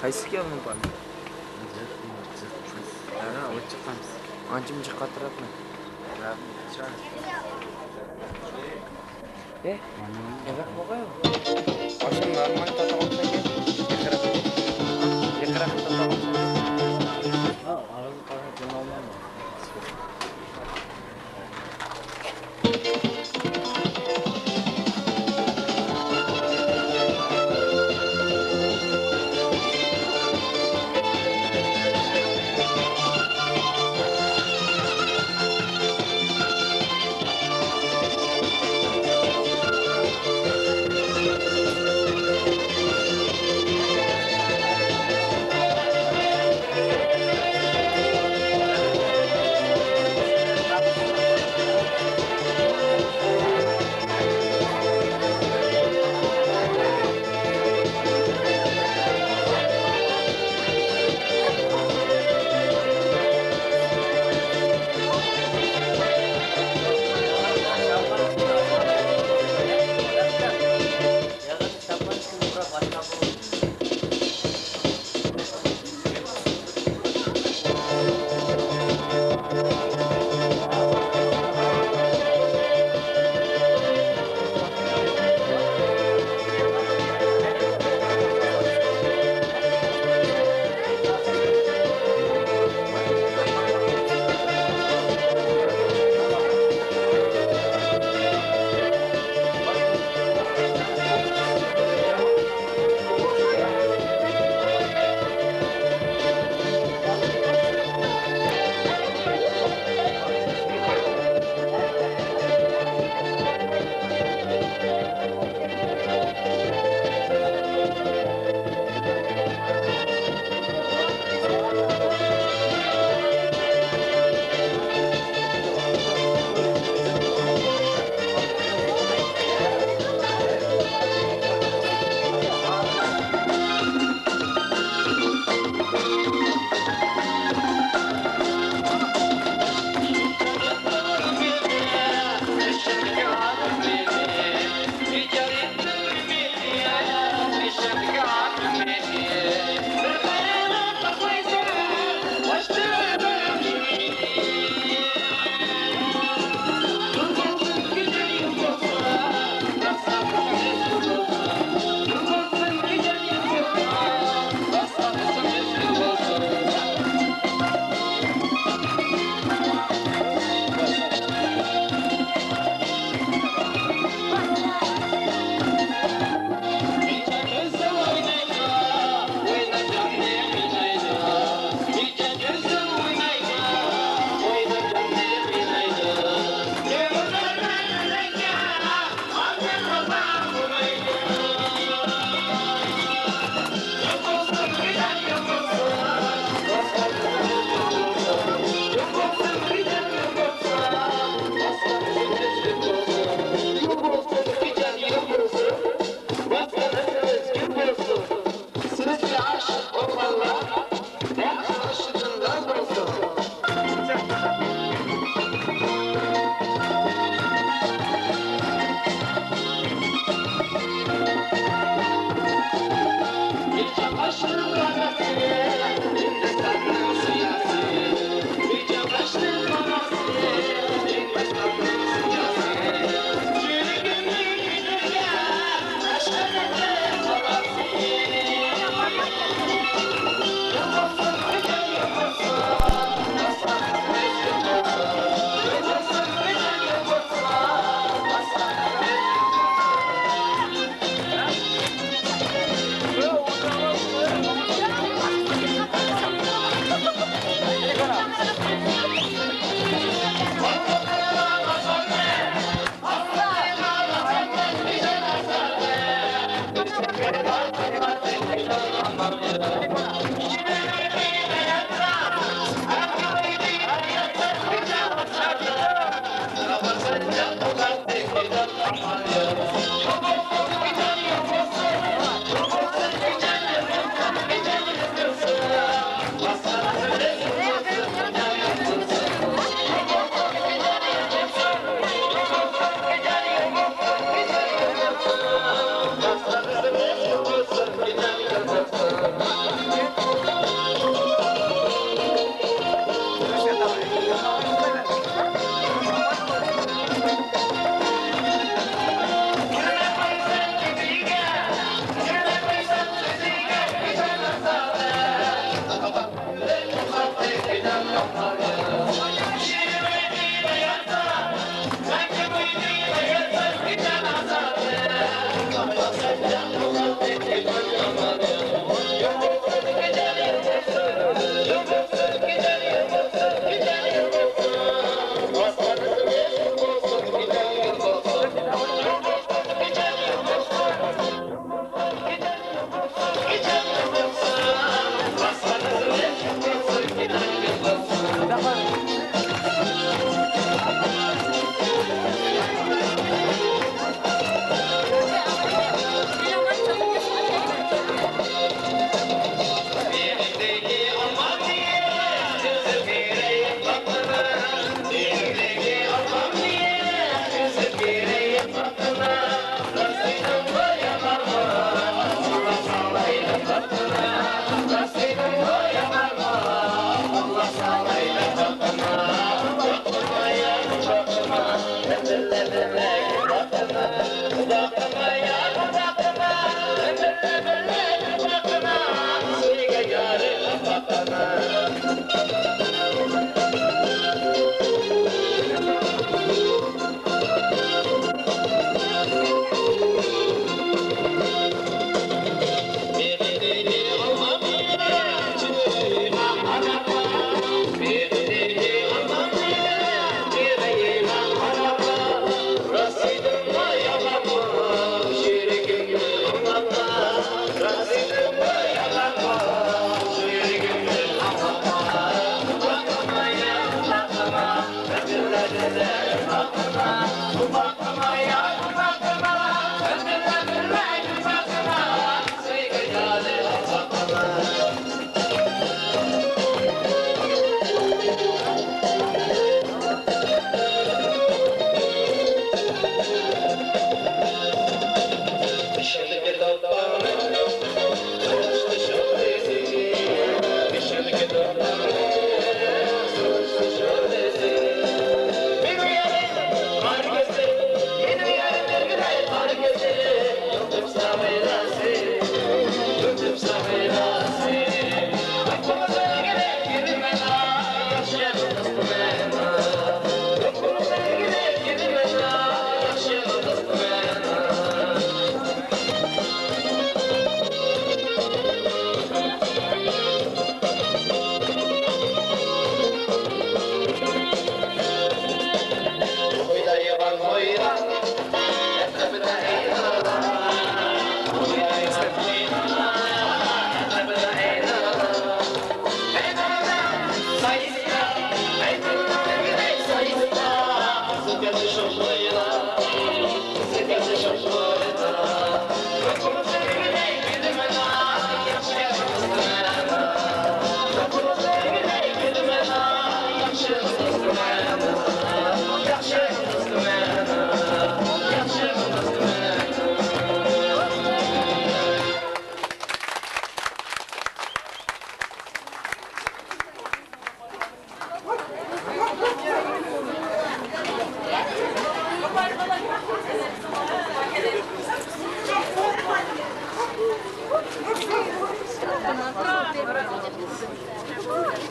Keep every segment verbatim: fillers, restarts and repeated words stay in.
قايسى كەلدىڭ پارنى؟ ھە، ئوت چىققان. ئانچە مۇنچە قاتراپمۇ؟ ئە، يىراق بولغايغۇ. ئاشۇ نورمال تاتىغان. يىراق. يىراق تاتىغان.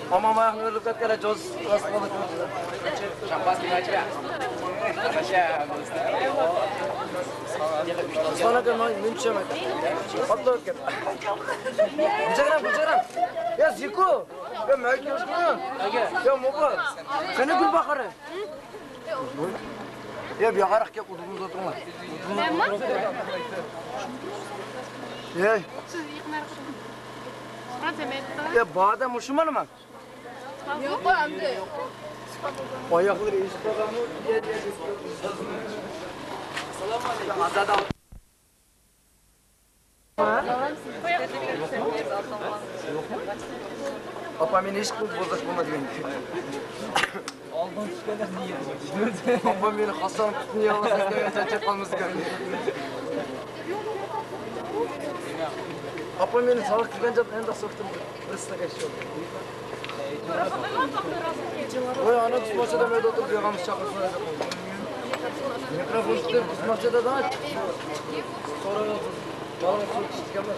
ئامان ئاياقنى ئۆرۈلۈپ كەتكەن جوز. ئۇسمان ئاكا، مەن، مەن چۈشەمەن. ئاتلا ئۆتكەن. بۇجاغرام، بۇجاغرام. يا زىكو. يا مەن كۆرۈشمە. يا موبا. قېنى گۈلباھارى. يا بۇياققا كەپ ئۇدۇلۇپ ئولتۇرۇڭلار. مەنمۇ؟ ياي. سىز يېقىنراق. يا بادام مۇشۇ مانا مەن. يوق ئەمدى. ئاياقلىرى ئېشىپ قالغانمۇ؟ ئاپا مېنى ھېچ قىلىپ بوزاش بولمايدىكەن. ئاپا مېنى قاسسان پۇتىنى يالىڭاچ قالمىسىكەن. ئاپا مېنى ساۋاق كىرگەن جاپ ئەنداق سوقتۇم. بىر ئىستاكان شۇ. ۋاي ئانا، بىز ماشىنىدا مەيدە ئولتۇرۇپ يىغامىز چاقىرسىڭىز. مىكروفون تۇتۇپ، بىز ماشىنىدا دەڭ. سوراۋاتىسىز. بالىڭىز سۇ ئىچتىكەنمۇ؟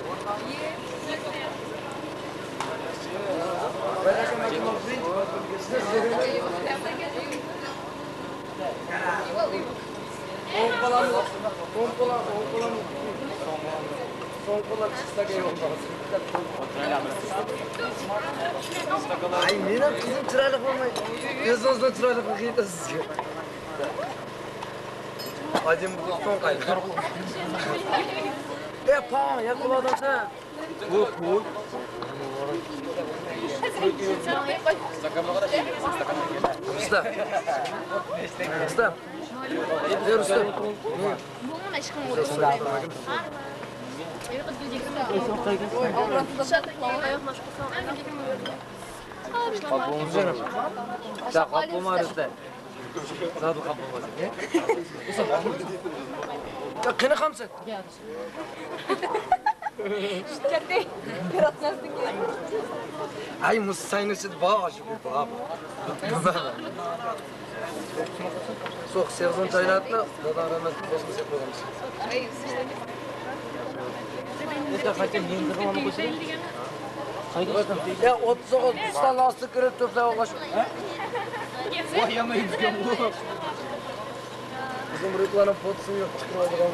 ئوڭ قولام، ئوڭ قولام، ئوڭ قولام. سوڭ قولام چىقسا گەپ يوق. ئاي، مېنىڭ قىزىم چىرايلىق بولماي، ئۆزىڭىزنىڭ چىرايلىقلىقىنى ئېيتىسىز. ئاجىم بۇ سوڭ قايدا؟ ئە، پاڭ، ياقىۋالدىڭ سەن. قوي، قوي. ئۇستا. ئۇستا. ئە، ئۇستا. قاپلىما ئۇستا. زادى قاپلىما. يا، قېنى قامسەن؟ ئاي، مۇسا ساينى ئىچىدە بار، شۇ بار. سوق سېغىزىنى چايناتما، داداڭ رەھمەت قوشمىسى قويغانمىسى. يا، ئوتتۇز توققۇز ئۇستاننىڭ ئاستىغا كىرىپ تۇرسا ئوخشاش. ۋاي، يامان يۈزگەن بۇ. بىزنىڭ رۇپلارنىڭ فوتوسىمۇ يوق، چىقىرىۋالدۇق.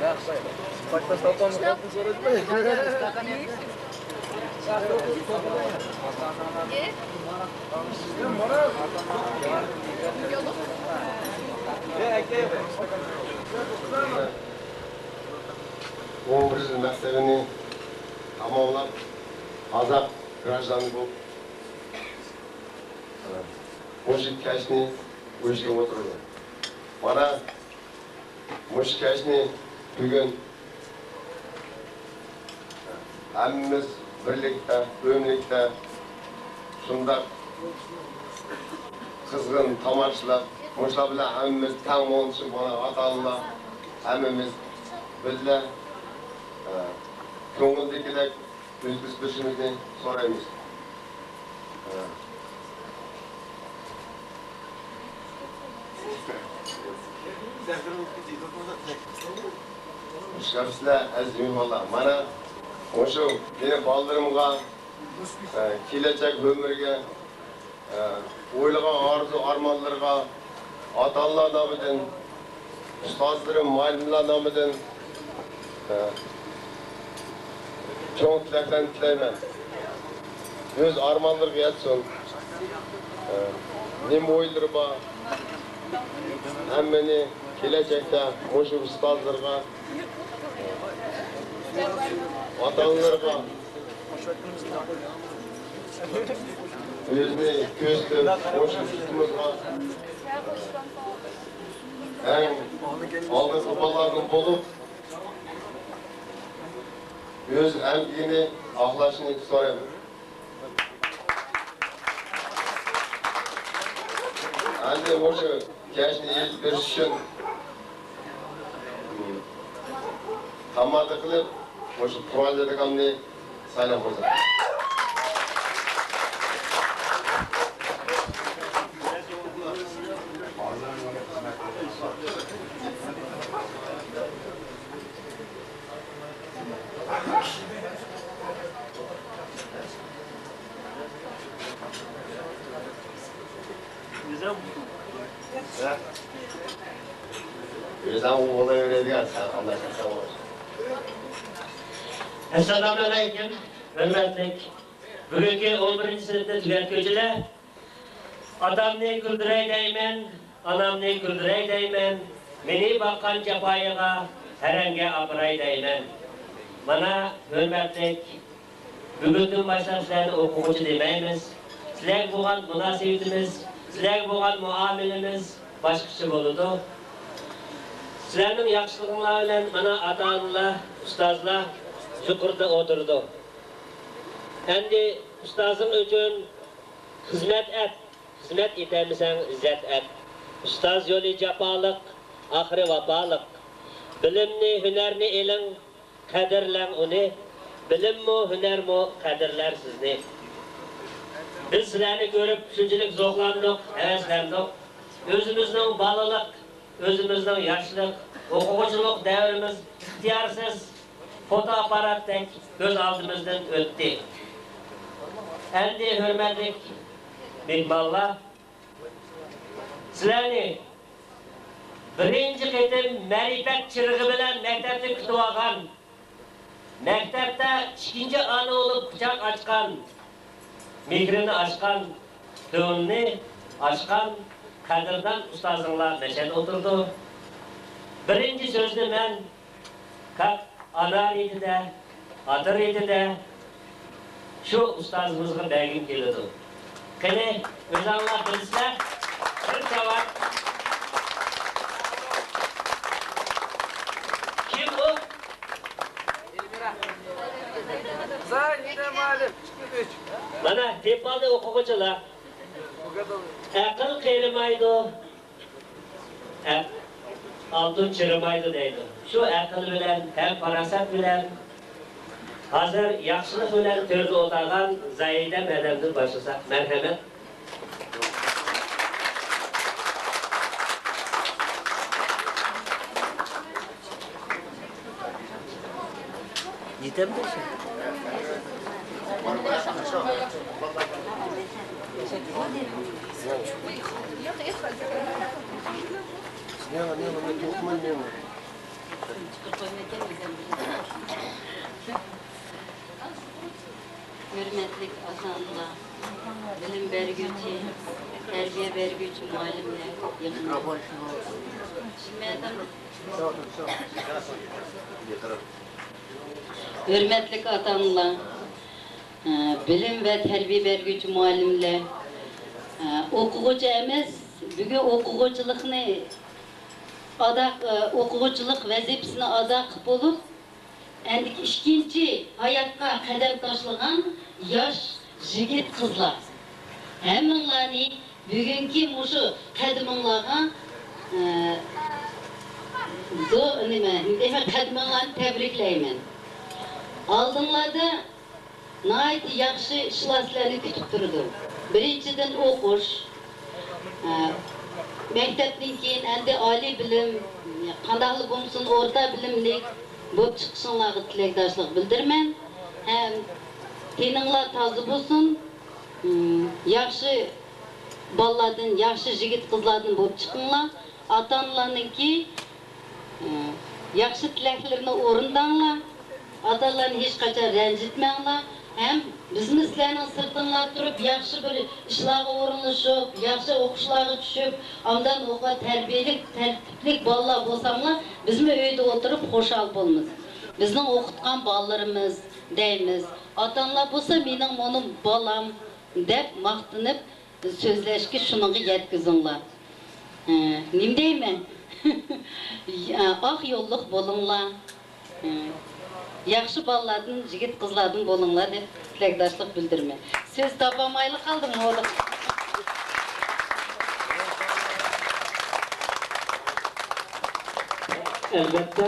ياخشى. قايتاش تاپاممۇ؟ ئون بىر يىل مەكتىۋىنى تاماملاپ، ئازاد گراژدان بولۇپ، مۇشۇ كەچنى ئۇيۇشتۇرۇپ ئولتۇرىمەن. مانا، مۇشۇ كەچنى بۈگۈن ھەممىمىز بىرلىكتە، ئۆملۈكتە شۇنداق قىزغىن تاماشىلاپ، مۇشۇلار بىلەن ھەممىمىز تەڭ بولۇشۇپ، مانا، ئاتا-ئانىلار ھەممىمىز بىللە، ئە، كۆڭۈلدىكىدەك ئۆتكۈزۈپ بېرىشىمىزنى سورايمىز. خۇشلۇق سىلەر، ئەزىز مېھمانلار. مانا مۇشۇ مېنىڭ بالىلىرىمغا، ئە، كېلەچەك ئۆمرىگە ئويلىغان ئارزۇ-ئارمانلىرىغا ئاتا-ئانىلار نامىدىن، ئۇستازلىرىم، مۇئەللىملەر نامىدىن، چوڭ تىلەكلەرنى تىلەيمەن. ئۆز ئارمانلىرىغا يەتسۇن. نېمە ئويلىرى بار، ھەممىنى كېلەچەكتە مۇشۇ ئۇستازلىرىغا، ئاتا-ئانىلىرىغا، ئۆزىنى كۆرسىتىپ، مۇشۇ يۇرتىمىزغا ئەڭ ئالدىنقى بالىلاردىن بولۇپ، ئۆز ئەمگىكىنى ئاقلاشنى سورايمەن. ئەمدى مۇشۇ كەچنى ئېلىپ بېرىش ئۈچۈن تامادا قىلىپ، مۇشۇ قورال دادىكامنى سايلاپ قويساق. ئەسسالامۇئەلەيكۇم، ھۆرمەتلىك بۈگۈنكى ئون بىرىنچى سىنىپنى تۈگەتكۈچىلەر. ئاتامنى كۈلدۈرەي دەيمەن، ئانامنى كۈلدۈرەي دەيمەن، مېنى باققان جاپايىغا ھەرەمگە ئاپىراي دەيمەن. مانا، ھۆرمەتلىك، بۈگۈندىن باشلاپ سىلەرنى ئوقۇغۇچى دېمەيمىز. سىلەرگە بولغان مۇناسىۋىتىمىز، سىلەرگە بولغان مۇئامىلىمىز باشقىچە بولىدۇ. سىلەرنىڭ ياخشىلىقىڭلار بىلەن مانا ئاتا-ئانىلار، ئۇستازلار يۇقىرىدا ئولتۇرىدۇ. ئەمدى ئۇستازىڭ ئۈچۈن خىزمەت ئەت، خىزمەت ئېتەلمىسەڭ ئىززەت ئەت. ئۇستاز يولى جاپالىق، ئاخىرى ۋاپالىق. بىلىمنى، ھۈنەرنى ئېلىڭ، قەدىرلەڭ ئۇنى. بىلىممۇ، ھۈنەرمۇ قەدىرلەر سىزنى. بىز سىلەرنى كۆرۈپ شۇنچىلىك زوقلاندۇق، ھەۋەسلەندۇق. ئۆزىمىزنىڭ بالىلىق، ئۆزىمىزنىڭ ياشلىق، ئوقۇغۇچىلىق دەۋرىمىز ئىختىيارسىز فوتوئاپپاراتتەك كۆز ئالدىمىزدىن ئۆتتى. ئەمدى ھۆرمەتلىك مېھمانلار، سىلەرنى بىرىنچى قېتىم مەرىپەت چىرىغى بىلەن مەكتەپتە كۈتۈۋالغان، مەكتەپتە ئىككىنچى ئانا بولۇپ قۇچاق ئاچقان، مېھرىنى ئاچقان، كۆڭلىنى ئاچقان قەدىردان ئۇستازىڭلار مەشەدە ئولتۇرىدۇ. بىرىنچى سۆزنى مەن كاك ئانا رېتىدە، ئاتا رېتىدە شۇ ئۇستازىمىزغا بەرگۈم كېلىدۇ. قېنى، ئۆزۈڭلار بىلىسىلەر، بىر جاۋاب. كىم ئۇ؟ زاھىدە مۇئەللىم، ئىككى، ئۈچ. مانا، تېپىۋالدى ئوقۇغۇچىلار. ئەقىل قېرىمايدۇ، ئەق-، ئالتۇن چىرىمايدۇ دەيدۇ. شۇ ئەقىل بىلەن ھەم پاراسەت بىلەن، ھازىر ياخشىلىق بىلەن تۆردە ئولتۇرغان زاھىدە مەدەمدىن باشلىساق. مەرھەمەت. يېتەمدۇ شۇ؟ ھۆرمەتلىك ئاتا-ئانىلار، بىلىم بەرگۈچى، تەربىيە بەرگۈچى مۇئەللىملەر، يېقىن. ھۆرمەتلىك ئاتا-ئانىلار، بىلىم ۋە تەربىيە بەرگۈچى مۇئەللىملەر، ئوقۇغۇچى ئەمەس، بۈگۈن ئوقۇغۇچىلىقنى ئادا، ئوقۇغۇچىلىق ۋەزىپىسىنى ئادا قىلىپ بولۇپ، ئەندىكى ئىككىنچى ھاياتقا قەدەم تاشلىغان ياش يىگىت-قىزلار، ھەممىڭلارنى بۈگۈنكى مۇشۇ قەدىمىڭلارغا، ئە، زو-، نېمە، دېمەك، قەدىمىڭلارنى تەبرىكلەيمەن. ئالدىڭلاردا ناھايىتى ياخشى ئىشلار سىلەرنى كۈتۈپ تۇرىدۇ. بىرىنچىدىن، ئوقۇش. ھە، مەكتەپتىن كېيىن ئەمدى ئالىي بىلىم، قانداقلا بولمىسۇن، ئورتا بىلىملىك بولۇپ چىقىشىڭلارغا تىلەكداشلىق بىلدۈرىمەن. ھەم تېنىڭلار تازا بولسۇن، ياخشى بالىلاردىن، ياخشى يىگىت-قىزلاردىن بولۇپ چىقىڭلار. ئاتا-ئانىلارنىڭكى ياخشى تىلەكلىرىنى ئورۇنداڭلار. ئاتا-ئانىلارنى ھېچقاچان رەنجىتمەڭلار. ھەم بىزمۇ سىلەرنىڭ سىرتىڭلاردا تۇرۇپ، ياخشى بىر ئىشلارغا ئورۇنلىشىپ، ياخشى ئوقۇشلارغا چۈشۈپ، ئاندىن ئوقۇپ تەربىيەلىك، تەرتىپلىك بالىلار بولساڭلار، بىزمۇ ئۆيدە ئولتۇرۇپ خۇشال بولىمىز. بىزنىڭ ئوقۇتقان بالىلىرىمىز دەيمىز. ئاتا-ئانىلار بولسا، مېنىڭ مۇنۇ بالام دەپ ماختىنىپ، سۆزلەشكە شۇنىڭغا يەتكۈزۈڭلار. ھە، نېمە دەيمەن؟ ئاق يوللۇق بولۇڭلار. ھە، ياخشى بالىلاردىن، يىگىت-قىزلاردىن بولۇڭلار دەپ تىلەكداشلىق بىلدۈرىمەن. سۆز تاپالمايلا قالدىم، ھودۇق. ئەلۋەتتە.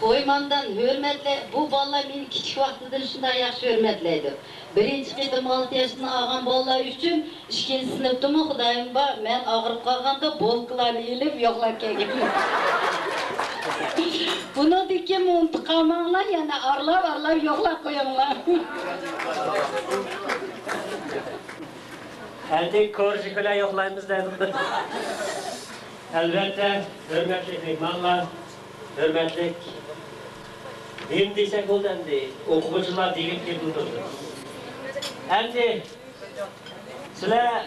قويمامدان ھۆرمەتلە-، بۇ بالىلار مېنى كىچىك ۋاقتىدىن شۇنداق ياخشى ھۆرمەتلەيدۇ. بىرىنچى قېتىم ئالتە ياشتىن ئالغان بالىلار ئۈچۈن ئىككىنچى سىنىپتىمۇ خۇدايىم بار، مەن ئاغرىپ قالغاندا بولكىلارنى ئېلىپ يوقلاپ كەلگەن. بۇنىڭدىن كېيىن ئۇنتۇپ قالماڭلار، يەنە ئارىلاپ-ئارىلاپ يوقلاپ قويۇڭلار. ئەتىگە كورژىكىلەر يوقلايمىز دەيدۇ. ئەلۋەتتە، ھۆرمەتلىك مېھمانلار، ھۆرمەتلىك، نېمە دېسەك بولدى ئەمدى، ئوقۇغۇچىلار دېگىلى كېلىپ تۇرىدۇ. ئەمدى سىلەر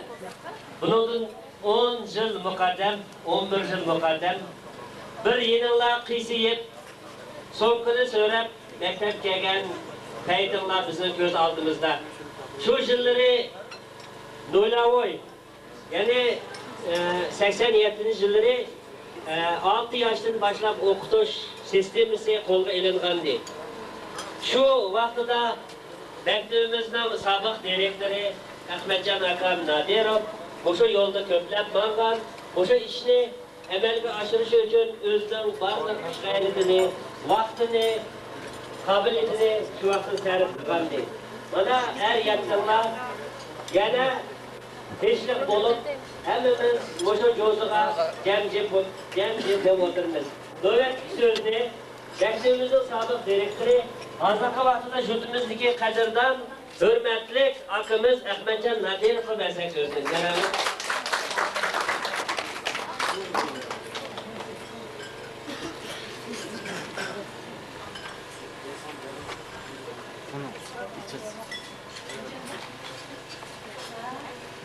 بۇنىڭدىن ئون يىل مۇقەددەم، ئون بىر يىل مۇقەددەم بىر يېنىڭلار قىيسىيىپ، سومكىنى سۆرەپ مەكتەپكە كەلگەن پەيتىڭلار بىزنىڭ كۆز ئالدىمىزدا. شۇ يىللىرى نۇيلاۋوي، يەنى، ئە، سەكسەن يەتتىنچى يىللىرى، ئە، ئالتە ياشتىن باشلاپ ئوقۇتۇش سىستېمىسى قولغا ئېلىنغانىدى. شۇ ۋاقتىدا مەكتىپىمىزنىڭ سابىق دىرېكتورى ئەخمەتجان ئاكام نادىروف مۇشۇ يولدا كۆپلەپ ماڭغان، مۇشۇ ئىشنى ئەمەلگە ئاشۇرۇش ئۈچۈن ئۆزىنىڭ بارلىق كۈچ-غەيرىتىنى، ۋاقتىنى، قابىلىيىتىنى شۇ ۋاقىتتا سەرپ قىلغانىدى. مانا، ئەر يەتتىڭلار، يەنە تىنچلىق بولۇپ، ھەممىمىز مۇشۇ جوزىغا جەم-جىم، جەم-جىم بولۇپ ئولتۇرىمىز. نۆۋەتتىكى سۆزنى مەكتىپىمىزنىڭ سابىق دىرېكتورى، ھازىرقى ۋاقتىدا يۇرتىمىزدىكى قەدىردان، ھۆرمەتلىك ئاكىمىز ئەخمەتجان نادىروفقا بەرسەك سۆزنى. جانابىم.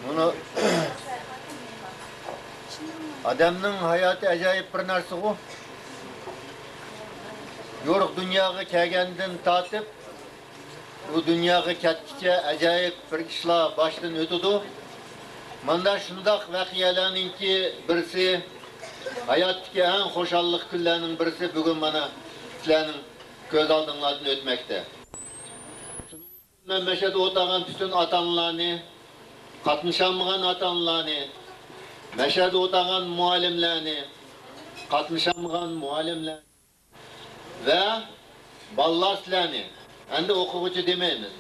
مانا، ئادەمنىڭ ھاياتى ئاجايىپ بىر نەرسىغۇ. يورۇق دۇنياغا كەلگەندىن تارتىپ، بۇ دۇنياغا كەتكىچە ئاجايىپ بىر ئىشلار باشتىن ئۆتىدۇ. مانا شۇنداق ۋەقەلەرنىڭكى بىرسى، ھاياتتىكى ئەڭ خۇشاللىق كۈنلەرنىڭ بىرسى بۈگۈن مانا سىلەرنىڭ كۆز ئالدىڭلاردىن ئۆتمەكتە. مەن مەشەدە ئولتۇرغان پۈتۈن ئاتا-ئانىلارنى، قاتنىشالمىغان ئاتا-ئانىلارنى، مەشەدە ئولتۇرغان مۇئەللىملەرنى، قاتنىشالمىغان مۇئەللىملەر، ۋە بالىلار سىلەرنى، ئەمدى ئوقۇغۇچى دېمەيمىز،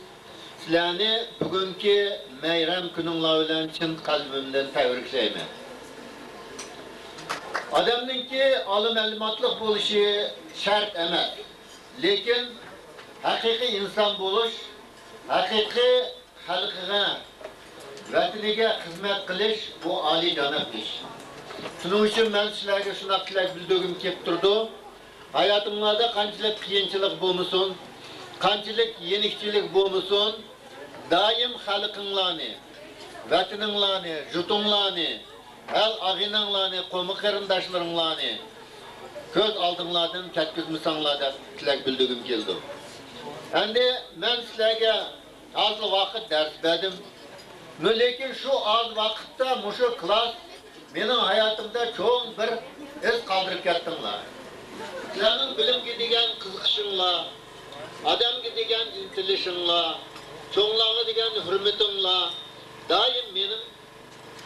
سىلەرنى بۈگۈنكى مەيرەم كۈنۈڭلار بىلەن چىن قەلبىمدىن تەبرىكلەيمەن. ئادەمنىڭكى ئالىي مەلۇماتلىق بولۇشى شەرت ئەمەس، لېكىن ھەقىقىي ئىنسان بولۇش، ھەقىقىي خەلقىگە، ۋەتىنىگە خىزمەت قىلىش، بۇ ئالىيجاناب ئىش. شۇنىڭ ئۈچۈن مەن سىلەرگە شۇنداق تىلەك بىلدۈرگۈم كېلىپ تۇرىدۇ. ھاياتىڭلاردا قانچىلىك قىيىنچىلىق بولمىسۇن، قانچىلىك يېنىكچىلىك بولمىسۇن، دائىم خەلقىڭلارنى، ۋەتىنىڭلارنى، يۇرتۇڭلارنى، ئەل ئاغىنەڭلارنى، قومۇ قېرىنداشلىرىڭلارنى كۆز ئالدىڭلاردىن كەتكۈزمىسەڭلار دەپ تىلەك بىلدۈرگۈم كېلىدۇ. ئەمدى مەن سىلەرگە ئاز ۋاقىت دەرس بەردىم. لېكىن شۇ ئاز ۋاقىتتا مۇشۇ كىلاس مېنىڭ ھاياتىمدا چوڭ بىر ئىز قالدۇرۇپ كەتتىڭلار. سىلەرنىڭ بىلىمگە دېگەن قىزىقىشىڭلار، ئادەمگە دېگەن ئىنتىلىشىڭلار، چوڭلارغا دېگەن ھۆرمىتىڭلار دائىم مېنىڭ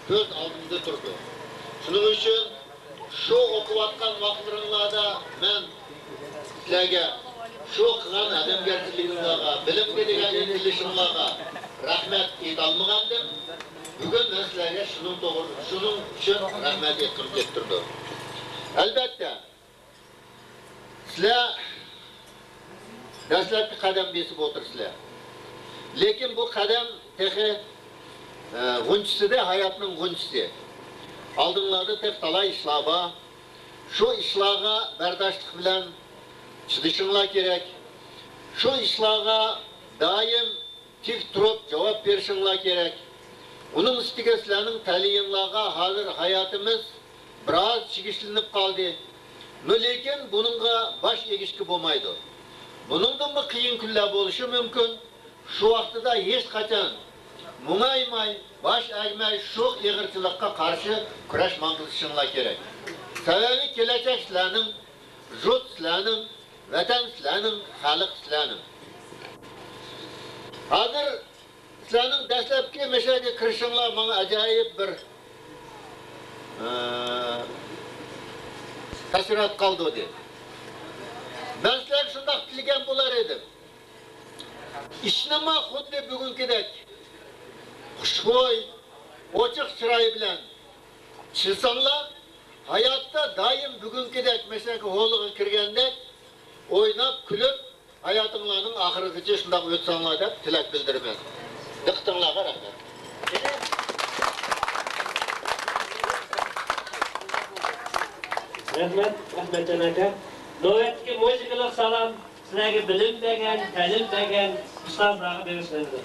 كۆز ئالدىمدا تۇرىدۇ. شۇنىڭ ئۈچۈن شۇ ئوقۇۋاتقان ۋاقىتلىرىڭلاردا مەن سىلەرگە شۇ قىلغان ئادەمگەرچىلىكىڭلارغا، بىلىمگە دېگەن ئىنتىلىشىڭلارغا رەھمەت ئېيتالمىغانىدىم. بۈگۈن مەن سىلەرگە شۇنىڭ توغرا، شۇنىڭ ئۈچۈن رەھمەت ئېيتقۇم كېلىپ تۇرىدۇ. ئەلبەتتە، سىلەر دەسلەپكى قەدەم بېسىپ ئولتۇرىسىلەر. لېكىن بۇ قەدەم تېخى، ئە، غۇنچىسىدە، ھاياتنىڭ غۇنچىسى. ئالدىڭلاردا تېخى تالاي ئىشلار بار. شۇ ئىشلارغا بەرداشلىق بىلەن چىدىشىڭلار كېرەك. شۇ ئىشلارغا دائىم تىك تۇرۇپ جاۋاب بېرىشىڭلار كېرەك. ئۇنىڭ ئۈستىگە سىلەرنىڭ تەلىيىڭلارغا ھازىر ھاياتىمىز بىراز چىگىشلىنىپ قالدى. لېكىن بۇنىڭغا باش ئېگىشكە بولمايدۇ. بۇنىڭدىنمۇ قىيىن كۈنلەر بولۇشى مۇمكىن. شۇ ۋاقتىدا ھېچقاچان مۇڭايماي، باش ئەگمەي شۇ ئېغىرچىلىققا قارشى كۈرەش ماڭغۇزۇشۇڭلار كېرەك. سەۋەبى كېلەچەك سىلەرنىڭ، يۇرت سىلەرنىڭ، ۋەتەن سىلەرنىڭ، خەلق سىلەرنىڭ. ھازىر سىلەرنىڭ دەسلەپكى مەشەگە كىرىشىڭلار ماڭا ئاجايىپ بىر، ئە، تەسىرات قالدۇردى. مەن سىلەرگە شۇنداق تىلىگەن بولار ئىدىم. ئىشنىمۇ خۇددى بۈگۈنكىدەك خۇشخۇي، ئوچۇق چىراي بىلەن چىلساڭلار، ھاياتتا دائىم بۈگۈنكىدەك مەشەگە ھولىغا كىرگەندەك ئويناپ، كۈلۈپ، ھاياتىڭلارنىڭ ئاخىرىغىچە شۇنداق ئۆتسەڭلار دەپ تىلەك بىلدۈرىمەن. دىققىتىڭلارغا رەھمەت. رەھمەت، ئەخمەتجان ئاكا. نۆۋەتتىكى مۇزىكىلىق سالام سىلەرگە بىلىم بەرگەن، تەلىم بەرگەن ئۇستازلارغا بېغىشلىنىدۇ.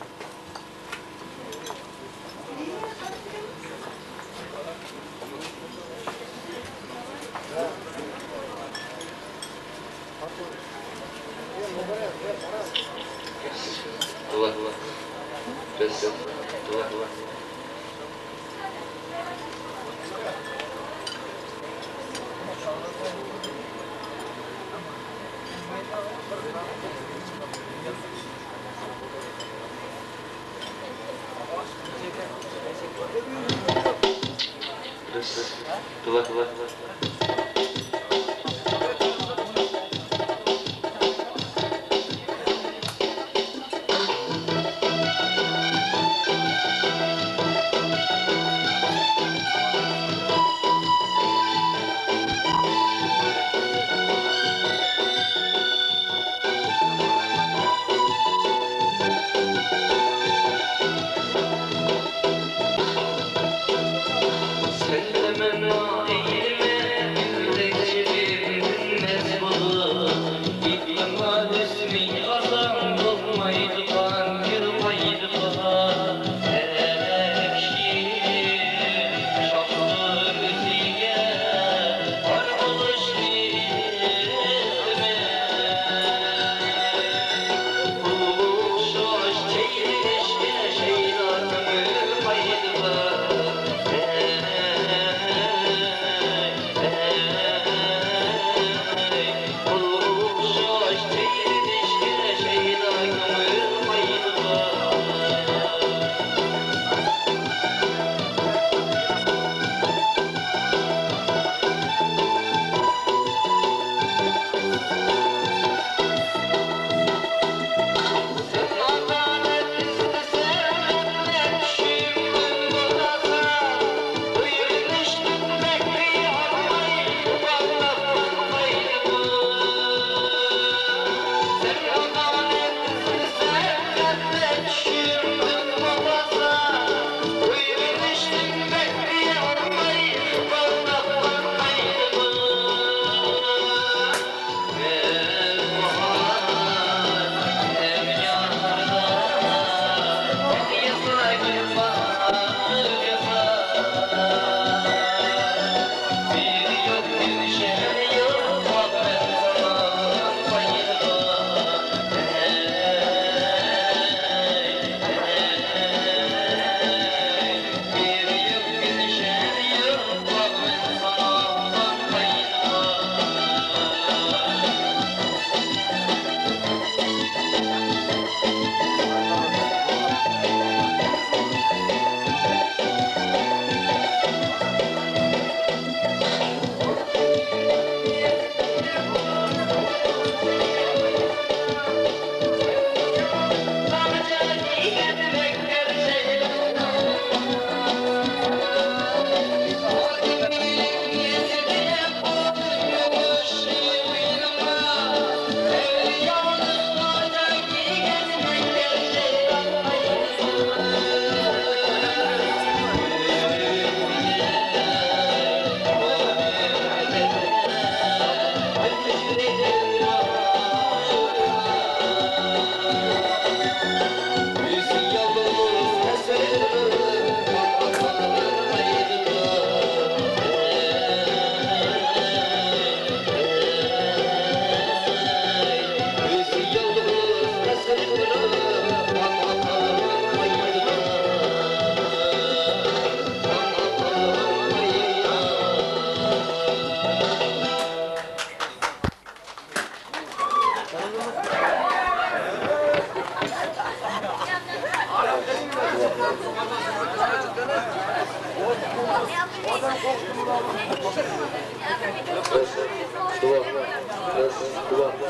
راست، راست،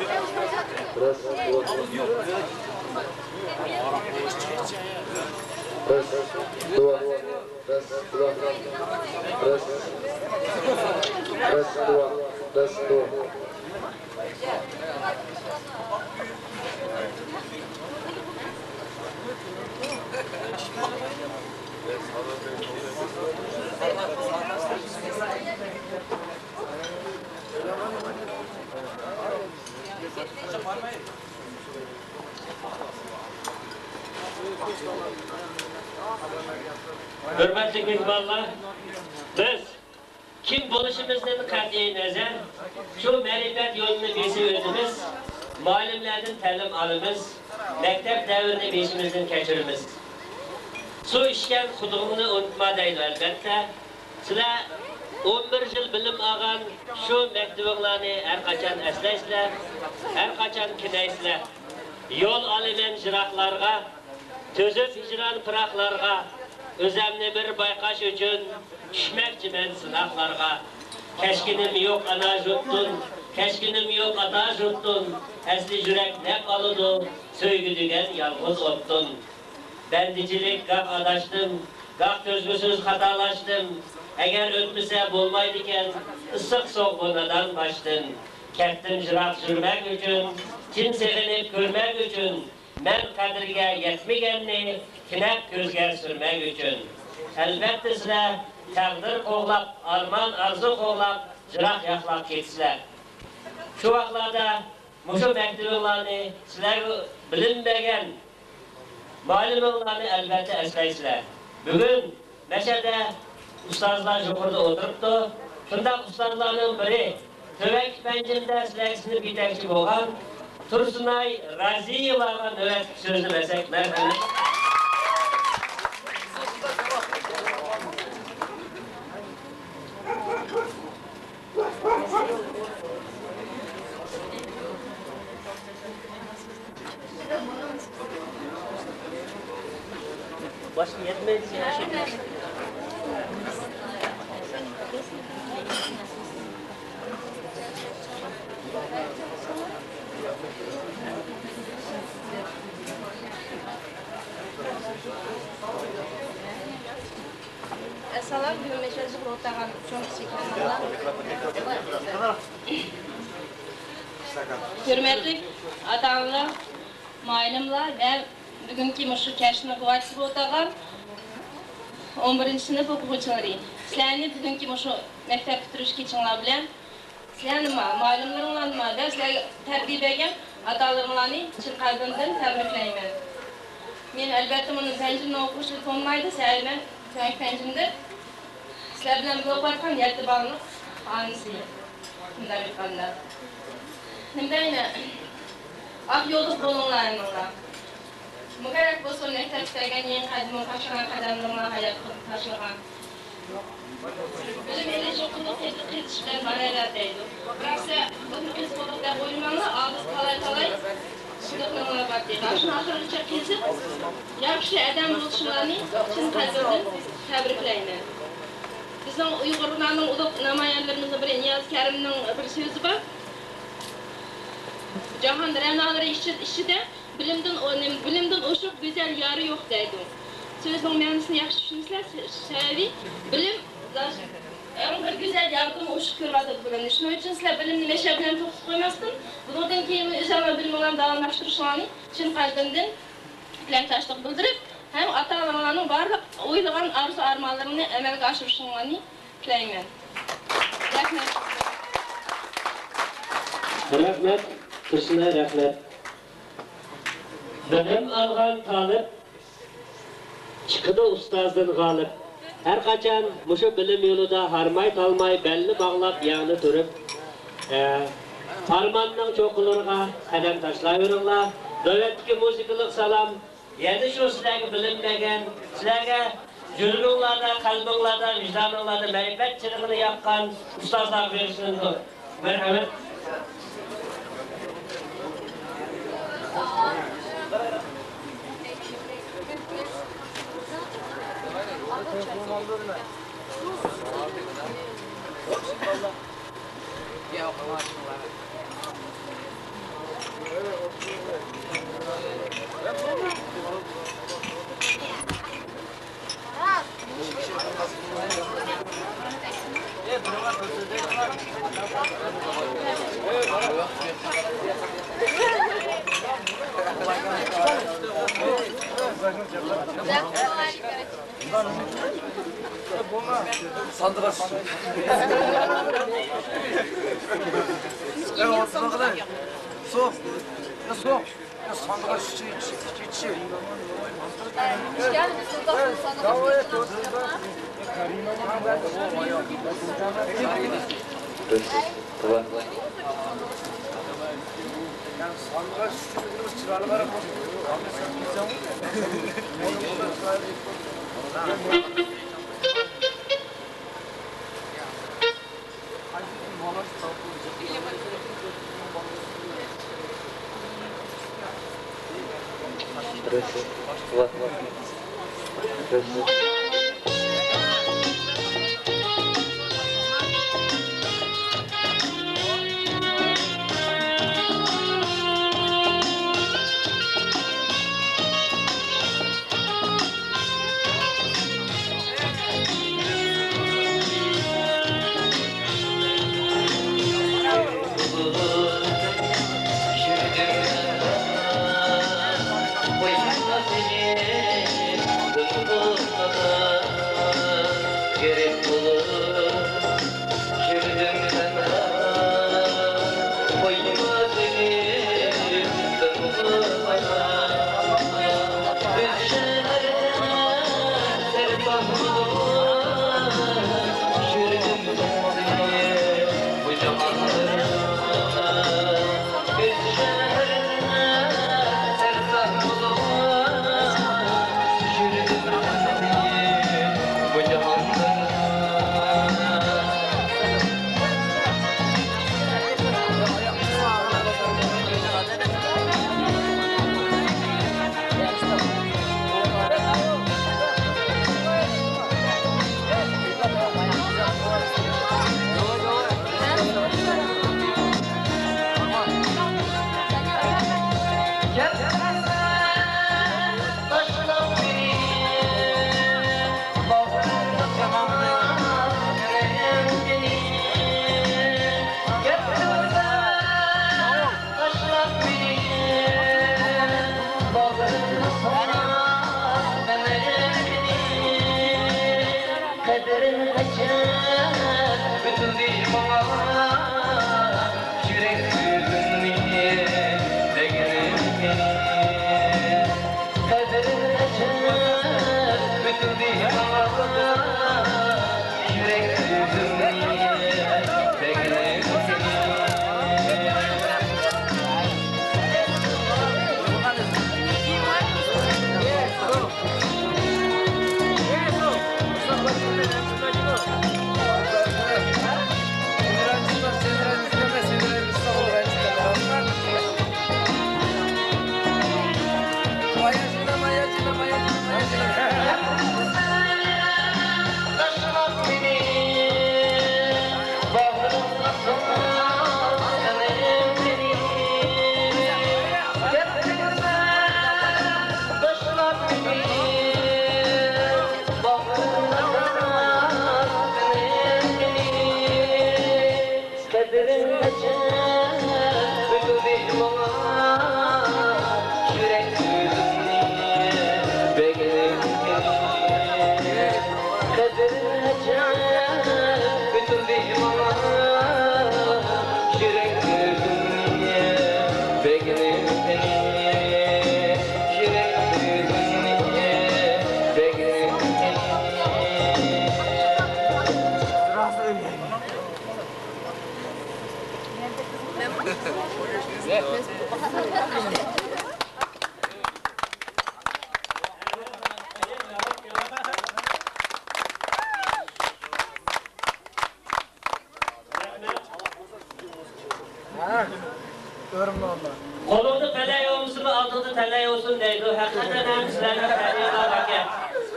راست، راست، راست، راست. ھۆرمەتلىك مېھمانلار، بىز كىم بولۇشىمىزدىن قەتئىي نەزەر، شۇ مەرىپەت يولىنى بېسىۋېتىمىز، مۇئەللىملەردىن تەلىم ئالىمىز، مەكتەپ دەۋرىنى بېشىمىزدىن كەچۈرىمىز. سۇ ئىچكەن قۇدۇقۇڭنى ئۇنتۇما دەيدۇ، ئەلۋەتتە. سىلەر ئون بىر يىل بىلىم ئالغان شۇ مەكتىۋىڭلارنى ھەر قاچان ئەسلەيسىلەر، ھەر قاچان كۈنەيسىلەر. يول ئالىمەن يىراقلارغا، تۈزۈپ ھىجران پىراقلارغا، ئۆزەمنى بىر بايقاش ئۈچۈن، چۈشمەكچىمەن سىناقلارغا. كەچكىنىم يوق ئانا يۇرتتىن، كەچكىنىم يوق ئاتا يۇرتتىن، ئەسلى يۈرەك نەپ ئالىدۇ، سۆيگۈ دېگەن يالغۇز ئوتتىن. بەندىچىلىك گاھ ئاداشتىم، گاھ كۆزگۈسىز خاتالاشتىم. ئەگەر ئۆتمىسە بولمايدىكەن، ئىسسىق سوغۇق بۇ نادان باشتىن. كەتتىم يىراق يۈرمەك ئۈچۈن، چىن سېغىنىپ كۆرمەك ئۈچۈن. مەن قەدرىگە يەتمىگەننى تىنەپ كۆزگە سۈرمەك ئۈچۈن. ئەلۋەتتە سىلەر تەقدىر قوغلاپ، ئارمان ئارزۇ قوغلاپ، يىراق ياقلاپ كېتىسىلەر. شۇ ۋاقىتلاردا مۇشۇ مەكتىۋىڭلارنى سىلەرگە بىلىنمىگەن مۇئەللىمىڭلارنى ئەلۋەتتە ئەسلەيسىلەر. بۈگۈن مەشەدە ئۇستازلار يۇقىرىدا ئولتۇرۇپتۇ. شۇنداق ئۇستازلارنىڭ بىرى، تۆۋەنكى پەنجىمدە سىلەرگە سىنىپ يېتەكچى بولغان تۇرسۇنئاي رازىيېۋاغا نۆۋەتتىكى سۆزنى بەرسەك، مەرھەمەت. باشقا يەتمەيدىكەن. ئەسسالام، بۈگۈن مەشەدە ئولتۇرغان چوڭ كىچىك مېھمانلار. ھۆرمەتلىك ئاتا-ئانىلار، مۇئەللىملار ۋە بۈگۈنكى مۇشۇ كەچنىڭ گۇۋاھچىسى بولۇپ تۇرغان ئون بىرىنچى سىنىپ ئوقۇغۇچىلىرى، سىلەرنى بۈگۈنكى مۇشۇ مەكتەپ پۈتتۈرۈش كېچىڭلار بىلەن سىلەرنىمۇ، مۇئەللىملىرىڭلارنىمۇ ۋە سىلەرگە تەربىيە بەرگەن ئاتا-ئانىلىرىڭلارنى چىن قەلبىمدىن تەبرىكلەيمەن. مېنىڭ ئەلۋەتتە مۇنۇ پەنجىمنىڭ ئوقۇغۇچىلىرى بولمايدۇ، سەۋەبى مەن تۆۋەنكى پەنجىمدە سىلەر بىلەن بىللە ئوقۇۋاتقان يەتتە بالىلىق ئانىسى. مۇنداق ئېيتقاندا، نېمە دەيمەن؟ ئاق يولدىن بولۇڭلار ھەممىڭلار. مۇبارەك بولسۇن مەكتەپ پۈتتۈرگەن يېڭى قەدىمىڭ، تاشلىغان قەدەملىرىڭلار ھايات قىلىپ تاشلىغان. بىلىم ئېلىش يۇقىرىلىق تېزلىك قېزىش بىلەن باراۋەر دەيدۇ. بىراق سىلەر بىلىم قېزىپ بولدۇق دەپ ئويلىماڭلار، ئالدىدا تالاي-تالاي قىزىقلىرىڭلار بار دەيدۇ. شۇنىڭ ئاخىرىغىچە قېزىپ، ياخشى ئادەم بولۇشۇڭلارنى چىن قەلبىمدىن تەبرىكلەيمەن. بىزنىڭ ئۇيغۇرلارنىڭ ئۇلۇغ نامايەندىلىرىمىزنىڭ بىرى نىياز كەرىمنىڭ بىر سۆزى بار. جاھان رەنالىرى ئىچى-، ئىچىدە بىلىمدىن ئو-، نېمە، بىلىمدىن ئوشۇق گۈزەل يارى يوق دەيدۇ. سۆزنىڭ مەنىسىنى ياخشى چۈشىنىسىلەر، سە-، سەۋەبى بىلىم ئەڭ بىر گۈزەل ياردىن ئوشۇق كۆرۈۋاتىدۇ بۇلارنى. شۇنىڭ ئۈچۈن سىلەر بىلىمنى مەشە بىلەن توختىتىپ قويماستىن، بۇنىڭدىن كېيىن ئۆزۈڭلار بىلىمىڭلارنى داۋاملاشتۇرۇشۇڭلارنى چىن قەلبىمدىن تىلەكداشلىق بىلدۈرۈپ، ھەم ئاتا-ئانىلارنىڭ بارلىق ئويلىغان ئارزۇ-ئارمانلىرىنى ئەمەلگە ئاشۇرۇشۇڭلارنى تىلەيمەن. رەھمەت. رەھمەت، تۇرسۇنئاي، رەھمەت. بىلىم ئالغان تالىپ چىقىدۇ ئۇستازدىن غالىپ. ھەر قاچان مۇشۇ بىلىم يولىدا ھارماي-تالماي بەلنى باغلاپ يەڭدە تۇرۇپ، ئە، ئارماننىڭ چوققىلىرىغا قەدەم تاشلاۋېرىڭلار. نۆۋەتتىكى مۇزىكىلىق سالام يەنە شۇ سىلەرگە بىلىم بەرگەن، سىلەرگە يۈرىكىڭلاردا، قەلبىڭلاردا، ۋىجدانىڭلاردا مەرىپەت چىرىغىنى ياققان ئۇستازلارغا بېغىشلىنىدۇ. مەرھەمەت. ساندۇققا سۇ. سۇ. سۇ. ساندۇققا سۇ. قەدرىڭ قاچان ئۆتۈلدى ماڭا، يۈرەك سۆزۈمنى دېگىنىم سېنى. قەدرىڭ قاچان ئۆتۈلدى ماڭا، يۈرەك سۆزۈمنى دېگىنىم سېنى. قەدرىڭ قاچان ئۆتۈلدى ماڭا، يۈرەك سۆزۈمنى دېگىنىم سېنى. قەدرىڭ قاچان ئۆتۈلدى ماڭا، يۈرەك سۆزۈمنى دېگىنىم سېنى. يۈرەك سۆزۈمنى دېگىنىم سېنى. قولۇڭدا پەلەي بولمىسىمۇ، ئالدىڭدا تەلەي بولسۇن دەيدۇ. ھەقىقەتەن ھەم سىلەرنىڭ تەلىيىڭلار باركەن.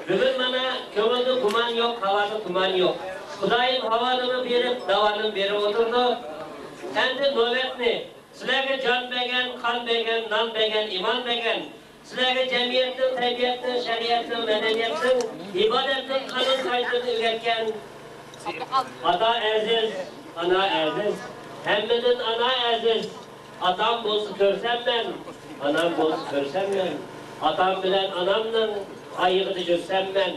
بۈگۈن مانا كۆڭۈلدە گۇمان يوق، ھاۋادا تۇمان يوق. خۇدايىم ھاۋانىمۇ بېرىپ، داۋانىمۇ بېرىپ ئولتۇرىدۇ. ئەمدى نۆۋەتنى سىلەرگە جان بەرگەن، قان بەرگەن، نان بەرگەن، ئىمان بەرگەن، سىلەرگە جەمئىيەتنىڭ، تەبىئەتنىڭ، شەرىئەتنىڭ، مەدەنىيەتنىڭ، ئىبادەتنىڭ قانۇن-قائىدىلىرىنى ئۆگەتكەن ئاتا ئەزىز، ئانا ئەزىز، ھەممىدىن ئانا ئەزىز. ئاتام بولسا كۆرسەم مەن، ئانام بولسا كۆرسەم مەن. ئاتام بىلەن ئانامنىڭ قايىغىدا يۈرسەم مەن.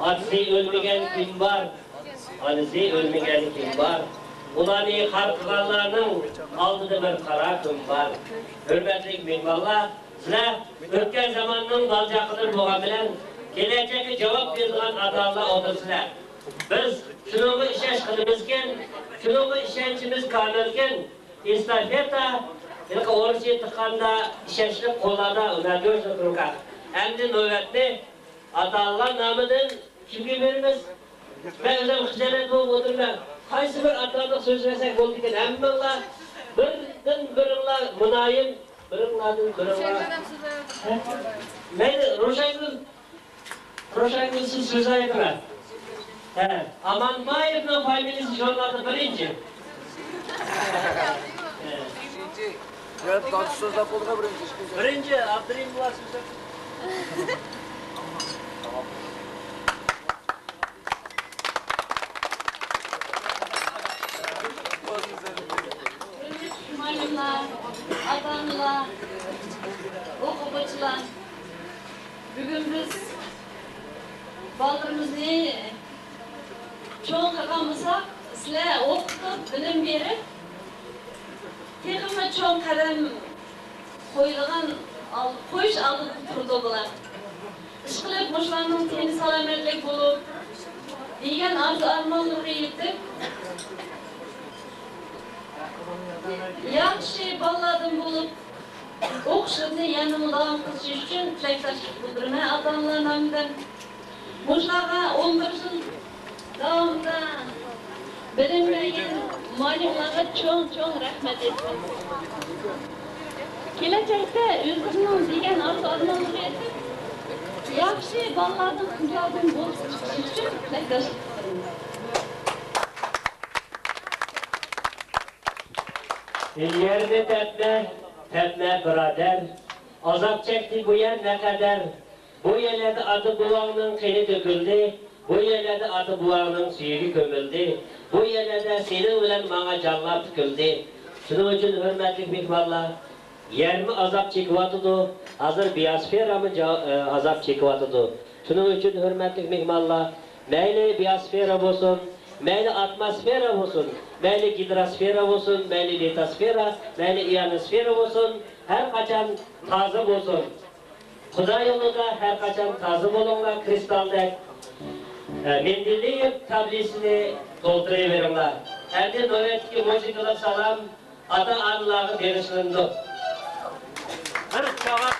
ئاتىسى ئۆلمىگەن كىم بار؟ ئانىسى ئۆلمىگەن كىم بار؟ ئۇلارنى خار قىلغانلارنىڭ ئالدىدا بىر قارا كۈن بار. ھۆرمەتلىك مېھمانلار، سىلەر ئۆتكەن زاماننىڭ بالا-چاقىلىرى بولغان بىلەن، كېلەچەككە جاۋاب بېرىدىغان ئاتا-ئانىلار ئولتۇرسىلەر. بىز شۇنىڭغا ئىشەنچ قىلىمىزكەن، شۇنىڭغا ئىشەنچىمىز كامىلكەن، ئېستافېتا، ھېلىقى ئورۇسچە ئېيتقاندا، ئىشەنچلىك قوللاردا، надёжных руках. ئەمدى نۆۋەتنى ئاتا-ئانىلار نامىدىن كىمگە بېرىمىز؟ مەن ئۆزۈم خىجالەت بولۇپ ئولتۇرىمەن. قايسى بىر ئاتا-ئانىغا سۆز بەرسەك بولىدىكەن، ھەممىڭلار بىردىن بىرىڭلار مۇلايىم، بىرىڭلاردىن بىرىڭلار. مەيلى، روشەنگۈل، روشەنگۈل، سىز سۆز ئايتىڭلار. ھە، ئامانبايېۋنىڭ فامىلىيىسى شۇلاردا بىرىنچى. ھە. يا، دادىسى سۆزلەپ بولدىغۇ بىرىنچى، ئىككىنچى. بىرىنچى، ئابدۇرېھىم بۇلار سۆزلەپ. ھۆرمەتلىك مۇئەللىملەر، ئاتا-ئانىلار، ئوقۇغۇچىلار، بۈگۈن بىز بالىلىرىمىزنى چوڭ قىلغان بولساق، سىلەر ئوقۇتۇپ، بىلىم بېرىپ، تېخىمۇ چوڭ قەدەم قويىدىغان ئال-، قويۇش ئالدىدا تۇرىدۇ بۇلار. ئىشقىلىپ، مۇشۇلارنىڭ تېنى سالامەتلىك بولۇپ، دېگەن ئارزۇ-ئارمانلىرىغا يېتىپ، ياخشى بالىلاردىن بولۇپ، ئوقۇشلىرىنى يەنىمۇ داۋام قىلىشى ئۈچۈن تىلەكداشلىق بىلدۈرىمەن ئاتا-ئانىلار نامىدىن. مۇشۇلارغا ئون بىر يىل داۋامىدا بىلىم بەرگەن مۇئەللىملەرگە چوڭ، چوڭ رەھمەت ئېيتىمەن. كېلەچەكتە ئۆزلىرىنىڭ دېگەن ئارزۇ-ئارمانلىرىغا يېتىپ، ياخشى بالىلاردىن، قىزلاردىن بولۇپ چىقىشى ئۈچۈن تىلەكداشلىق قىلىمەن. يەرنى تەپمە، تەپمە بۇرادەر، ئازاب چەكتى بۇ يەر نەقەدەر. بۇ يەرلەردە ئاتا-بوۋاڭنىڭ قېنى تۆكۈلدى، بۇ يەرلەردە ئاتا-بوۋاڭنىڭ سۈيىگە كۆمۈلدى، بۇ يەرلەردە سېنىڭ بىلەن ماڭا جانلار پۈكۈلدى. شۇنىڭ ئۈچۈن، ھۆرمەتلىك مېھمانلار، يەرمۇ ئازاب چېكىۋاتىدۇ، ھازىر بىيوسفېرامۇ جا-، ئازاب چېكىۋاتىدۇ. شۇنىڭ ئۈچۈن، ھۆرمەتلىك مېھمانلار، مەيلى بىيوسفېرا بولسۇن، مەيلى ئاتموسفېرا بولسۇن، مەيلى گىدروسفېرا بولسۇن، مەيلى لىتوسفېرا، مەيلى ئىئونوسفېرا بولسۇن، ھەر قاچان تازا بولسۇن. خۇدا يولىدا ھەر قاچان تازا بولۇڭلار، كرىستالدەك. ئە، مېندېلېيېف تابلىسىنى تولدۇرۇۋېرىڭلار. ئەمدى نۆۋەتتىكى مۇزىكىلىق سالام ئاتا-ئانىلارغا بېغىشلىنىدۇ. بىر چاۋاك.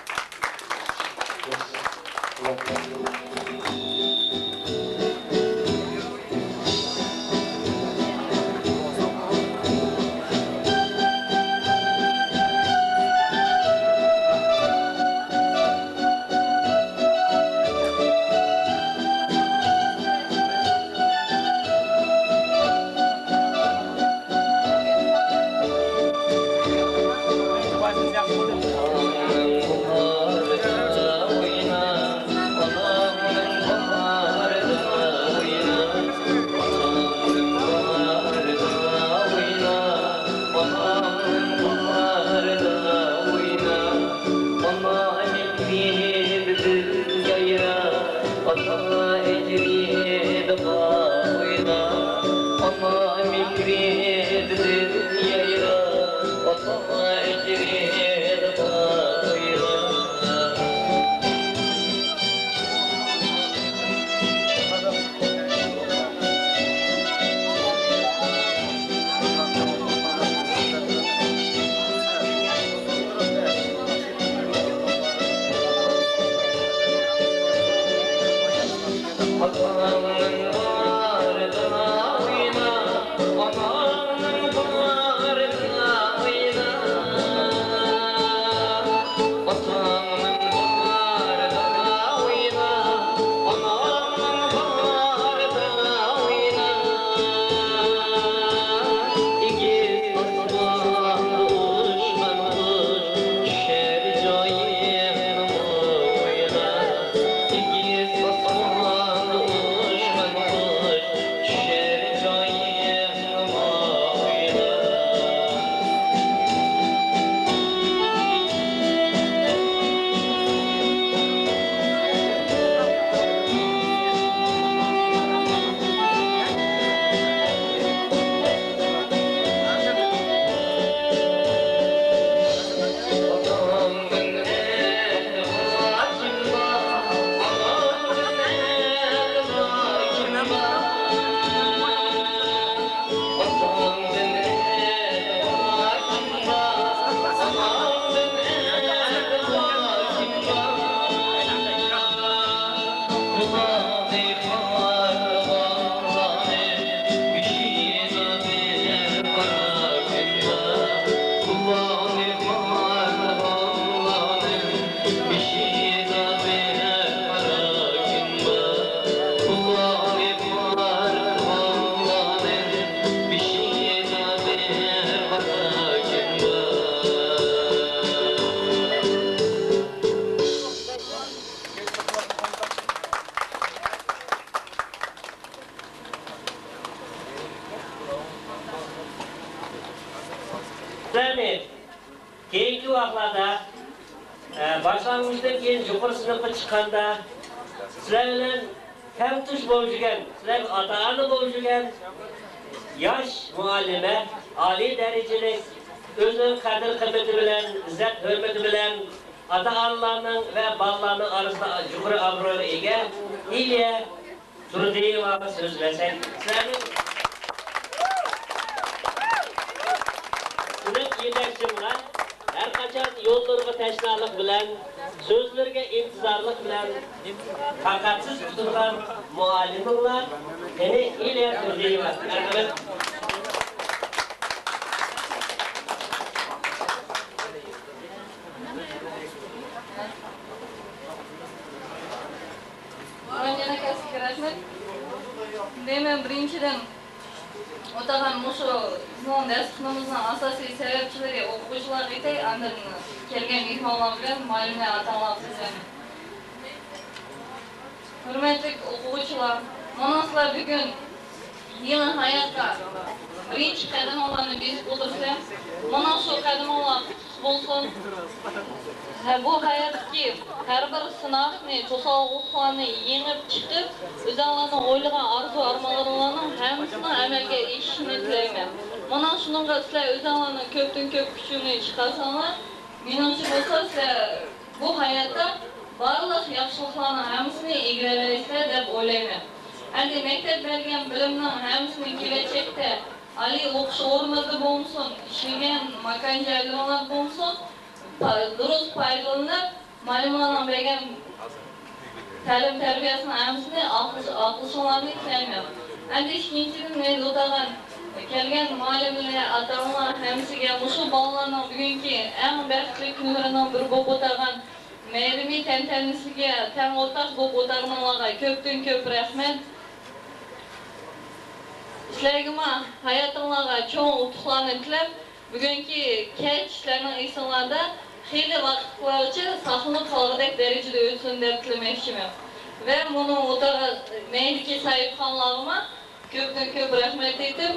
كېيىنكى ۋاقىتلاردا، ئە، باشلانغۇچتىن كېيىن يۇقىرى سىنىپقا چىققاندا، سىلەر بىلەن تەڭتۇش بولۇشىدىغان، سىلەرگە ئاتا-ئانا بولۇشىدىغان ياش مۇئەللىمە، ئالىي دەرىجىلىك، ئۆزىنىڭ قەدىر-قىممىتى بىلەن، ئىززەت-ھۆرمىتى بىلەن ئاتا-ئانىلارنىڭ ۋە بالىلارنىڭ ئارىسىدا يۇقىرى ئابرۇيغا ئىگە ئىلىيە تۇردىيېۋاغا سۆز بەرسەك، سىلەرنىڭ سىنىپ يېتەكچىڭلار ھەر قاچان يوللىرىغا تەشنالىق بىلەن، سۆزلىرىگە ئىنتىزارلىق بىلەن تاقەتسىز كۈتىدىغان مۇئەللىمىڭلار، قېنى، ئىلىيا تۇردىيېۋا. مەرھەمەت. مۇئەللىمگە رەھمەت. دەيمەن، بىرىنچىدىن، ئوتاغان مۇشۇ بىزنىڭ دەرس قىلىشىمىزنىڭ ئاساسىي سەۋەبچىلىرى ئوقۇغۇچىلارغا ئېيتاي، ئاندىن كەلگەن مېھمانلار بىلەن مۇئەللىملەر، ئاتا-ئانىلارغا سۆزلەيمەن. ھۆرمەتلىك ئوقۇغۇچىلار، مانا سىلەر بۈگۈن يېڭى ھاياتقا بىرىنچى قەدىمىڭلارنى بېسىپ ئولتۇرسىلەر. مانا شۇ قەدىمىڭلار قۇتلۇق بولسۇن. ھە، بۇ ھاياتتىكى ھەر بىر سىناقنى، توسالغۇلارنى يېڭىپ چىقىپ، ئۆزۈڭلارنىڭ ئويلىغان ئارزۇ-ئارمانلىرىڭلارنىڭ ھەممىسىنىڭ ئەمەلگە ئېشىشىنى تىلەيمەن. مانا شۇنىڭغا سىلەر ئۆزۈڭلارنىڭ كۆپتىن كۆپ كۈچىنى چىقارساڭلار، مېنىڭچە بولسا، سىلەر بۇ ھاياتتا بارلىق ياخشىلىقلارنىڭ ھەممىسىنى ئىگىلەيسىلەر دەپ ئويلايمەن. ئەمدى مەكتەپ بەرگەن بىلىمنىڭ ھەممىسىنى كېلەچەكتە ئالىي ئوقۇش ئورنىدا بولمىسۇن، ئىشلىگەن ماكان جايلىرىڭلاردا بولمىسۇن، پا-، دۇرۇس پايدىلىنىپ، مۇئەللىملەرنىڭ بەرگەن تەلىم-تەربىيەسىنىڭ ھەممىسىنى ئاقلىش-، ئاقلىشىڭلارنى تىلەيمەن. ئەمدى ئىككىنچىدىن، مەيدە ئولتۇرغان كەلگەن مۇئەللىملەر، ئاتا-ئانىلار ھەممىسىگە مۇشۇ بالىلارنىڭ بۈگۈنكى ئەڭ بەختلىك كۈنلىرىنىڭ بىرى بولۇپ ئولتۇرغان مەيرىمى تەنتەنىسىگە تەڭ ئورتاق بولۇپ ئولتۇرغىنىڭلارغا كۆپتىن كۆپ رەھمەت. سىلەرگىمۇ ھاياتىڭلارغا چوڭ ئۇتۇقلارنى تىلەپ، بۈگۈنكى كەچ سىلەرنىڭ ئېسىڭلاردا خېلى ۋاقىتلارغىچە ساقلىنىپ قالغۇدەك دەرىجىدە ئۆتسۇن دەپ تىلىمەكچىمەن. ۋە مۇنۇ ئوتتۇرىغا مەيدىكى ساھىبخانلارغىمۇ كۆپتىن كۆپ رەھمەت ئېيتىپ،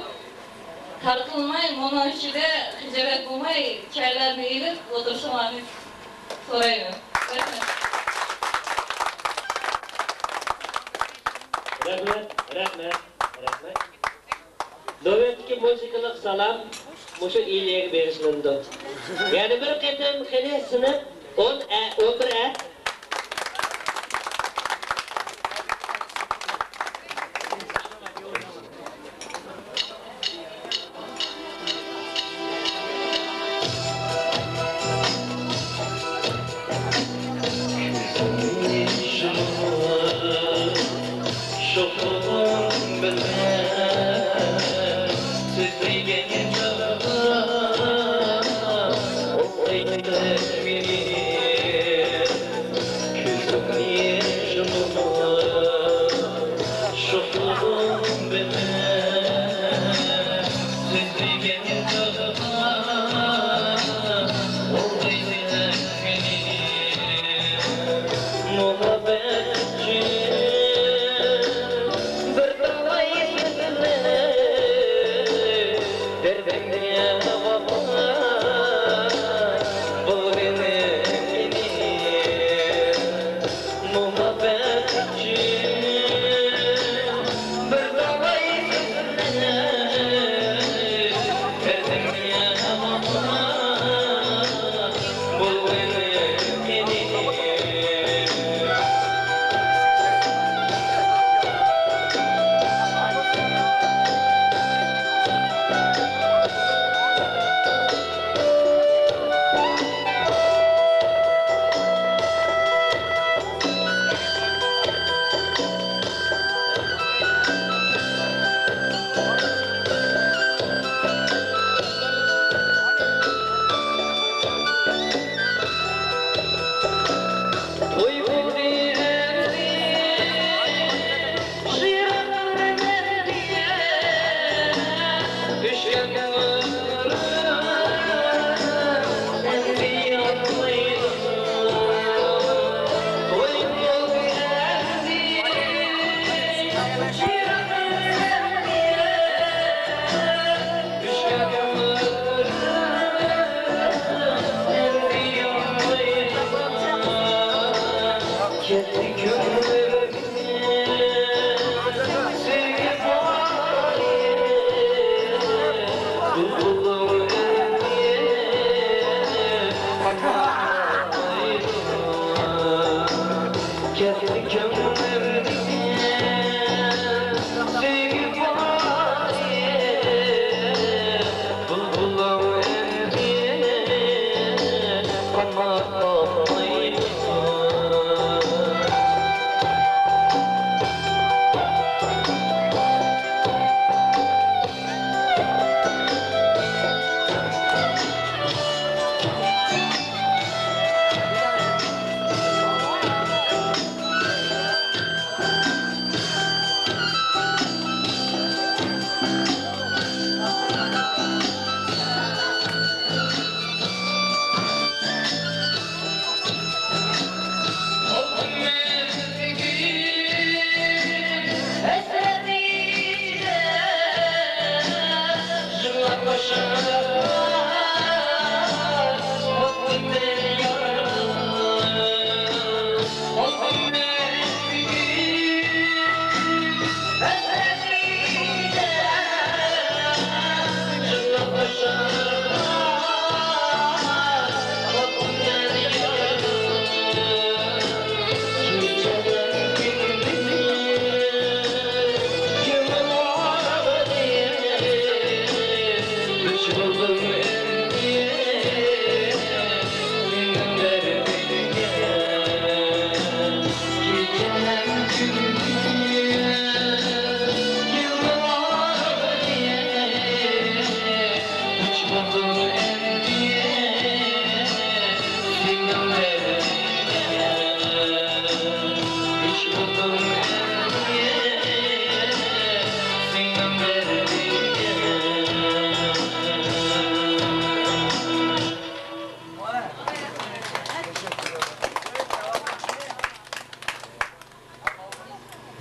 تارتىنماي، مۇنىڭ ئىچىدە خىجالەت بولماي چايلارنى ئېلىپ ئولتۇرۇشۇڭلارنى سورايمەن. رەھمەت. رەھمەت، رەھمەت، رەھمەت. نۆۋەتتىكى مۇزىكىلىق سالام مۇشۇ ئىلىيەگە بېغىشلىنىدۇ. يەنە بىر قېتىم قېنى سىنىپ ئون ئە، ئون بىر ئە.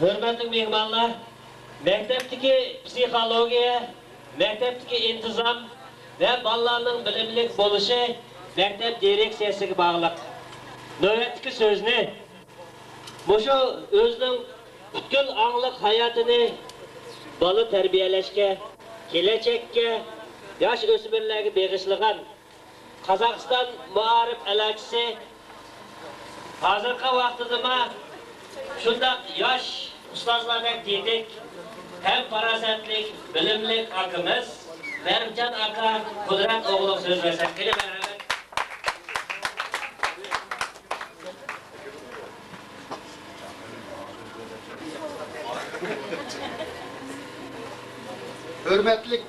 ھۆرمەتلىك مېھمانلار، مەكتەپتىكى پسىخولوگىيە، مەكتەپتىكى ئىنتىزام ۋە بالىلارنىڭ بىلىملىك بولۇشى مەكتەپ دىرېكسىيەسىگە باغلىق. نۆۋەتتىكى سۆزنى مۇشۇ ئۆزىنىڭ پۈتكۈل ئاڭلىق ھاياتىنى بالا تەربىيەلەشكە، كېلەچەككە، ياش ئۆسمۈرلەرگە بېغىشلىغان قازاقىستان مائارىپ ئەلاچىسى، ھازىرقى ۋاقتىدىمۇ شۇنداق ياش ئۇستازلاردەك تېتىك ھەم پاراسەتلىك، بىلىملىك ئاكىمىز مەرۇپجان ئاكا قۇدرەت ئوغلىغا سۆز بەرسەك، قېنى، مەرھەمەت. ھۆرمەتلىك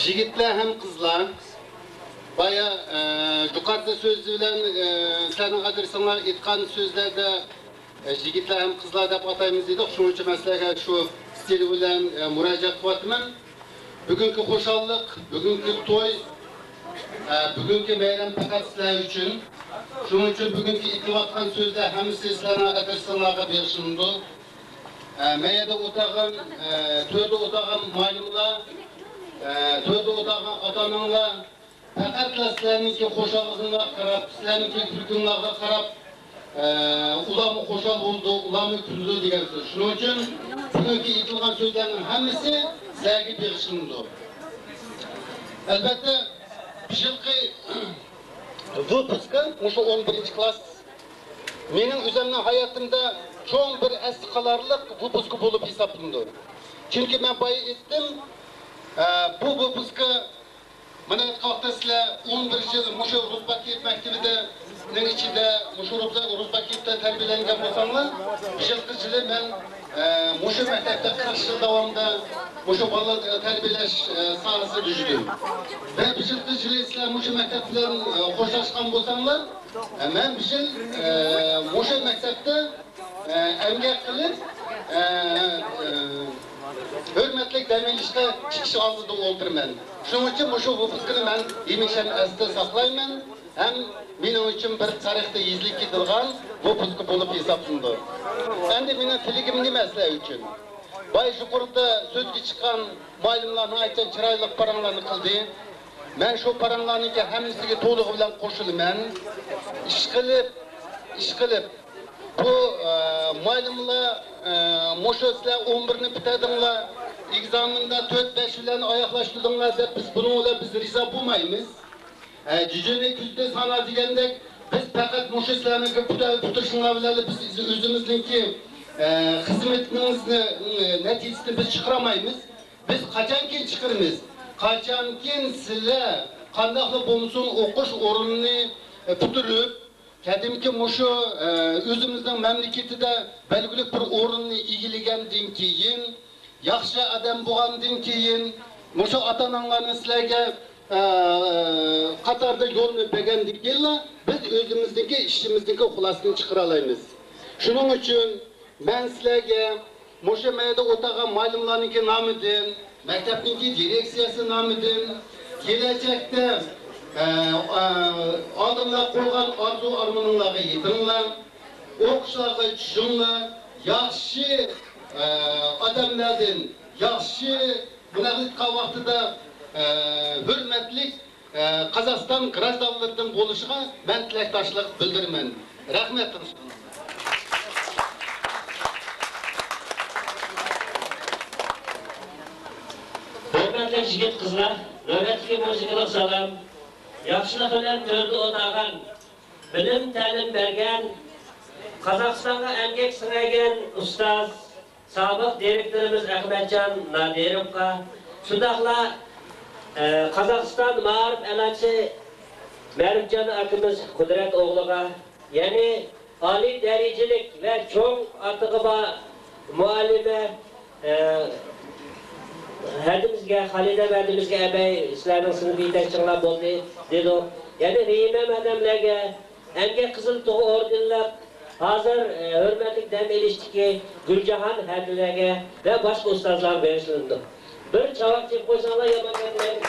يىگىتلەر ھەم قىزلار، بايا، ئە، يۇقىرىدا سۆزى بىلەن، ئە، سىلەرنىڭ ئادرېسىڭلار ئېيتقان سۆزلەردە، ئە، يىگىتلەر ھەم قىزلار دەپ ئاتايمىز دېدۇق. شۇنىڭ ئۈچۈن مەن سىلەرگە شۇ ستىل بىلەن، ئە، مۇراجىئەت قىلىۋاتىمەن. بۈگۈنكى خۇشاللىق، بۈگۈنكى توي، ئە، بۈگۈنكى بايرام پەقەت سىلەر ئۈچۈن. شۇنىڭ ئۈچۈن بۈگۈنكى ئېيتىلىۋاتقان سۆزلەر ھەممىسى سىلەرنىڭ ئادرېسىڭلارغا بېغىشلىنىدۇ. ئە، مەيەردە ئولتۇرغان، ئە، تۆردە ئولتۇرغان مۇئەللىملەر، ئە، تۆردە ئولتۇرغان ئاتا-ئاناڭلار، پەقەتلا سىلەرنىڭكى خۇشاللىقىڭلارغا قاراپ، سىلەرنىڭكى كۈلكۈڭلارغا قاراپ، ئە، ئۇلارمۇ خۇشال بولىدۇ، ئۇلارمۇ كۈلىدۇ دېگەن سۆز. شۇنىڭ ئۈچۈن بۈگۈنكى ئېيتىلغان سۆزلەرنىڭ ھەممىسى سىلەرگە بېغىشلىنىدۇ. ئەلۋەتتە، بۇ يىلقى ۋۇپۇسكا، مۇشۇ ئون بىرىنچى كىلاس، مېنىڭ ئۆزۈمنىڭ ھاياتىمدا چوڭ بىر ئەستە قالارلىق ۋۇپۇسكا بولۇپ ھېسابلىنىدۇ. چۈنكى مەن بايا ئېيتتىم، ئە، بۇ ۋۇپۇسكا، مانا ئېيتقان ۋاقىتتا سىلەر ئون بىر يىل مۇشۇ رۇسباكىيېف مەكتىپىدە، نىڭ ئىچىدە، مۇشۇ رۇسباكىيېفتا تەربىيەلەنگەن بولساڭلار، بۇ يىلقى يىلى مەن، ئە، مۇشۇ مەكتەپتە قىرىق يىل داۋامىدا مۇشۇ بالا تەربىيەلەش، ئە، ساھەسىدە يۈردۈم. ۋە بۇ يىلقى يىلى سىلەر مۇشۇ مەكتەپ بىلەن، ئە، خوشلاشقان بولساڭلار، ئە، مەن بۇ يىل، ئە، مۇشۇ مەكتەپتە ئە، ئەمگەك قىلىپ، ئە، ئە، ھۆرمەتلىك دەم ئېلىشقا چىقىش ئالدىدا ئولتۇرىمەن. شۇنىڭ ئۈچۈن مۇشۇ ۋۇپۇسكىنى مەن ھەمىشە ئەستە ساقلايمەن ھەم مېنىڭ ئۈچۈن بىر تارىختا يېزىلىپ كېتىدىغان ۋۇپۇسكا بولۇپ ھېسابلىنىدۇ. ئەمدى مېنىڭ تىلىكىم نېمە سىلەر ئۈچۈن؟ بايا يۇقىرىدا سۆزگە چىققان مۇئەللىملەر ناھايىتى چىرايلىق پاراڭلارنى قىلدى. مەن شۇ پاراڭلارنىڭكى ھەممىسىگە تولۇقى بىلەن قوشۇلىمەن. ئىشقىلىپ، ئىشقىلىپ، بۇ، ئە، مۇئەللىملەر، ئە، مۇشۇ سىلەر ئون بىرنى پۈتتۈردۈڭلار، ئېگزامېندا تۆت بەش بىلەن ئاياغلاشتۇردۇڭلار دەپ بىز بۇنىڭ بىلەن بىز رىزا بولمايمىز. ئە، جۈجۈنى كۈزدە سانا دېگەندەك، بىز پەقەت مۇشۇ سىلەرنىڭكى پۈتە-، پۈتتۈرۈشۈڭلار بىلەن بىز ئۆزىمىزنىڭكى، ئە، خىزمىتىمىزنى، ئە، نەتىجىسىنى بىز چىقىرالمايمىز. بىز قاچانكىن چىقىرىمىز؟ قاچانكىن سىلەر قانداقلا بولمىسۇن ئوقۇش ئورنىنى، ئە، پۈتتۈرۈپ، قەدىمكى مۇشۇ، ئە، ئۆزىمىزنىڭ مەملىكىتىدە بەلگىلىك بىر ئورۇننى ئىگىلىگەندىن كېيىن، ياخشى ئادەم بولغاندىن كېيىن، مۇشۇ ئاتا-ئاناڭلارنى سىلەرگە، ئە، قاتاردا يولنى بەرگەندىن كېيىنلا بىز ئۆزىمىزنىڭكى ئىشىمىزنىڭكى خۇلاسىسىنى چىقىرالايمىز. شۇنىڭ ئۈچۈن مەن سىلەرگە مۇشۇ مەيدە ئولتۇرغان مۇئەللىملارنىڭكى نامىدىن، مەكتەپنىڭكى دىرېكسىيەسى نامىدىن، كېلەچەكتە، ئە، ئە، ئالدىمدا قويغان ئارزۇ-ئارمىنىڭلارغا يېتىڭلار، ئوقۇشلارغا چۈشۈڭلار، ياخشى، ئە، ئادەملەردىن، ياخشى، بۇنداق ئېيتقان ۋاقتىدا، ئە، ھۆرمەتلىك، ئە، قازاقىستان گراژدانلىرىدىن بولۇشىغا مەن تىلەكداشلىق بىلدۈرىمەن. رەھمەت. ھۆرمەتلىك يىگىت-قىزلار، نۆۋەتتىكى مۇزىكىلىق سالام، ياخشىلىق بىلەن تۆردە ئولتۇرغان، بىلىم-تەلىم بەرگەن، قازاقىستانغا ئەمگەك سىڭدۈرگەن ئۇستاز، سابىق دىرېكتورىمىز ئەخمەتجان نادىروۋقا، شۇنداقلا، ئە، قازاقىستان مائارىپ ئەلاچىسى مەرۇپجان ئاكىمىز قۇدرەت ئوغلىغا، يەنى ئالىي دەرىجىلىك ۋە چوڭ ئاتىقى بار مۇئەللىمە، ئە، ھەدىمىزگە، خالىدە ھەدىمىزگە ئەبەي، سىلەرنىڭ سىنىپ يېتەكچىڭلار بولدى، دېدۇق. يەنى رېھىم ھەدەملەرگە، ئەمگەك قىزىل تۇغى ئوردېنلىق، ھازىر، ئە، ھۆرمەتلىك دەم ئېلىشتىكى گۈلجاھان ھەدىلەرگە ۋە باشقا ئۇستازلارغا بېغىشلىنىدۇ. بىر چاۋاك چېلىپ قويساڭلار يامان بولمايدۇ.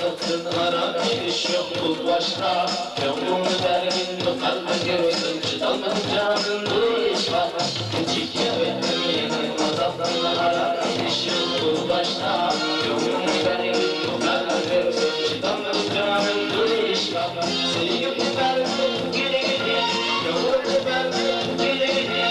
ئازابتىن ئارام، ئىش يوق پۇل باشقا. كۆڭلۈڭنى بەرگىن، قەلبىڭگە بېرىسەن، چىدالمىدىم جانىم بۇ ئىشقا. كېچىككەن ئۆتتۈم يەنە ئازابتىن ئارام، ئىش يوق پۇل باشقا. كۆڭلۈڭنى بەرگىن، قەلبىڭگە بېرىسەن، چىدالمىدىم جانىم بۇ ئىشقا. سۆيگۈمنى بەرگىن، كېلىگىنى، كۆڭلۈمنى بەرگىن، كېلىگىنى.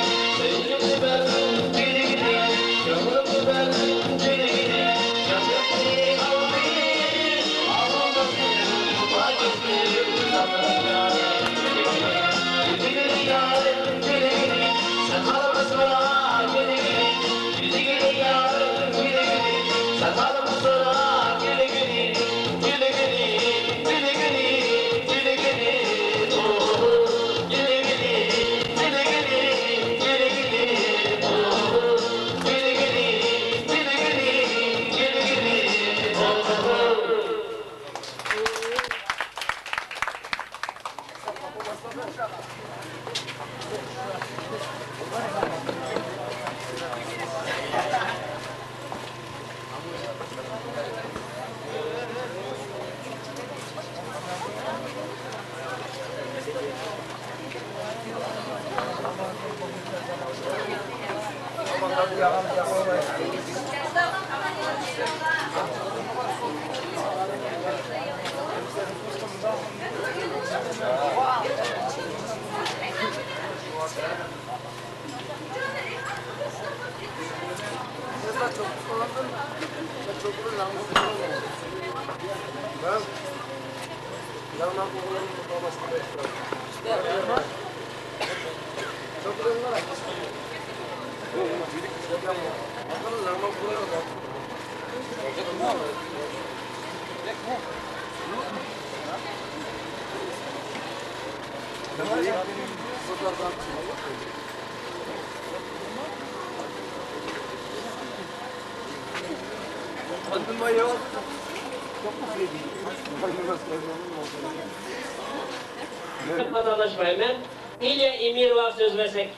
خاتالاشمايمەن. ئىليا ئېمىروۋاغا سۆز بەرسەك.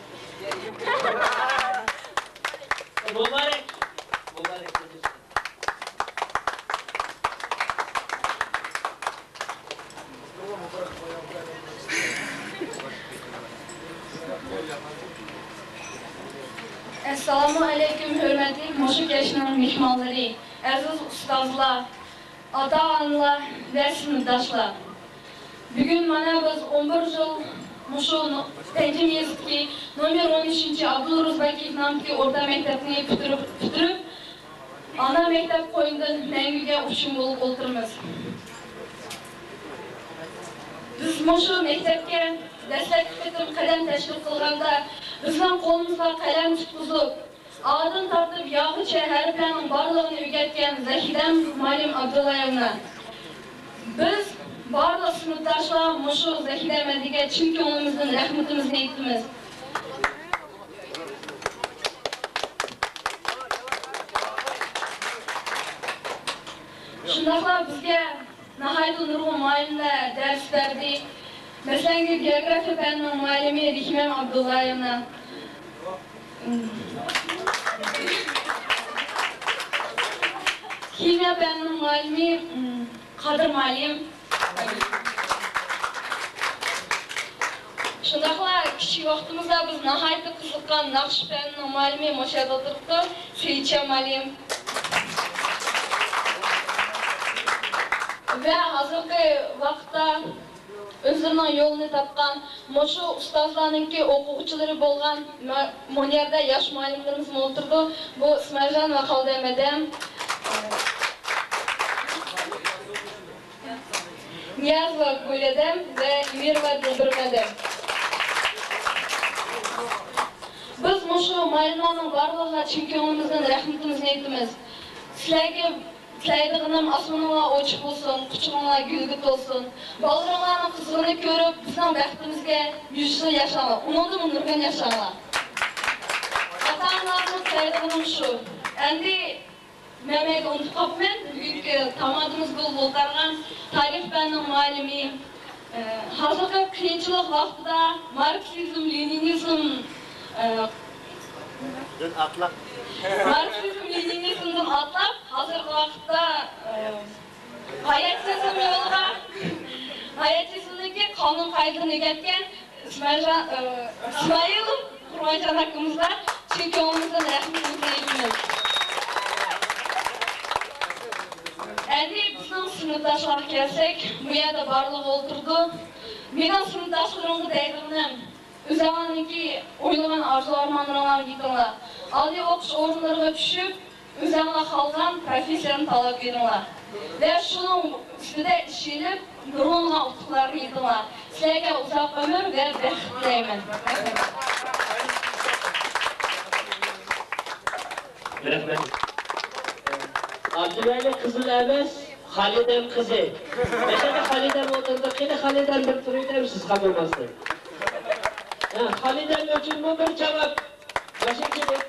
مۇبارەك. مۇبارەك. ئەسسالامۇ ئەلەيكۇم، ھۆرمەتلىك مۇشۇ كەچنىڭ مېھمانلىرى، ئەزىز ئۇستازلار، ئاتا-ئانىلار ۋە سىنىپداشلار! بۈگۈن مانا بىز ئون بىر يىل مۇشۇ نو-، پەنجىم يېزىدىكى نومېر ئون ئۈچىنچى ئابدۇل روزباكىيېف نامىدىكى ئورتا مەكتەپنى پۈتتۈرۈپ، پۈتتۈرۈپ، ئانا مەكتەپ قوينىدىن مەڭگۈگە ئۇچقۇن بولۇپ ئولتۇرىمىز. بىز مۇشۇ مەكتەپكە دەسلەپكى قېتىم قەدەم تەشرىپ قىلغاندا، بىزنىڭ قولىمىزغا قەلەم تۇتقۇزۇپ، ئادىن تارتىپ ياغىچە ھەرپلەرنىڭ بارلىقىنى ئۆگەتكەن زەھىدەم مۇئەللىم ئابدۇللايېۋنا، بىز بارلىق سىنىپداشلار مۇشۇ زەھىدەم ئەدىگە چىن كۆڭلىمىزدىن رەھمىتىمىزنى ئېيتىمىز. شۇنداقلا بىزگە ناھايىتى نۇرغۇن مۇئەللىملەر دەرس بەردى. مەسىلەن، گېئوگرافىيە پەنىنىڭ مۇئەللىمى رېھىمەم ئابدۇللايېۋنا، خىمىيە پەنىنىڭ مۇئەللىمى قادىر مۇئەللىم. شۇنداقلا كىچىك ۋاقتىمىزدا بىز ناھايىتى قىزىققان ناخشا پەنىنىڭ مۇئەللىمى مۇشۇ يەردە ئولتۇرۇپتۇ، سېيىتجان مۇئەللىم. ۋە ھازىرقى ۋاقىتتا ئۆزلىرىنىڭ يولىنى تاپقان مۇشۇ ئۇستازلارنىڭكى ئوقۇغۇچىلىرى بولغان مە-، مۇنۇ يەردە ياش مۇئەللىملىرىمىزمۇ ئولتۇردى. بۇ ئىسمائىلجان ۋە خالىدەم ھەدەم، نىياز ۋە گۈل ھەدەم ۋە ئېمىر ۋە دىلبىر ھەدەم. بىز مۇشۇ مۇئەللىملەرنىڭ بارلىقىغا چىن كۆڭلىمىزدىن رەھمىتىمىزنى ئېيتىمىز. سىلەرگە تىلەيدىغىنىم، ئاسمىنىڭلار ئوچۇق بولسۇن، قۇچىقىڭلار گۈلگە تولسۇن. بالىلىرىڭلارنىڭ قىزىغىنى كۆرۈپ، بىزنىڭ بەختىمىزگە يۈز يىل ياشاڭلار، ئۇنىڭدىنمۇ نۇرغۇن ياشاڭلار. ئاتا-ئانىلارنىڭ تىلەيدىغىنىم شۇ. ئەمدى مەن مەيدە ئۇنتۇپ قاپمەن، بۈگۈنكى تامادىمىز بولۇپ ئولتۇرغان تارىخ پەننىڭ مۇئەللىمى، ئە، ھازىرقى قىيىنچىلىق ۋاقتىدا ماركسىزم، لېنىنىزم، ئە، دىن ئاتلاپ. ماركسىزم، لېنىنىزمدىن ئاتلاپ، ھازىرقى ۋاقىتتا، ئە، ھاياتىزم يولىغا، ھاياتىزمدىكى قانۇن قائىدىلىرىنى ئۆگەتكەن ئىسمايىل، ئىسمايىل قۇرمانجان ئاكىمىزغا چىن كۆڭلىمىزدىن رەھمىتىمىزنى ئېيتىمىز. ئەمدى بىزنىڭ سىنىپداشلارغا كەلسەك، بۇ يەردە بارلىقى ئولتۇرىدۇ. مېنىڭ سىنىپداشلىرىمغا دەيدىغىنىم، ئۆزۈڭلارنىڭكى ئويلىغان ئارزۇ-ئارمانلىرىڭلارغا يېتىڭلار. ئالىي ئوقۇش ئورۇنلىرىغا چۈشۈپ، ئۆزۈڭلار خالىغان پروفېسسىيەنى تاللاپ بېرىڭلار ۋە شۇنىڭ ئۈستىدە ئىش ئېلىپ، نۇرغۇنلىغان ئۇتۇقلارغا يېتىڭلار. سىلەرگە ئۇزاق ئۆمۈر ۋە بەخت تىلەيمەن. رەھمەت. رەھمەت. ئابدۇۋەلى قىزىل ئەمەس، خالىدەم قىزى. مەشەدە خالىدەم ئولتۇرىدۇ. قېنى خالىدەم بىر تۇرۇۋېتەمسىز خاپا بولماستىن؟ ھە، خالىدەم ئۈچۈنمۇ بىر جاۋاب. باشقىچىلىك،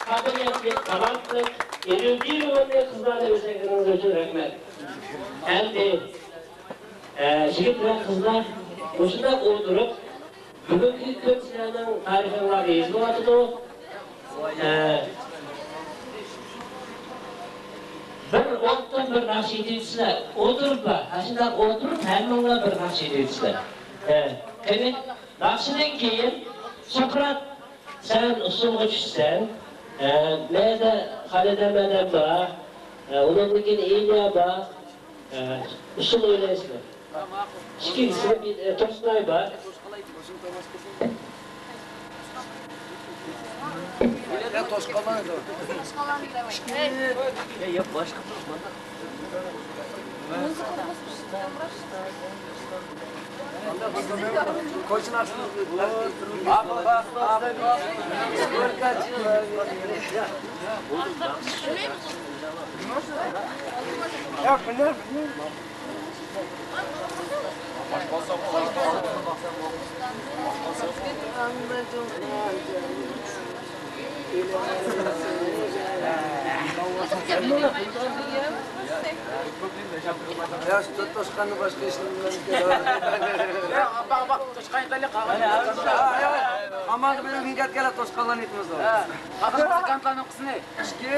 قابىلىيەتلىك، تالانتلىق، ئېنېرگىيە روھىنى قىزلارنى ئۆستۈرگىنىڭىز ئۈچۈن رەھمەت. ئەمدى، ئە، يىگىت ۋە قىزلار مۇشۇنداق ئولتۇرۇپ، بۈگۈنكى كۈن سىلەرنىڭ تارىخىڭلارغا يېزىلىۋاتىدۇ. ئە، بىر ئوتتىن بىر ناخشا ئېيتىۋېتىسىلەر، ئولتۇرۇپلا، ئاشۇنداق ئولتۇرۇپ ھەممىڭلار بىر ناخشا ئېيتىۋېتىسىلەر. ئە، قېنى، ناخشىدىن كېيىن سۇقرات، سەن ئۇسسۇلغا چۈشىسەن. ھە، مەيدە خالىدەم ھەدەم بار. ھە، ئۇنىڭدىن كېيىن ئىليا بار. ھە، ئۇسسۇل ئوينايسىلەر. ئىككىنچىسى، ھە، تۇرسۇنئاي بار. يا، توشقانلار ئىدى. يا، يا، باشقا توشقانلار. يا، شۇ تۆت توشقاننى باشقا ئىشلىرىم بىلەن. يا، باق، باق، توشقان يېتەرلىك قالغان. ھە، ھە. ئاماندا بىلەن كەتكەنلەر توشقانلارنى يېتىمىز. ھە. قالغان مۇزىكانتلارنىڭ قىسمى. ئىككى،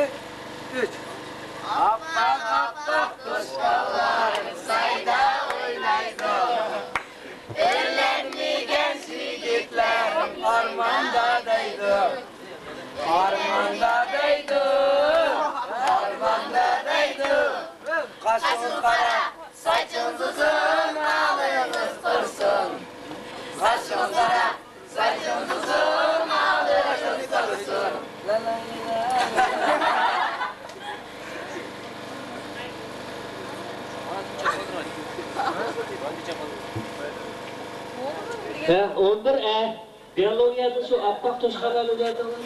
ئۈچ. ئاپئاق، ئاپئاق توشقانلار سايدا ئوينايدۇ. ئۆيلەنمىگەن يىگىتلەر ئارماندا دەيدۇ. ئارماندا دەيدۇ، ئارماندا دەيدۇ. قاشىڭىزغا قاراپ، ساچىڭىز ئۇزۇن، ئالىڭىز قۇرۇسۇن. قاشىڭىزغا قاراپ، ساچىڭىز ئۇزۇن، ئالىڭىز قۇرۇسۇن. ھە، ئون بىر ئە. بىيولوگىيەدە شۇ ئاپئاق توشقانلارنى ئۆگەندىڭىز؟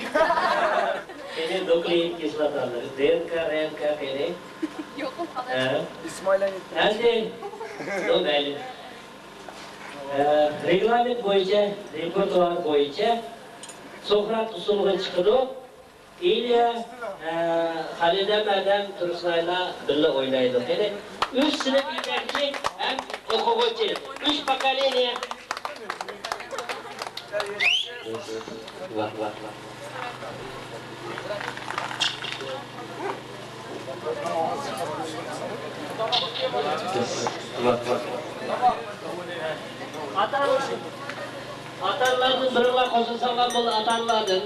قېنى، نۇكلېئىد كىسلاتالىرى، دې ئېن كا، رې ئېن كا قېنى؟ ھە؟ ئەمدى، ئۇ مەيلى. ھە، رېگلامېنت بويىچە، رېپېرتۇئار بويىچە سۇقرات ئۇسسۇلغا چىقىدۇ. ئىليا، ئە، خالىدەم ھەدەم، تۇرسۇنئايلار بىللە ئوينايدۇ. قېنى، ئۈچ سىنىپ يېتەكچى ھەم ئوقۇغۇچى، ئۈچ پوكولېنىيە. ۋاھ، ۋاھ، ۋاھ. ئاتا-ئانىلاردىن بىرىڭلار قوشۇلساڭلار بولدى، ئاتا-ئانىلاردىن.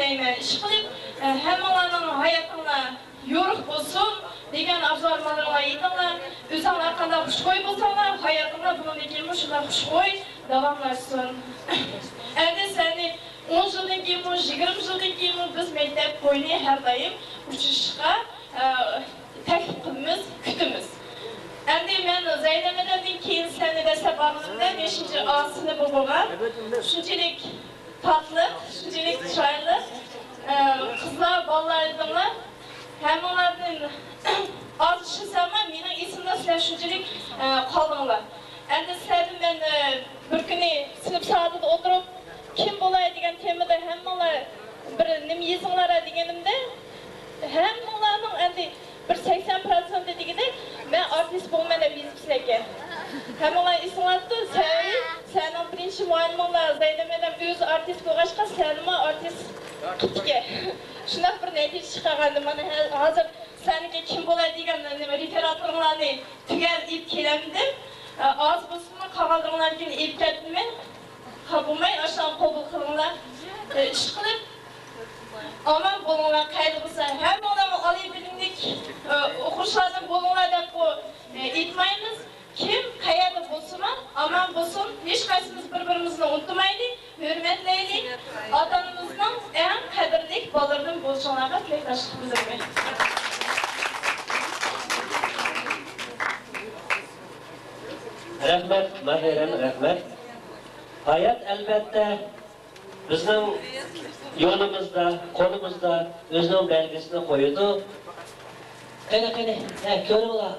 ئىشقىلىپ، ھەممىڭلارنىڭ ھاياتىڭلار يورۇق بولسۇن، دېگەن ئارزۇ-ئارمانلىرىڭلار يېتىڭلار. ئۆزۈڭلار قانداق خۇشخۇي بولساڭلار، ھاياتىڭلار بۇنىڭدىن كېيىنمۇ شۇنداق خۇشخۇي داۋاملاشسۇن. ئەمدى سەننى ئون يىلدىن كېيىنمۇ، يىگىرمە يىلدىن كېيىنمۇ بىز مەكتەپ قوينى ھەر دائىم ئۇچرىشىشقا، ئە، تەكلىپ قىلىمىز، كۈتىمىز. ئەمدى مەن زەينەپ مەدەمدىن كېيىن سەھنىدە سەپەرلىرىمدە بەشىنچى ئا سىنىپى بولغان، شۇنچىلىك تاتلىق، شۇنچىلىك چىرايلىق، ئە، قىزلار، بالىلار ئىدىڭلار. ھەممىڭلاردىن ئاز ئىشلىسەممۇ، مېنىڭ ئېسىمدە سىلەر شۇنچىلىك، ئە، قالدىڭلار. ئەمدى سىلەردىن مەن، ئە، بىر كۈنى سىنىپ سائىتىدە ئولتۇرۇپ، كىم بولاي دېگەن تېمىدا ھەممىڭلار بىر نېمە يېزىڭلار دېگىنىمدە، ھەممىڭلارنىڭ ئەمدى بىر سەكسەن پىروتسېنتى دېگۈدەك، مەن ئارتىس بولىمەن دەپ يېزىپسىلەركەن. ھەممىڭلار ئېسىڭلاردا، سەۋەبى، سەنىڭ بىرىنچى مۇئەللىمىڭلار زەينەپ مەدەم ئۆزى ئارتىس بولغاچقا، سەنمۇ ئارتىس قىپتىكەن. شۇنداق بىر نەتىجە چىقارغاندا، مانا، ھە-، ھازىر سىلەرنىڭكى كىم بولاي دېگەن نېمە رېفېراتلىرىڭلارنى تۈگەل ئېلىپ كېلەمدىم. ئاز بولسىمۇ، قالغانلىرىڭلارنىڭكىنى ئېلىپ كەتتىم مەن. خاپا بولماي، ئاشۇلارنى قوبۇل قىلىڭلار. ئىشقىلىپ، ئامان بولۇڭلار، قەيەردە بولسا. ھەممىڭلارغا ئالىي بىلىملىك، ئە، ئوقۇغۇچىلاردىن بولۇڭلار دەپمۇ، ئە، ئېيتمايمىز. كىم قەيەردە بولسىمۇ، ئامان بولسۇن. ھېچقايسىمىز بىر-بىرىمىزنى ئۇنتۇمايلى، ھۆرمەتلەيلى. ئاتا-ئانىمىزنىڭ ئەڭ قەدىرلىك بالىلىرىدىن بولۇشۇڭلارغا تىلەكداشلىق بىلدۈرىمەن. رەھمەت، ماھىرەم، رەھمەت. ھايات، ئەلۋەتتە، بىزنىڭ يولىمىزدا، قولىمىزدا ئۆزىنىڭ بەلگىسىنى قويىدۇ. قېنى، قېنى، ھە، كۆرۈڭلار.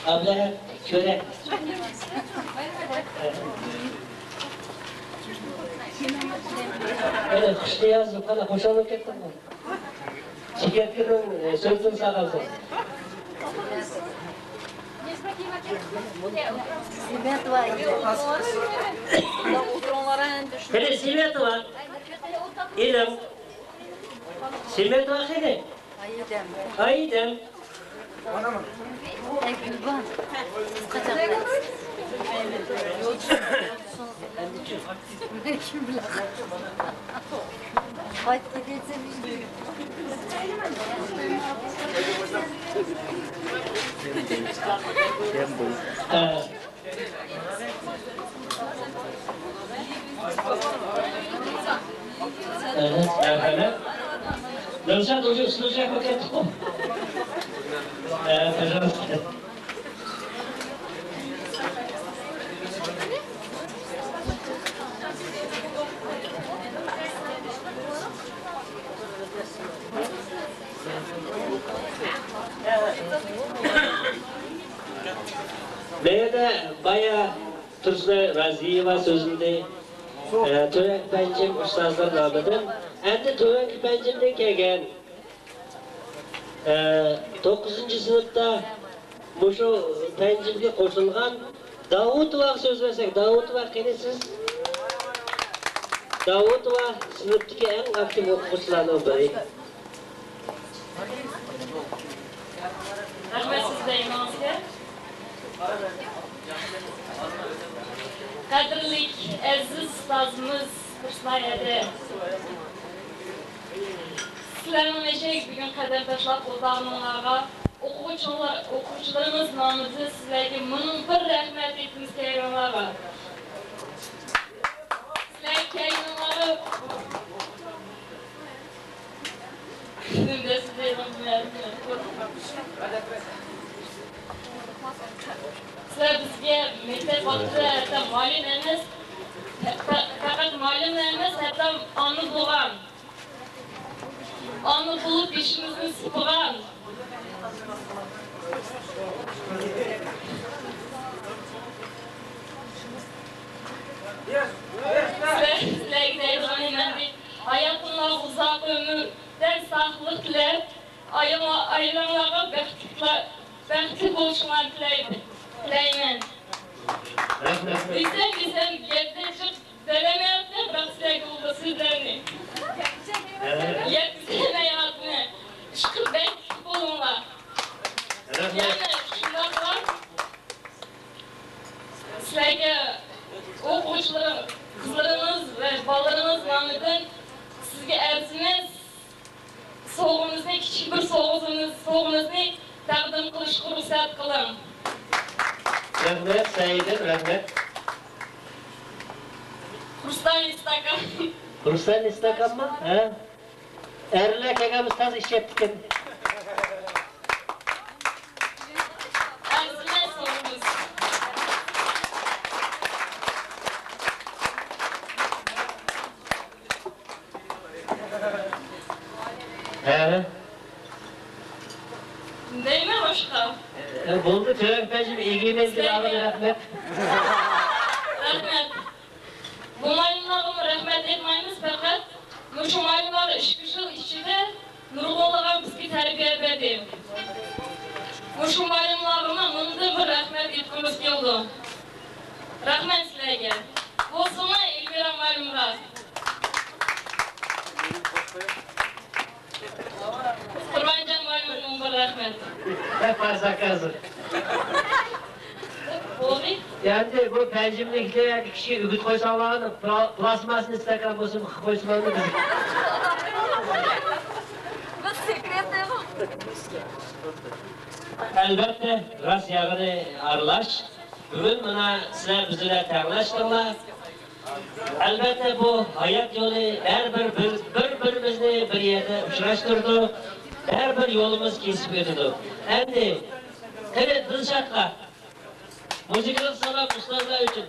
ئابلەت، كۆرە. قېنى، خۇشنىياز، قانا، خۇشال بولۇپ كەتتىڭمۇ؟ چېكەتكىنىڭ، ئە، سۆزىدىن ساغالسۇن. قېنى، سېمەتوۋا. ئىلىم. سېمەتوۋا قېنى. ئايدەم. ئايدەم. ئەي، گۈلبان. قاچان؟ قايتىپ كەلسەم. ئەھە، مەرھەمەت. دىلشات، ئۇجۇ ئۇسسۇلجاق بولۇپ كەتتىكۇ. ئە، پەرۋاز. مەيەردە بايا تۇرسۇنئاي رازىيېۋا سۆزلىدى. ئە، تۆۋەنكى پەنجىم ئۇستازلار نامىدىن. ئەمدى تۆۋەنكى پەنجىمدىن كەلگەن، ئە، توققۇزىنچى سىنىپتا مۇشۇ پەنجىمگە قوشۇلغان داۋۇتوۋاغا سۆز بەرسەك. داۋۇتوۋا قېنى سىز؟ داۋۇتوۋا سىنىپتىكى ئەڭ ئاكتىپ ئوقۇغۇچىلارنىڭ بىرى. رەھمەت سىزگە، ئىمامىزگە. قەدىرلىك ئەزىز ئۇستازىمىز تۇرسۇنئاي ھەدە. سىلەرنىڭ نەشەگە بۈگۈن قەدەم تاشلاپ ئولتۇرغىنىڭلارغا ئوقۇغۇچىلار، ئوقۇغۇچىلىرىمىز نامىدىن سىلەرگە مىڭ بىر رەھمەت ئېيتىمىز كەلگىنىڭلارغا. سىلەرگە كەلگىنىڭلارغا سىلەر بىزگە مەكتەپ ۋاقتىدا ھەتتا مۇئەللىم ئەمەس، پە-، پەقەت مۇئەللىم ئەمەس، ھەتتا ئانا بولغان. ئانا بولۇپ بېشىمىزنى سىقىغان. سىلەر، سىلەرگە دەيدىغىنىم ئەمدى ھاياتىڭلارغا ئۇزاق ئۆمۈر، تەن ساقلىق تىلەپ، ئايالىڭلارغا بەختلىكلەر، بەختلىك بولۇشۇڭلارنى تىلەي-، تىلەيمەن. رەھمەت. دېسەم، دېسەم، يەردە جىق بەرەلمەيۋاتىمەن، بىراق سىلەرگە بۇ سۆزلەرنى يەتكۈزەلمەيۋاتىمەن. ئىشقىلىپ بەك بولۇڭلار. رەھمەت. يەنە شۇنداقلا سىلەرگە ئوقۇغۇچىلىرىڭ، قىزلىرىڭىز ۋە بالىلىرىڭىز نامىدىن بىر سوۋغىمىز، سوۋغىمىزنى تەقدىم قىلىشقا رۇخسەت قىلىڭ. رەھمەت، سەئىدىم، رەھمەت. رۇستام ئىستاكان. رۇستام ئىستاكانمۇ؟ ھە؟ ئەرلەر كەلگەنمىسە تازا ئىچەتتىكەن. ئەرزىمەس سوۋغىمىز. ھە؟ دەيمەن باشقا. ئە، بولدى، تۆۋەن پەنجىم ئىگىمەن دېدى، ئاغا، رەھمەت. رەھمەت. بۇ مۇئەللىملەرگىمۇ رەھمەت ئېيتمايمىز، پەقەت مۇشۇ مۇئەللىملەر ئىككى يىل ئىچىدە نۇرغۇنلىغان بىزگە تەربىيە بەردى. مۇشۇ مۇئەللىملەرگىمۇ مۇندىن بىر رەھمەت ئېيتقۇمىز كېلىدۇ. رەھمەت سىلەرگە. بولسىمۇ ئېلمىرا مۇئەللىمغا. قۇربانجان مۇئەللىمگىمۇ بىر رەھمەت. بەك بار زاكازى. بولدى. ئەمدى بۇ پەنجىملىكلەرگە كىشى ئۆگىتىپ قويساڭلار، پلا-، پلاستماسسىنى ئىستاكان بولسىمۇ قىلىپ قويسىلا بىز. بىز سېكرېتنى. ئەلۋەتتە، راست ياغىنى ئارىلاش. بۈگۈن مانا سىلەر بىز بىلەن تەڭلەشتىڭلار. ئەلۋەتتە، بۇ ھايات يولى، ھەر بىر، بىر، بىر-بىرىمىزنى بىر يەردە ئۇچراشتۇرىدۇ، ھەر بىر يولىمىز كېسىپ ئۆتىدۇ. ئەمدى، قېنى، دىلشاتقا مۇزىكىلىق سالام ئۇستازلار ئۈچۈن.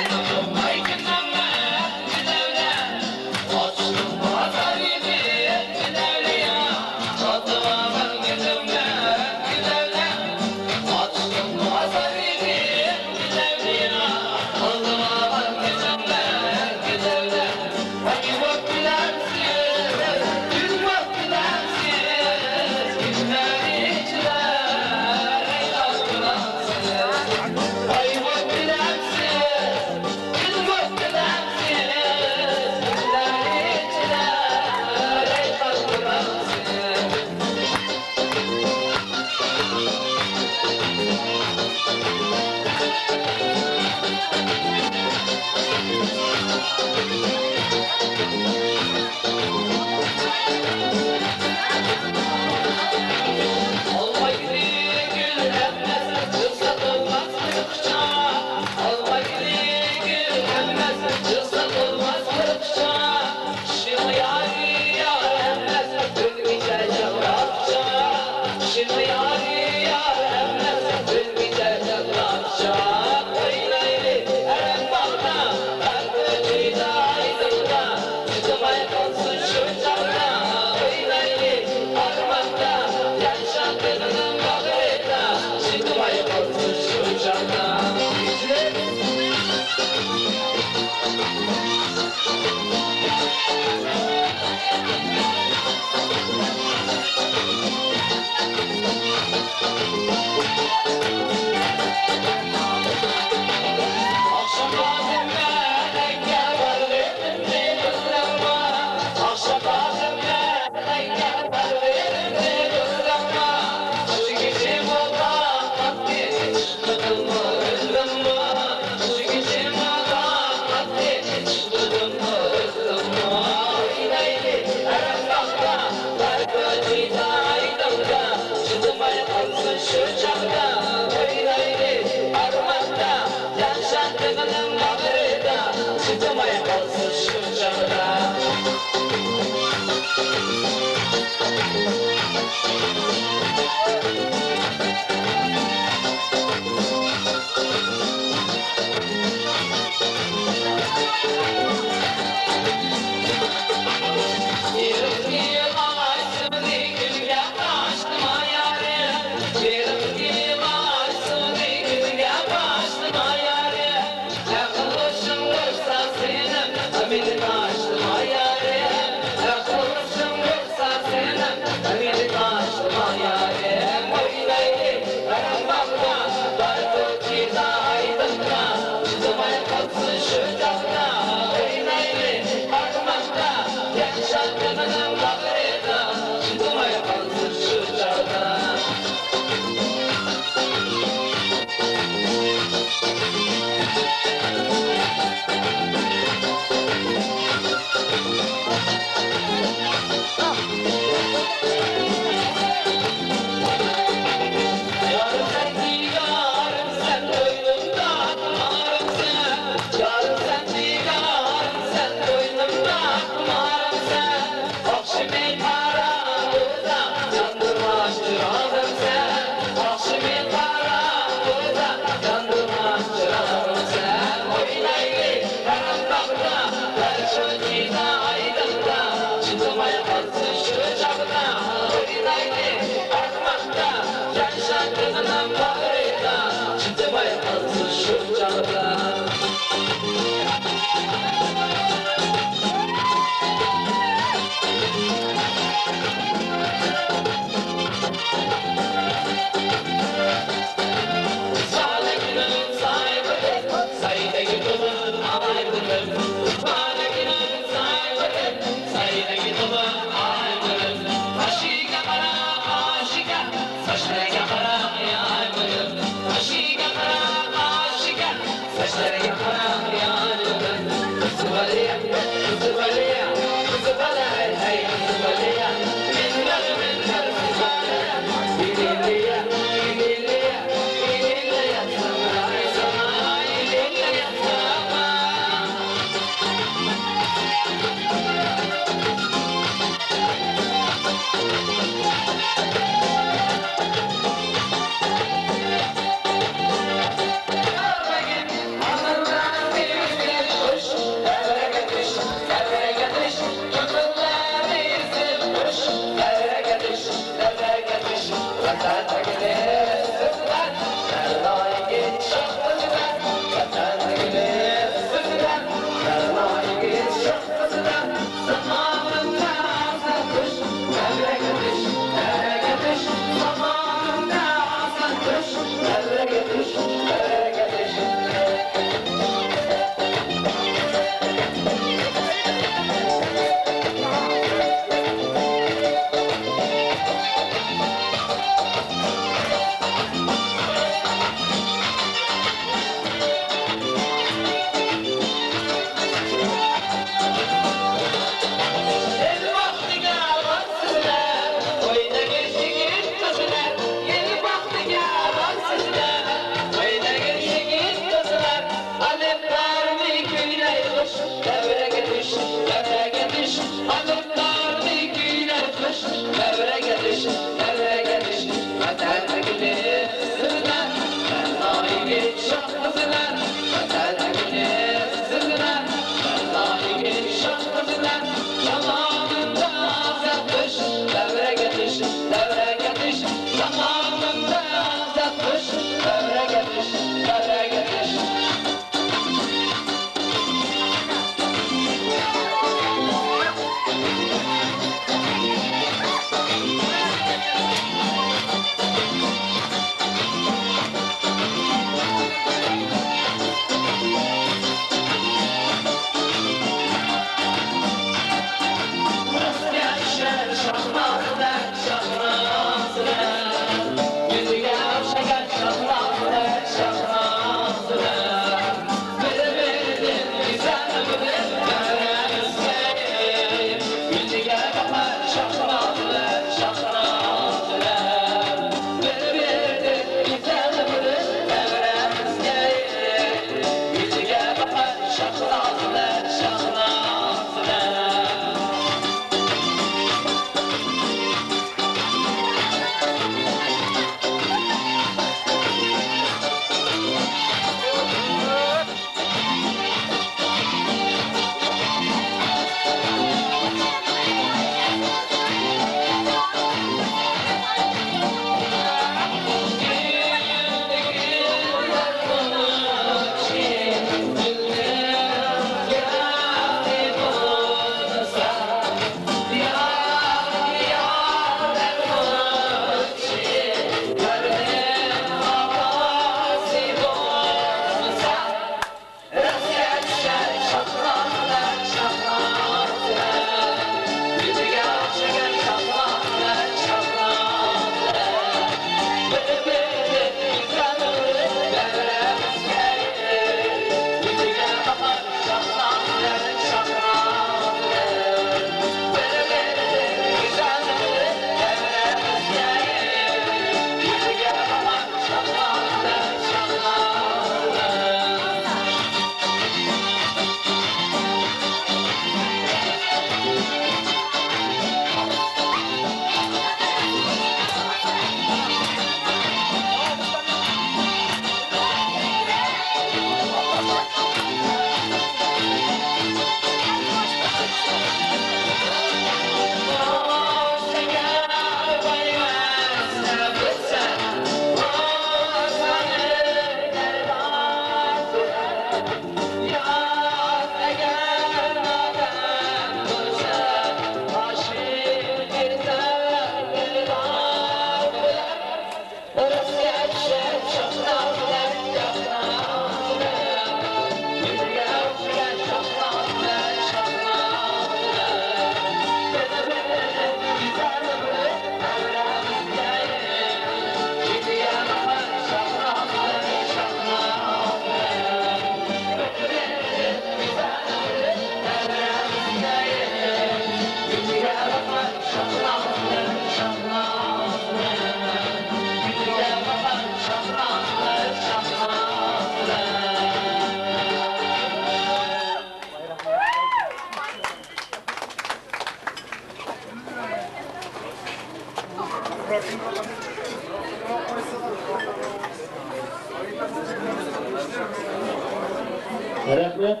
رەھمەت.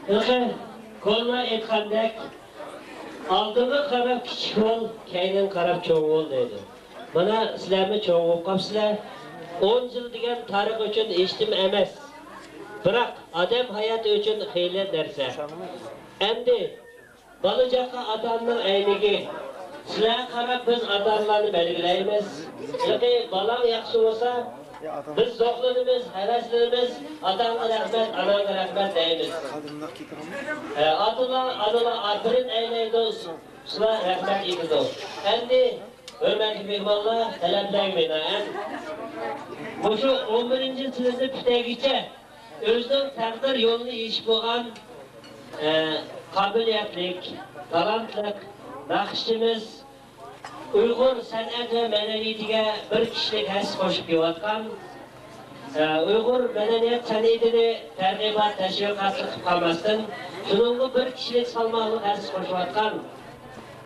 ھېلىقى كونىلار ئېيتقاندەك، «ئالدىڭغا قاراپ كىچىك بول، كەينىڭگە قاراپ چوڭ بول» دەيدۇ. مانا سىلەرمۇ چوڭ بولۇپ قاپسىلەر. ئون يىل دېگەن تارىخ ئۈچۈن ھېچنېمە ئەمەس. بىراق ئادەم ھاياتى ئۈچۈن خېلى نەرسە. ئەمدى بالا-چاقا ئاتا-ئانىنىڭ ئەينىكى. سىلەرگە قاراپ بىز ئاتا-ئانىلارنى بەلگىلەيمىز. چۈنكى بالاڭ ياخشى بولسا، بىز زوقلىنىمىز، ھەۋەسلىنىمىز، «ئاتاڭغا رەھمەت، ئاناڭغا رەھمەت» دەيمىز. ئە، ئاتىلار، ئانىلار ئاپىرىن ئەيلەيدۇ، سىلەر رەھمەت ئېيتىدۇ. ئەمدى ھۆرمەتلىك مېھمانلار، تەلەپلەرگە بىنائەن، مۇشۇ ئون بىرىنچى سىنىپنى پۈتتۈرگىچە ئۆزىنىڭ تەقدىر يولىنى ئېچىپ بولغان، ئە، قابىلىيەتلىك، تالانتلىق ناخشىچىمىز، ئۇيغۇر سەنئەت ۋە مەدەنىيىتىگە بىر كىشىلىك ھەسسە قوشۇپ كېلىۋاتقان، ئە، ئۇيغۇر مەدەنىيەت سەنئىتىنى تەرغىبات، تەشۋىقاتلىق قىلىپ قالماستىن، شۇنىڭغا بىر كىشىلىك سالماقلىق ھەسسە قوشۇۋاتقان،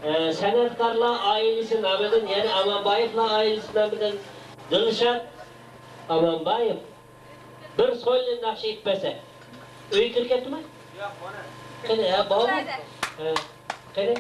ئە، سەنئەتكارلار ئائىلىسى نامىدىن، يەنى ئامانبايېۋلار ئائىلىسى نامىدىن دىلشات ئامانبايېۋ بىر سولو ناخشا ئېيتىپ بەرسە. ئۆيگە كىرىپ كەتتىما؟ ياق، مانا. قېنى، ھە، بارمۇ؟ ھە، قېنى؟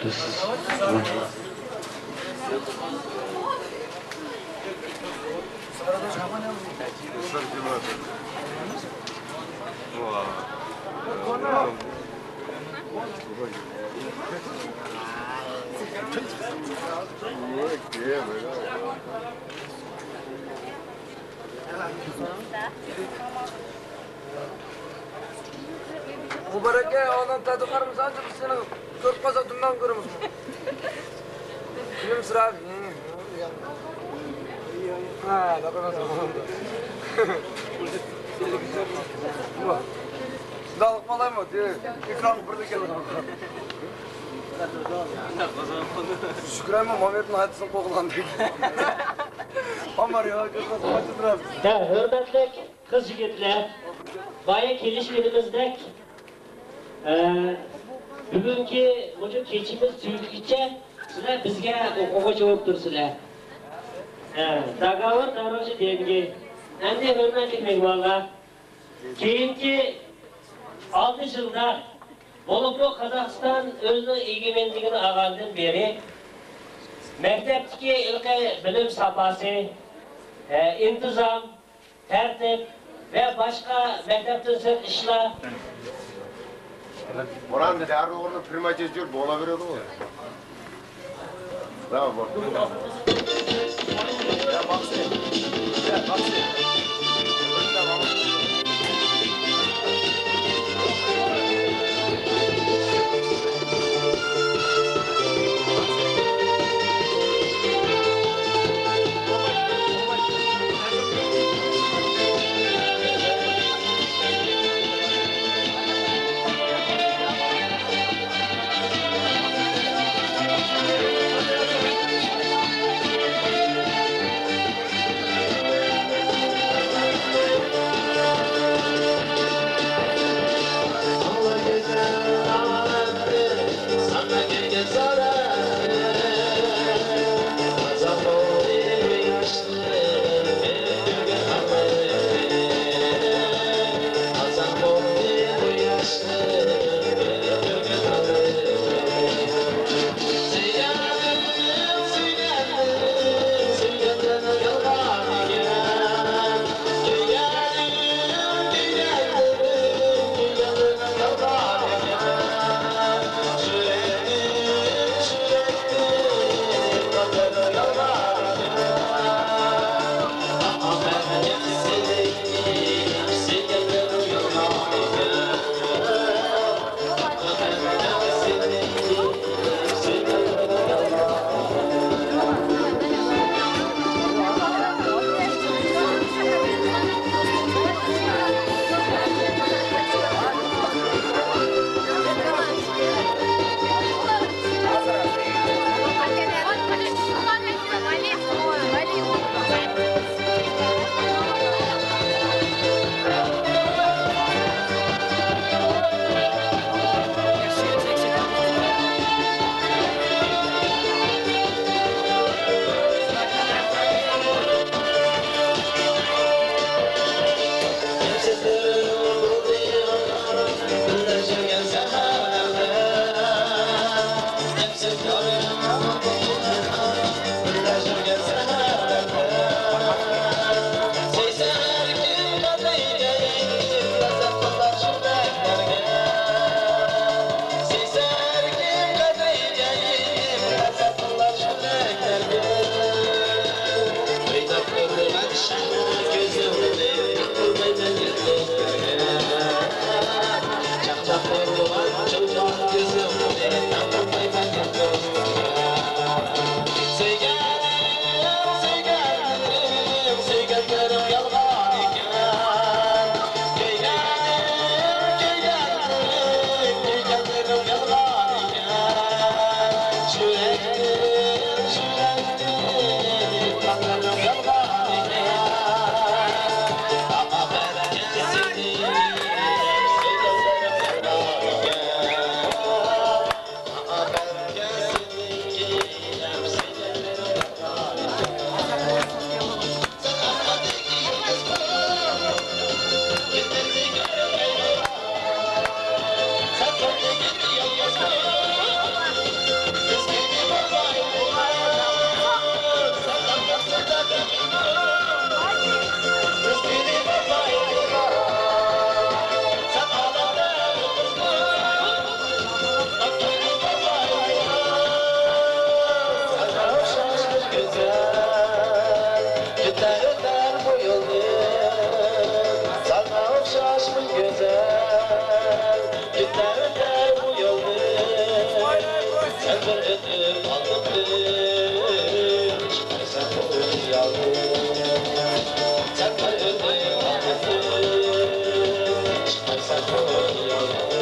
This is مۇبارەك ئەي، ئانام تەتۈر قارىمىسا، ئانچە بىز سېنى كۆرۈپ قالساق دۈمبەڭ كۆرىمىزمۇ؟ كۈلۈمسىرەپ. ھە، داقىمىز. شۇنداق قىلىپ ئالايمۇ؟ ئېكرانغا بىرلا كېلىدۇ. شۈكۈر ئەمما مامۇتنىڭ ھەدىسىنى قوغلىغاندەك. ئامما رېئال كۆرسەتسە قاچىدۇرامىز. ھە، ھۆرمەتلىك قىز-يىگىتلەر، بايا كېلىشكىنىمىزدەك، ئە، بۈگۈنكى مۇشۇ كېچىمىز تۈگىگىچە سىلەر بىزگە ئوقۇغۇچى بولۇپ تۇرسىلەر. ئە، داگاۋۇر دارۇشى دېنگى. ئەمدى ھۆرمەتلىك مېھمانلار، كېيىنكى ئالتە يىلدا، بولۇپمۇ قازاقىستان ئۆزىنىڭ ئېگېمەنلىكىنى ئالغاندىن بېرى، مەكتەپتىكى ھېلىقى بىلىم ساپاسى، ئە، ئىنتىزام، تەرتىپ ۋە باشقا مەكتەپتىن سىرت ئىشلار. بوران دېدى، ھەر ئورۇندا پرېماچېز يۈرۈپ بولاۋېرىدىغۇ. بىراۋو، بور. يا، ماكسىم. يا، ماكسىم. شاشقىن گۈزەل، كېتەر ئۆتەر بۇ يولدىن. سەن بىر ئۆتۈپ ئالدىمدىن، چىقارسەن بۇ خىيالدىن. سەن بىر ئۆتۈپ ئالدىمدىن، چىقارسەن بۇ خىيالدىن.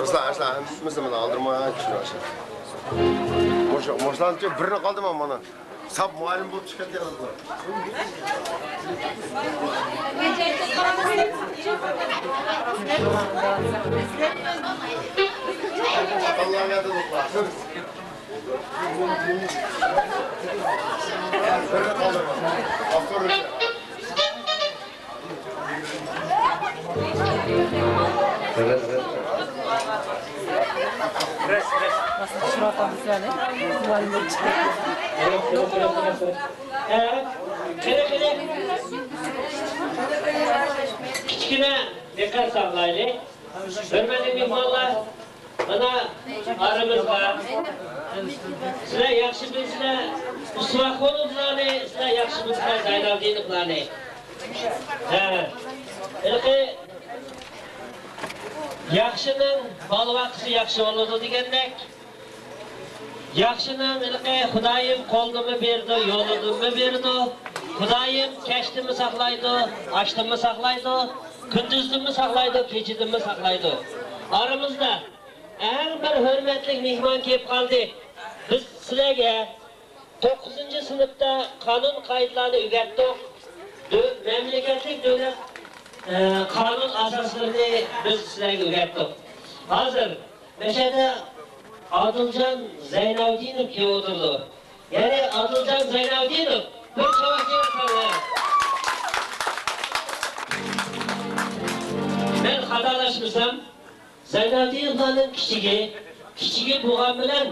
Ruslan, Ruslan, hepimiz de bunu aldırma, şunu aşağı. مۇشۇ، مۇشۇلارنىڭ بىرى قالدىمۇ مانا؟ ساپ مۇئەللىم بولۇپ چىقىپ كەتكەن قىزلار. ئاتا-ئانىلار نەدە ئوقۇۋاتىدۇ؟ بىرى قالدىمۇ؟ ئاپتور. كىچىككىنە دىققەت ساقلايلى. ھۆرمەتلىك مېھمانلار، مانا ئارىمىزغا سىلەر ياخشى بىلىسىلەر، ئۇسۋاخۇنوۋلارنى سىلەر ياخشى بىلىسىلەر، زەينالدىنوۋلارنى. ھە، ھېلىقى ياخشىنىڭ بالىۋاقىسى ياخشى بولىدۇ دېگەندەك، ياخشىنىڭ ھېلىقى خۇدايىم قولدىنمۇ بېرىدۇ، يولىدىنمۇ بېرىدۇ. خۇدايىم كەچتىنمۇ ساقلايدۇ، ئاشتىنمۇ ساقلايدۇ، كۈندۈزدىنمۇ ساقلايدۇ، كېچىدىنمۇ ساقلايدۇ. ئارىمىزدا ئەڭ بىر ھۆرمەتلىك مېھمان كېلىپ قالدى. بىز سىلەرگە توققۇزىنچى سىنىپتا قانۇن قائىدىلەرنى ئۆگەتتۇق. دۆ-، مەملىكەتلىك دۆلەت، ئە، قانۇن ئاساسلىرىنى بىز سىلەرگە ئۆگەتتۇق. ھازىر مەشەدە ئادىلجان زەينالدىنوف كېلىپ ئولتۇرىدۇ. يەنى ئادىلجان زەينالدىنوف، بىر چاۋاك بېرىڭلار. مەن خاتالاشمىسام، زەينالدىنوفلارنىڭ كىچىكى، كىچىكى بولغان بىلەن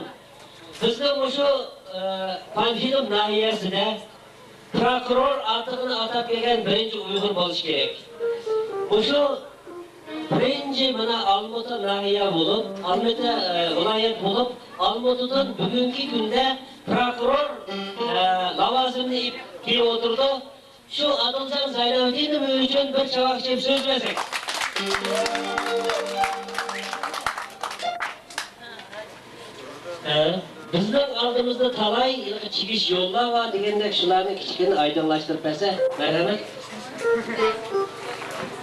بىزنىڭ مۇشۇ، ئە، پانفىلوم ناھىيەسىدە پروكۇرور ئاتىقىنى ئاتاپ كەلگەن بىرىنچى ئۇيغۇر بولۇشى كېرەك. مۇشۇ بىرىنچى مانا ئالمۇتا ناھىيە بولۇپ، ئالمۇتا، ئە، ۋىلايەت بولۇپ، ئالمۇتىدىن بۈگۈنكى كۈندە پروكۇرور، ئە، لاۋازىمىنى ئېلىپ كېلىپ ئولتۇرىدۇ. شۇ ئادىلجان زەينالدىنوف ئۈچۈن بىر چاۋاك چېلىپ سۆز بەرسەك. ھە، بىزنىڭ ئالدىمىزدا تالاي چىگىش يوللار بار دېگەندەك، شۇلارنى كىچىككىنە ئايدىڭلاشتۇرۇپ بەرسە، مەرھەمەت.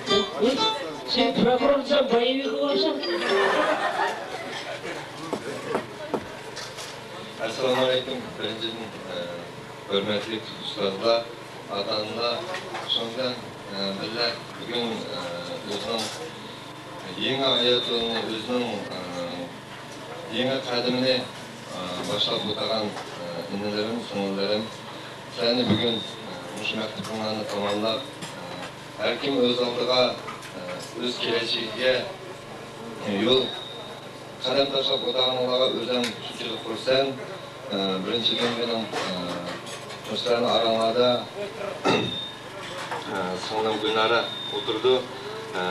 سەن، سەن پروكۇرورسەن، بايىۋىغا ئوخشاپ. ئەسسالامۇ ئەلەيكۇم. بىرىنچىدىن، ئە، ھۆرمەتلىك ئۇستازلار، ئاتا-ئانىلار، شۇنىڭ بىلەن، ئە، بىللە بۈگۈن، ئە، ئۆزىنىڭ يېڭى ھايات يولىنى، ئۆزىنىڭ، ئە، يېڭى قەدىمىنى، ئە، باشلاپ ئولتۇرغان، ئە، ئىنىلىرىم، سىڭىللىرىم، سىلەرنى بۈگۈن، ئە، مۇشۇ مەكتىپىڭلارنى تاماملاپ، ئە، ھەر كىم ئۆز ئالدىغا، ئە، ئۆز كېلەچىكىگە، ئە، يول قەدەم تاشلاپ ئولتۇرغىنىڭلارغا ئۆزۈم شۇنچىلىك خۇرسەن. ئە، بىرىنچىدىن، مېنىڭ، ئە، مۇشۇلارنىڭ ئاراڭلاردا، ئە، سىڭلىم گۈلنارە ئولتۇرىدۇ. ئە،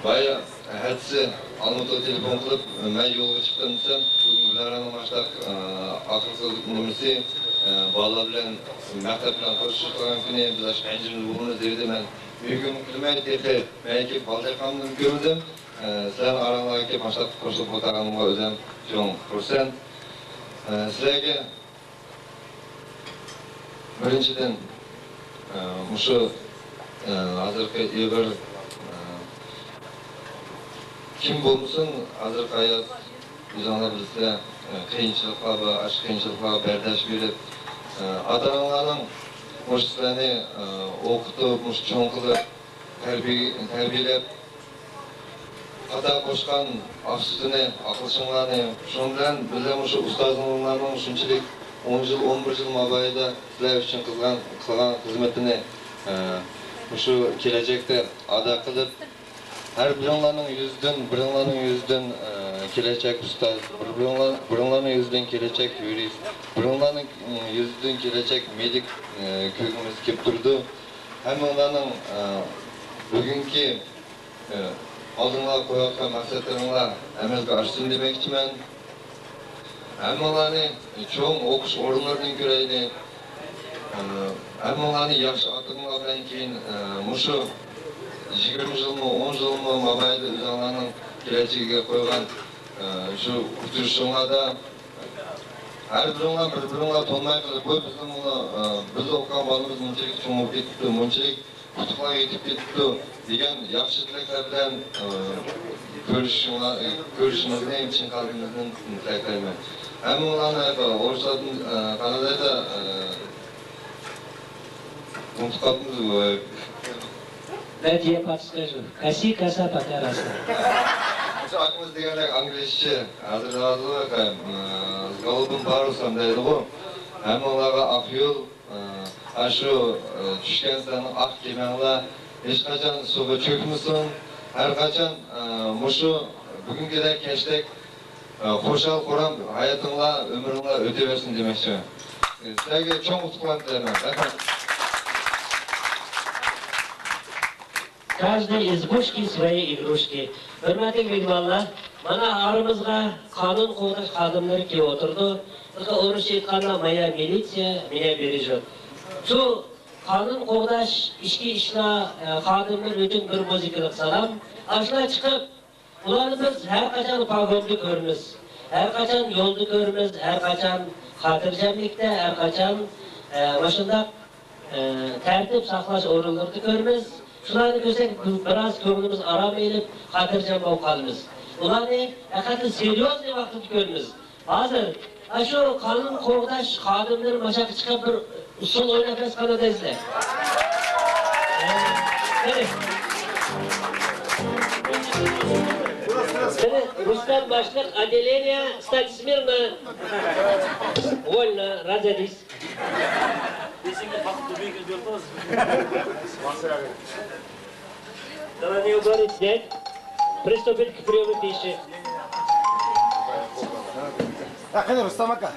بايا ئەتىسى ئالمۇتىغا تېلېفون قىلىپ، مەن يولغا چىقتىم دېسەم، بۈگۈن گۈلنارەنىڭ ماشۇنداق، ئە، ئاخىرقى نېمىسى، ئە، بالىلار بىلەن، مەكتەپ بىلەن خوشلىشىدىغان كۈنى بىز ئاشۇ پەنجىمىز بولىمىز دېدى. مەن ئۆيگىمۇ كىرمەي تېخى، مەن كېلىپ بالا-چاقامنىمۇ كۆرمىدىم. ئە، سىلەرنىڭ ئاراڭلارغا كېلىپ ماشۇنداق خوشلۇق بولىدىغانلىقىمغا ئۆزۈم چوڭ خۇرسەن. ئە، سىلەرگە بىرىنچىدىن، ئە، مۇشۇ، ئە، ھازىرقى ئېغىر، ئە، كىم بولمىسۇن، ھازىرقى ھايات ئۆزۈڭلار بىلىسىلەر، ئە، قىيىنچىلىقلار بار، ئاشۇ قىيىنچىلىقلارغا بەرداشلىق بېرىپ، ئە، ئاتا-ئانىلارنىڭ مۇشۇ سىلەرنى، ئە، ئوقۇتۇپ، مۇشۇ چوڭ قىلىپ، تەربىي-، تەربىيەلەپ، خاتا قوشقان ئاق سۈتىنى، ئاقلىشىڭلارنى، شۇنىڭ بىلەن بىللە مۇشۇ ئۇستازىڭلارنىڭ شۇنچىلىك ئون يىل، ئون بىر يىل مابەينىدە سىلەر ئۈچۈن قىلغان، قىلغان خىزمىتىنى، ئە، مۇشۇ كېلەچەكتە ئادا قىلىپ، ھەر بىرىڭلارنىڭ يۈزىدىن، بىرىڭلارنىڭ يۈزىدىن، ئە، كېلەچەك ئۇستاز، بىر-، بىرىڭلار-، بىرىڭلارنىڭ يۈزىدىن كېلەچەك يۇرىست، بىرىڭلارنىڭ، ئە، يۈزىدىن كېلەچەك مېدىك، ئە، كۆرگۈمىز كېلىپ تۇرىدۇ. ھەممىڭلارنىڭ، ئە، بۈگۈنكى ئالدىڭلارغا قويۇۋاتقان مەقسەتلىرىڭلار ئەمەلگە ئاشسۇن دېمەكچىمەن. ھەممىڭلارنى چوڭ ئوقۇش ئورۇنلىرىدىن كۆرەيلى. ھەممىڭلارنى ياخشى ئاتىغىنىڭلار بىلەن كېيىن، مۇشۇ يىگىرمە يىلمۇ، ئون يىلمۇ مابەينىدە ئۆزۈڭلارنىڭ كېلەچىكىگە قويغان شۇ ئۇچرىشىشىڭلاردا ھەر بىرىڭلار بىر-بىرىڭلار تونماي قېلىپ، بۇ بىزنىڭ مۇنۇ، بىز ئوقۇغان بالىمىز مۇنچىلىك چوڭ بولۇپ كېتىپتۇ، مۇنچىلىك ئۇتۇقلار يېتىپ كېتىپتۇ دېگەن ياخشى تىلەكلەر بىلەن، ئى، كۆرۈشۈشۈڭلار-، ئى، كۆرۈشۈشىڭىزنى چىن قەلبىمىزدىن تىلەكلەيمەن. ھەممىڭلارنى ئورۇسلاردىن، ئى، قانادادا، ئى، ئۇنتۇپ قاپتىمىز. Дайте я подскажу. Коси, коса, пока росла. شۇ ئاكىمىز دېگەندەك ئانگلىزچە ھازىر ھازىر، ئى، غالىبىم بار ئۇسام دەيدىغۇ. ھەممىڭلارغا ئاق يول. ئاشۇ، ئە، چۈشكەن سىلەرنىڭ ئاق كېمەڭلار ھېچقاچان سۇغا چۆكمىسۇن. ھەرقاچان، ئە، مۇشۇ بۈگۈنكىدەك كەچتەك، ئە، خۇشال-خۇرام ھاياتىڭلار، ئۆمرۈڭلار ئۆتۈۋەرسۇن دېمەكچىمەن. ئە، سىلەرگە چوڭ ئۇتۇقلارنى تىلەيمەن. رەھمەت. Каждой избушки свои игрушки. ھۆرمەتلىك مېھمانلار، مانا ئارىمىزغا قانۇن قوغداش خادىملىرى كېلىپ ئولتۇردى. بىزگە ئورۇسچە ئېيتقاندا، моя милиция меня бережёт. شۇ قانۇن قوغداش ئىچكى ئىشلار، ئە، خادىملىرى ئۈچۈن بىر مۇزىكىلىق سالام. ئاشۇلار چىقىپ، ئۇلارنى بىز ھەر قاچان پاگوندا كۆرىمىز، ھەر قاچان يولدا كۆرىمىز، ھەر قاچان خاتىرجەملىكتە، ھەر قاچان، ئە، مۇشۇنداق، ئە، تەرتىپ ساقلاش ئورۇنلىرىدا كۆرىمىز. شۇلارنى كۆرسەك، بىراز كۆڭلىمىز ئارام ئېلىپ، خاتىرجەم بولۇپ قالىمىز. ئۇلارنى ھەقىقەتەن سېريوزنىي ۋاقتىدا كۆرىمىز. ھازىر ئاشۇ قانۇن قوغداش خادىملىرى ماشاققا چىقىپ بىر ئۇسسۇل ئويناپ بەرسە قانداق دەيسىلەر؟ قېنى. قېنى، رۇستەم باشلىق، отделение, стать смирно. Вольно, разойдись. Давай не уборить снег. Приступить к приёму пищи. А, кәне, Рустам ака.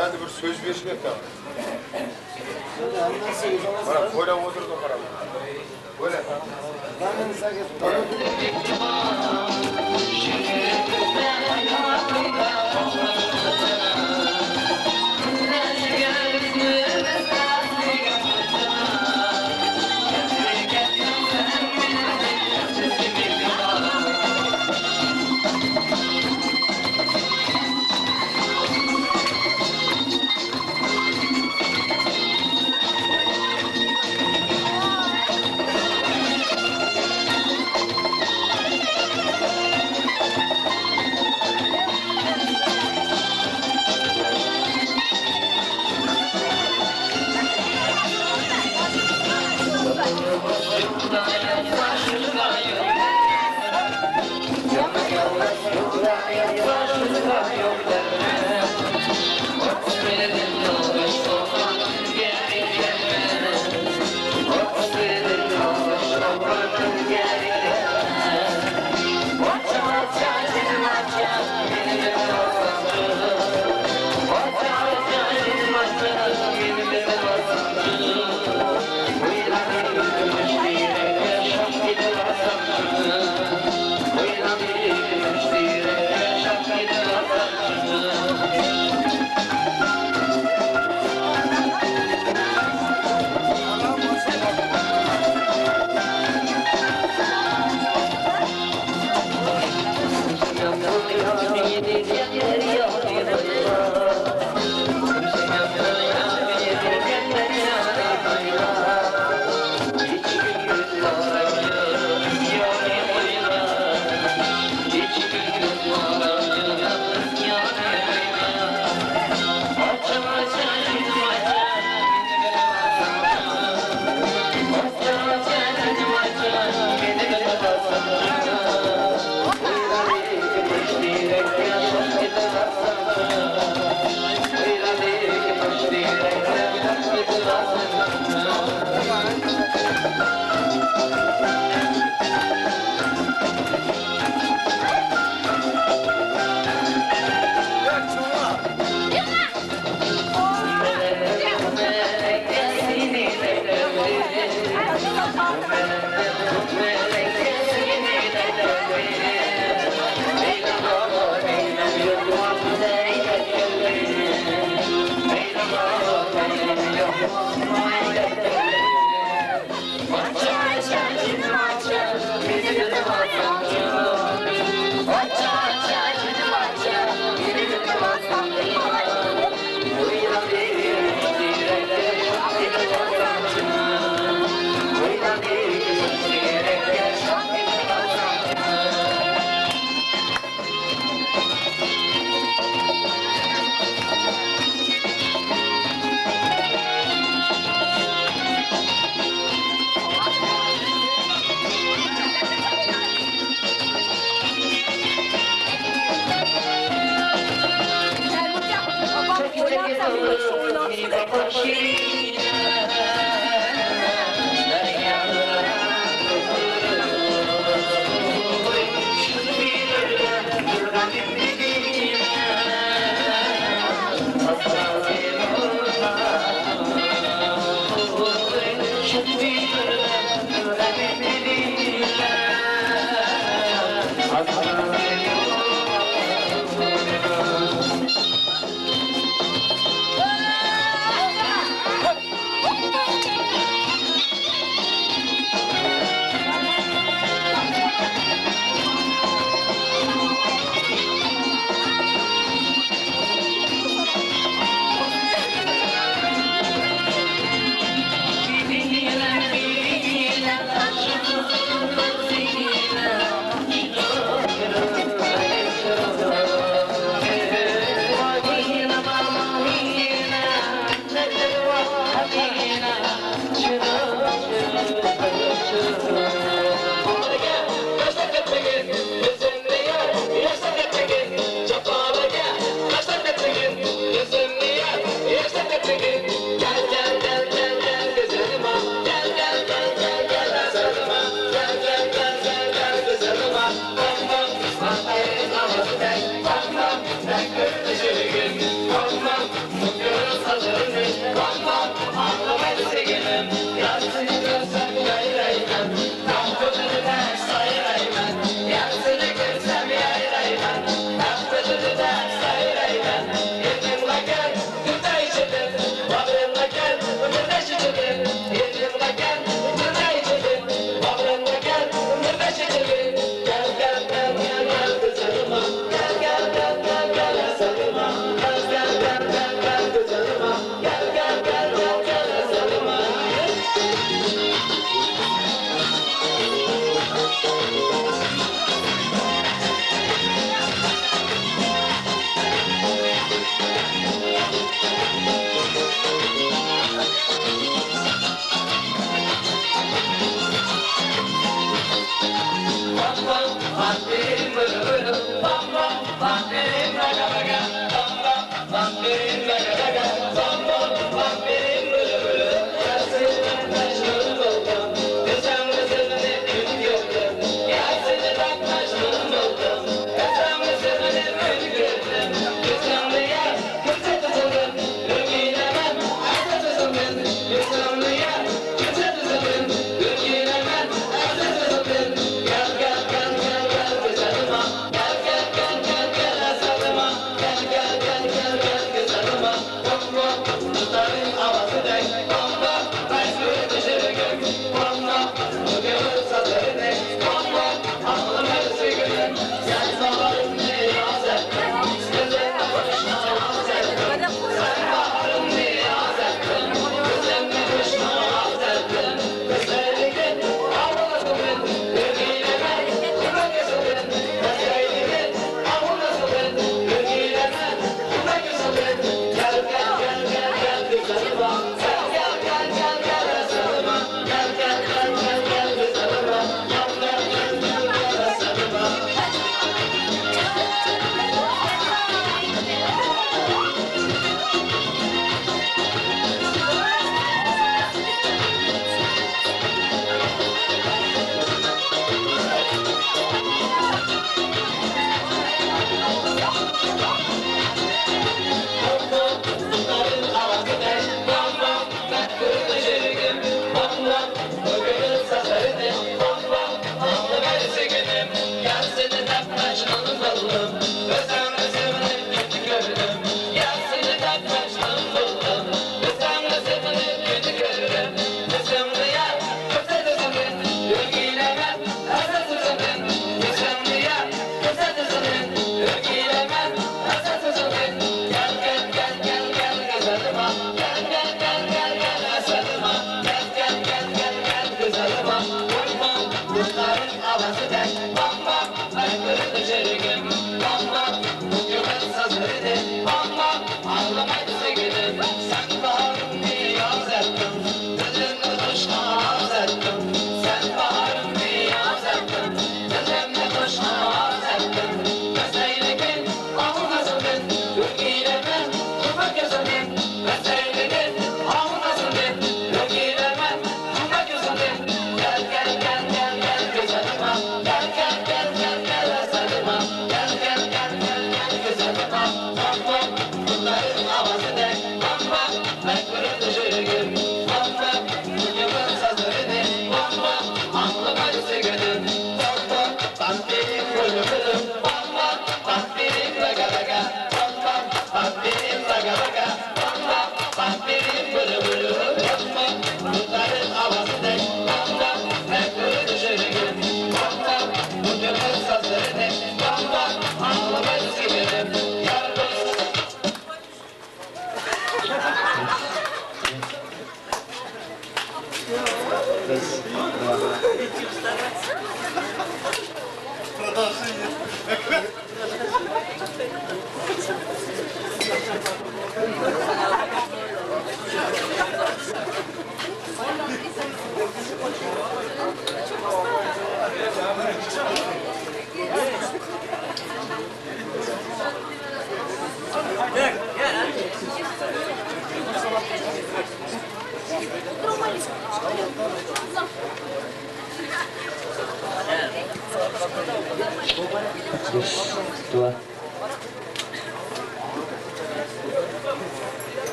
Endi bir söz berishga aytaman. Mana, ko'rib o'tirdi, qarab. Ko'rib.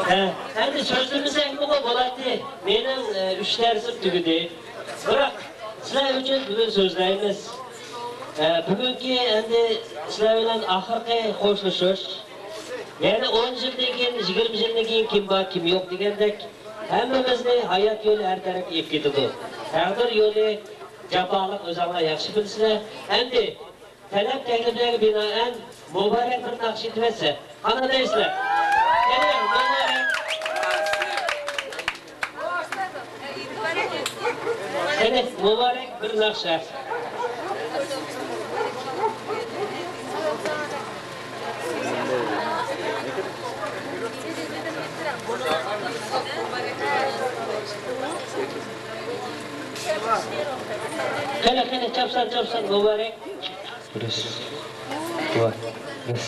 ھە، ئەمدى سۆزلىمىسەكمۇ بولاتتى. مېنىڭ، ئە، ئۈچ دەرسىم تۈگىدى. بىراق، سىلەر ئۈچۈن بۈگۈن سۆزلەيمىز. ئە، بۈگۈنكى ئەمدى سىلەر بىلەن ئاخىرقى خوشلىشىش. يەنە ئون يىلدىن كېيىن، يىگىرمە يىلدىن كېيىن كىم بار، كىم يوق دېگەندەك، ھەممىمىزنى ھايات يولى ھەر تەرەپكە ئېلىپ كېتىدۇ. تەقدىر يولى جاپالىق، ئۆزۈڭلار ياخشى بىلىسىلەر. ئەمدى تەلەپ تەكلىپلەرگە بىنائەن مۇبارەك بىر ناخشا ئېيتىۋەتسە. قانداق دەيسىلەر؟ قېنى، مۇبارەك. قېنى، مۇبارەك بىر ناخشا. قېنى، قېنى، چاپسان، چاپسان، مۇبارەك. بىرىز. بار. بىرىز.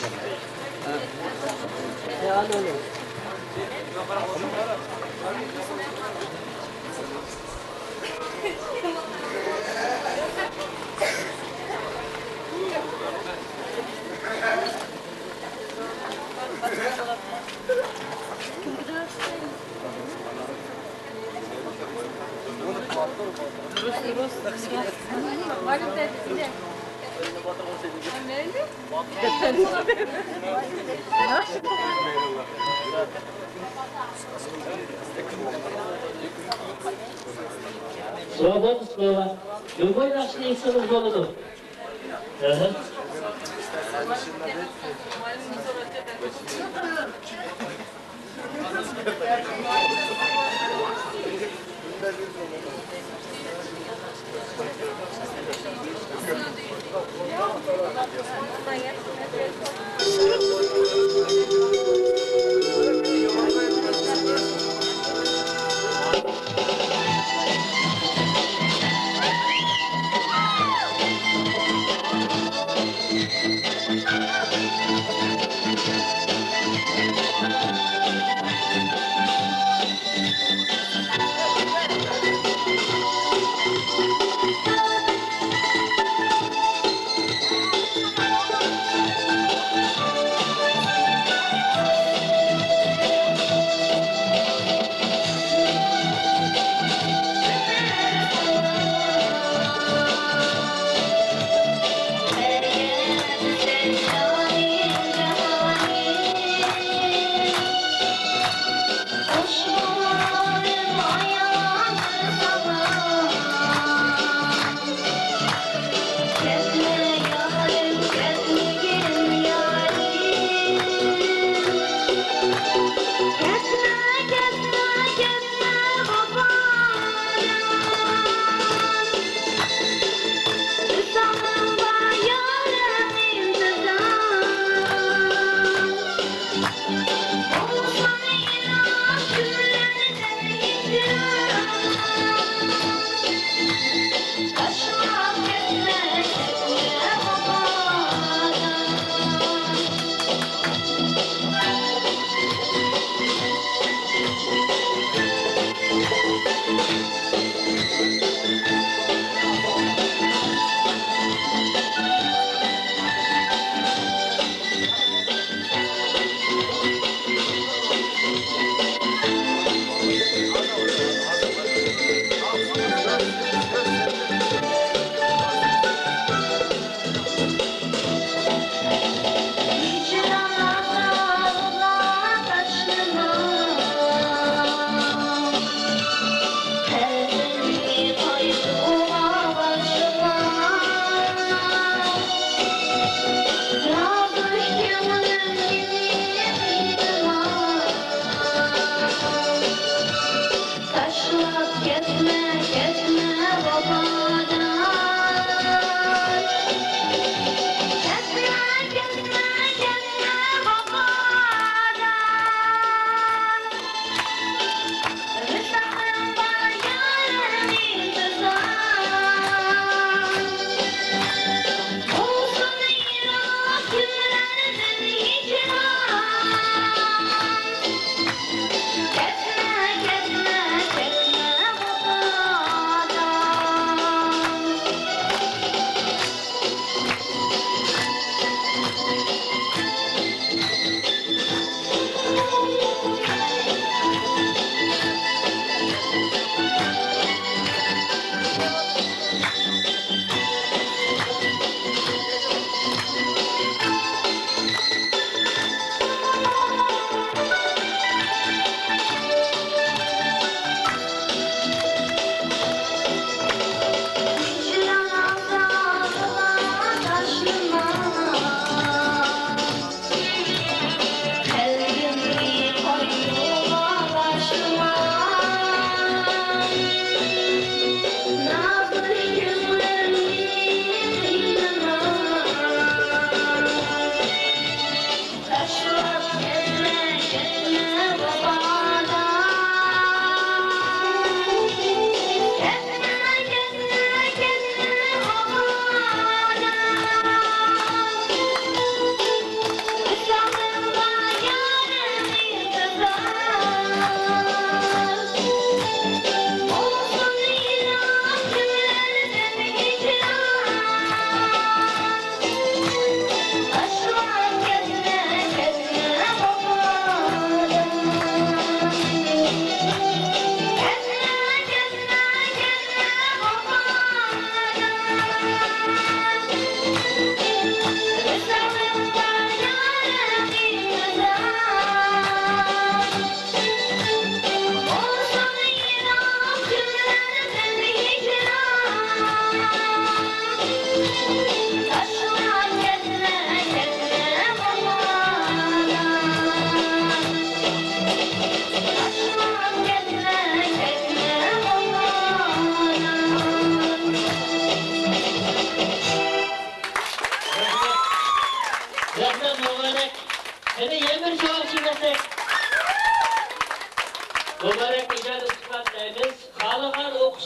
Свобода слова. любой ناخشىنى ئېيتسىڭىز بولىدۇ. ئەھە.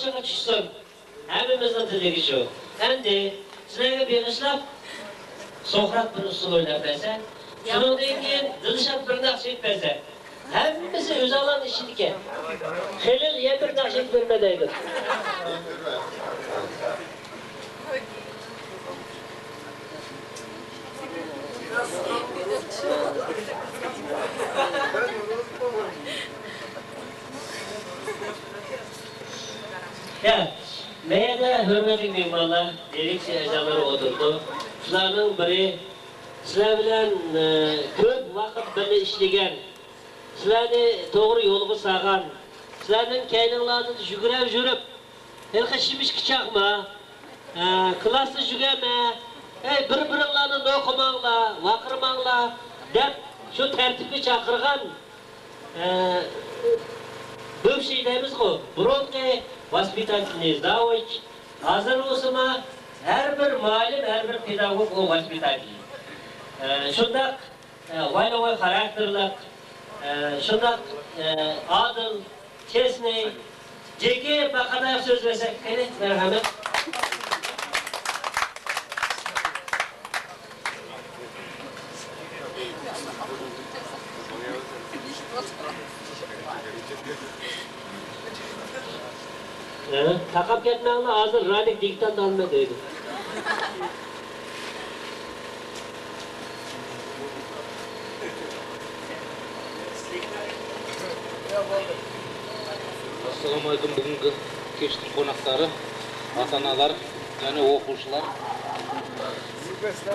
بېشىغا چۈشسۇن. ھەممىمىزنىڭ تىلىكى شۇ. ئەمدى سىلەرگە بېغىشلاپ سوقرات بىر ئۇسسۇل ئويناپ بەرسە، شۇنىڭدىن كېيىن دىلشات بىر ناخشا ئېيتىپ بەرسە، ھەممىسى ئۆزۈڭلارنىڭ ئىشىدىكەن. خېلىل يەنە بىر ناخشا ئېيتىپ بېرىمەن دەيدۇ. يا، مەيەردە ھۆرمەتلىك مېھمانلار، دىرېكسىيە ئەزالىرى ئولتۇرۇپتۇ. شۇلارنىڭ بىرى سىلەر بىلەن، ئە، كۆپ ۋاقىت بىللە ئىشلىگەن، سىلەرنى توغرا يولغا سالغان، سىلەرنىڭ كەينىڭلاردىن يۈگۈرۈپ يۈرۈپ، ھېلىقى شىمىشكا چاقما، ئە، كلاستا يۈگەنمە، ئەي، بىر-بىرىڭلارنى نوقۇماڭلار، ۋارقىرىماڭلار دەپ شۇ تەرتىپكە چاقىرغان، ئە، بىۋشى دەيمىزغۇ، بۇرۇنقى ۋاسپىتاتېلنى زاۋۇچ، ھازىر بولسىمۇ ھەر بىر مۇئەللىم، ھەر بىر پېداگوگ ئۇ ۋاسپىتاتېل. ئە، شۇنداق ئە، ۋايلىۋاي خاراكتېرلىق، ئە، شۇنداق، ئە، ئادىل، چېسنىي، جېكى پەقەت سۆز بەرسەك، قېنى، مەرھەمەت. ھە؟ تاقاپ كەتمەڭلار، ھازىر رالىك دىكتانت ئالىمەن دەيدۇ. ئەسسالامۇئەلەيكۇم، بۈگۈنكى كەچنىڭ قوناقلىرى، ئاتا-ئانىلار، يەنى ئوقۇغۇچىلار.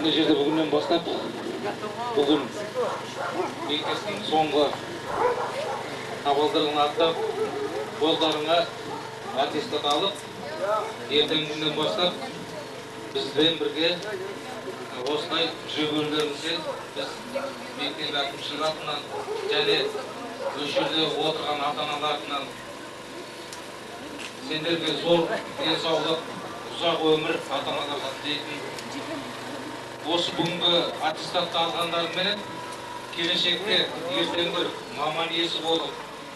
مۇشۇ يەردە بۈگۈندىن باشلاپ، بۈگۈن مەكتەپنىڭ سوڭغۇ تاۋالدۇرلىرىنى ئاتلاپ، قوللىرىغا ئاتتېستات ئالىپ، ئەتىگۈندىن باشلاپ بىز بىلەن بىرگە ئوسۇلداي جۈگۈرلىرىمىزگە بىز مەكتەپ ئەكىمچىلىكىنىڭ، يەنى مۇشۇ يەردە ئولتۇرغان ئاتا-ئانىلارنىڭ سىلەرگە زور دېڭساۋلىق، ئۇزاق ئۆمۈر ئاتا-ئانىلارغا تىلەيمەن. ئوسۇ بۈگۈنكى ئاتتېستاتنى ئالغانلار مەن كېلەچەكتە ئەركىن بىر مامان ئىيەسى بولۇپ،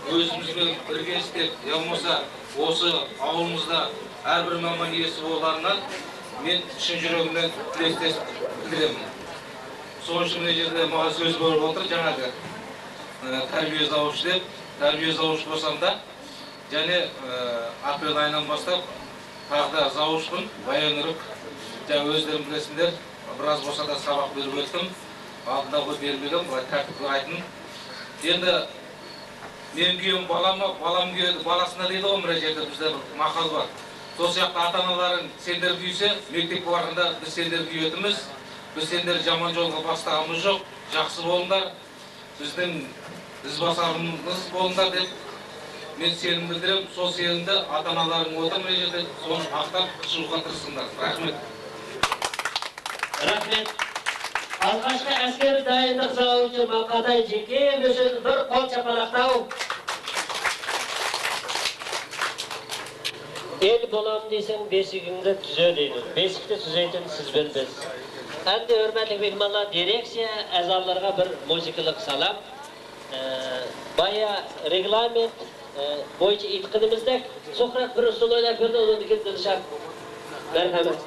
ئۆزىمىز بىلەن بىرگە ئىشلەپ، يا بولمىسا ئوسۇ ئاۋۇلىمىزدا ھەر بىر مامان ئىيەسى بولغانلارغا مەن چىن يۈرىكىمدىن تىلەكداشلىق بىلدۈرىمەن. شۇنىڭ ئۈچۈن ماڭا سۆز بېرىپ ئولتۇر، جانابى، ئە، تەربىيە زاۋۇچى دەپ، تەربىيە زاۋۇچى بولسام دا، يەنى، ئە، ئاپرېل ئايىنىڭ باشلاپ تاغدا زاۋۇچقۇن بايانۇرۇك، يەنى ئۆزلىرىڭ بىلەسىلەر، بىراز بولسا دا ساۋاق بېرىپ ئۆتتۈم. ئالدىدا بۇ بېرىپ ئۆتتۈم، بۇ تەرتىپلىك ئايتىم. ئەمدى مېنىڭ كۈيۈم بالامغا، بالام كۈيى بالاسىغا دەيدىغۇ، بىر يەردە بىزدە بىر ماقال بار. شۇ ياقتا ئاتا-ئانىلارنىڭ سەندىرى كۈيسە، مەكتەپكە بارغاندا بىز سەندىرى كۈيۈۋېتىمىز. بىز سەندىرى يامان يولغا باستۇرغىنىمىز يوق. ياخشى بولۇڭلار. بىزنىڭ ئىزباسارىمىز بولۇڭلار دەپ مەن سېنىم بىلدۈرەم. شۇ سېنىمدە ئاتا-ئانىلارنىڭ ئولتۇرماي يەردە شۇنى ماختاپ، شۇغا تىرىشسۇنلار. رەھمەت. رەھمەت. ئالقىشقا ئەسكەر دائىملىق زاۋۇچى ماقاتاي جېكىيېۋ ئۈچۈن بىر قول چاپالاق تاۋ. ئېل بولام دېسەڭ، بېسىكىڭنى تۈزە دەيدۇ. بېسىكنى تۈزەيتىن سىز بىلەن بىز. ئەمدى ھۆرمەتلىك مېھمانلار، دىرېكسىيە ئەزالىرىغا بىر مۇزىكىلىق سالام. ئە، بايا رېگلامېنت، ئە، بويىچە ئېيتقىنىمىزدەك، سۇقرات بىر ئۇسسۇل ئويناپ بېرىدۇ، ئۇنىڭدىن كېيىن دىلشات. مەرھەمەت.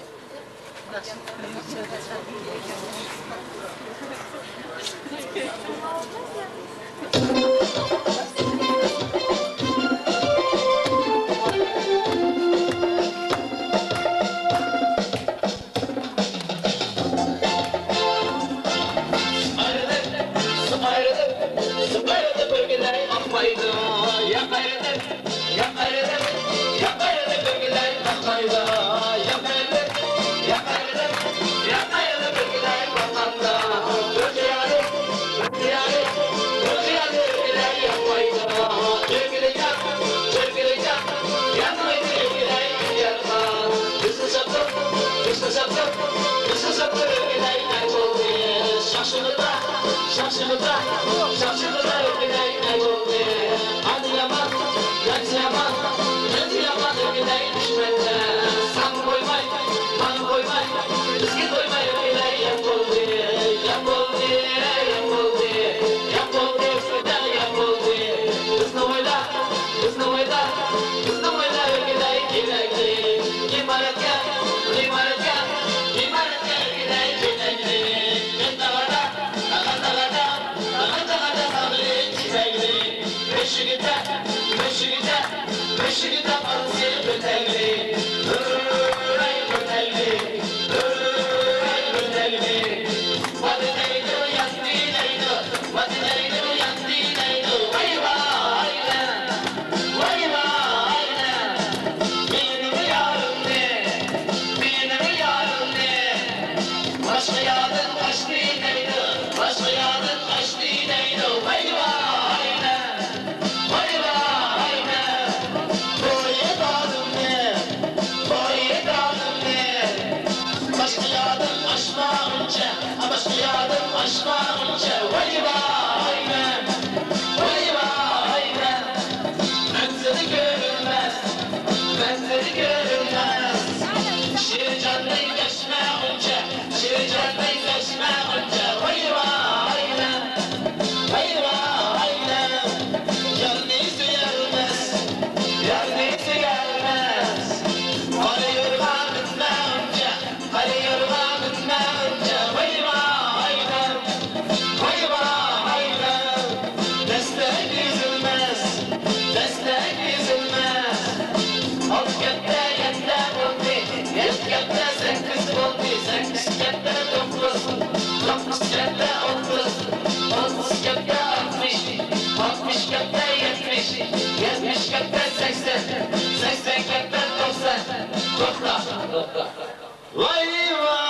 ۋاي، ۋاي.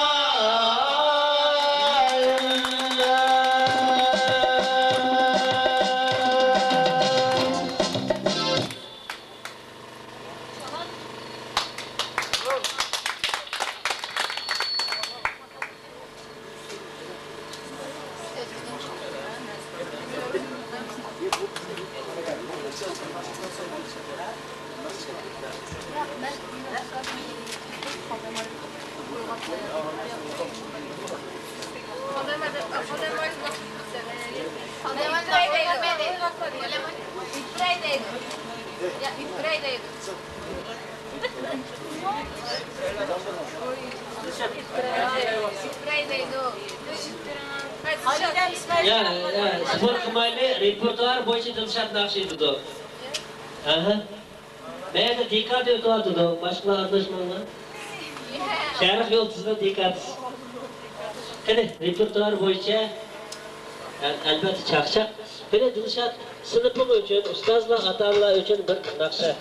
يا، يا، سپورت قىلمايلى، رېپېرتوار بويىچە دىلشات ناخشا ئېيتىدۇ. ئەھە. مەيەردە دېكادا ئۆتۈۋاتىدۇ، باشقىلار ئارىلاشماڭلار. شەرق يۇلتۇزىنىڭ دېكادىسى. قېنى، رېپېرتوار بويىچە، ئەل-، ئەلۋەتتە، چاقچاق. قېنى، دىلشات، سىنىپىڭ ئۈچۈن، ئۇستازلار، ئاتا-ئانىلار ئۈچۈن بىر ناخشا.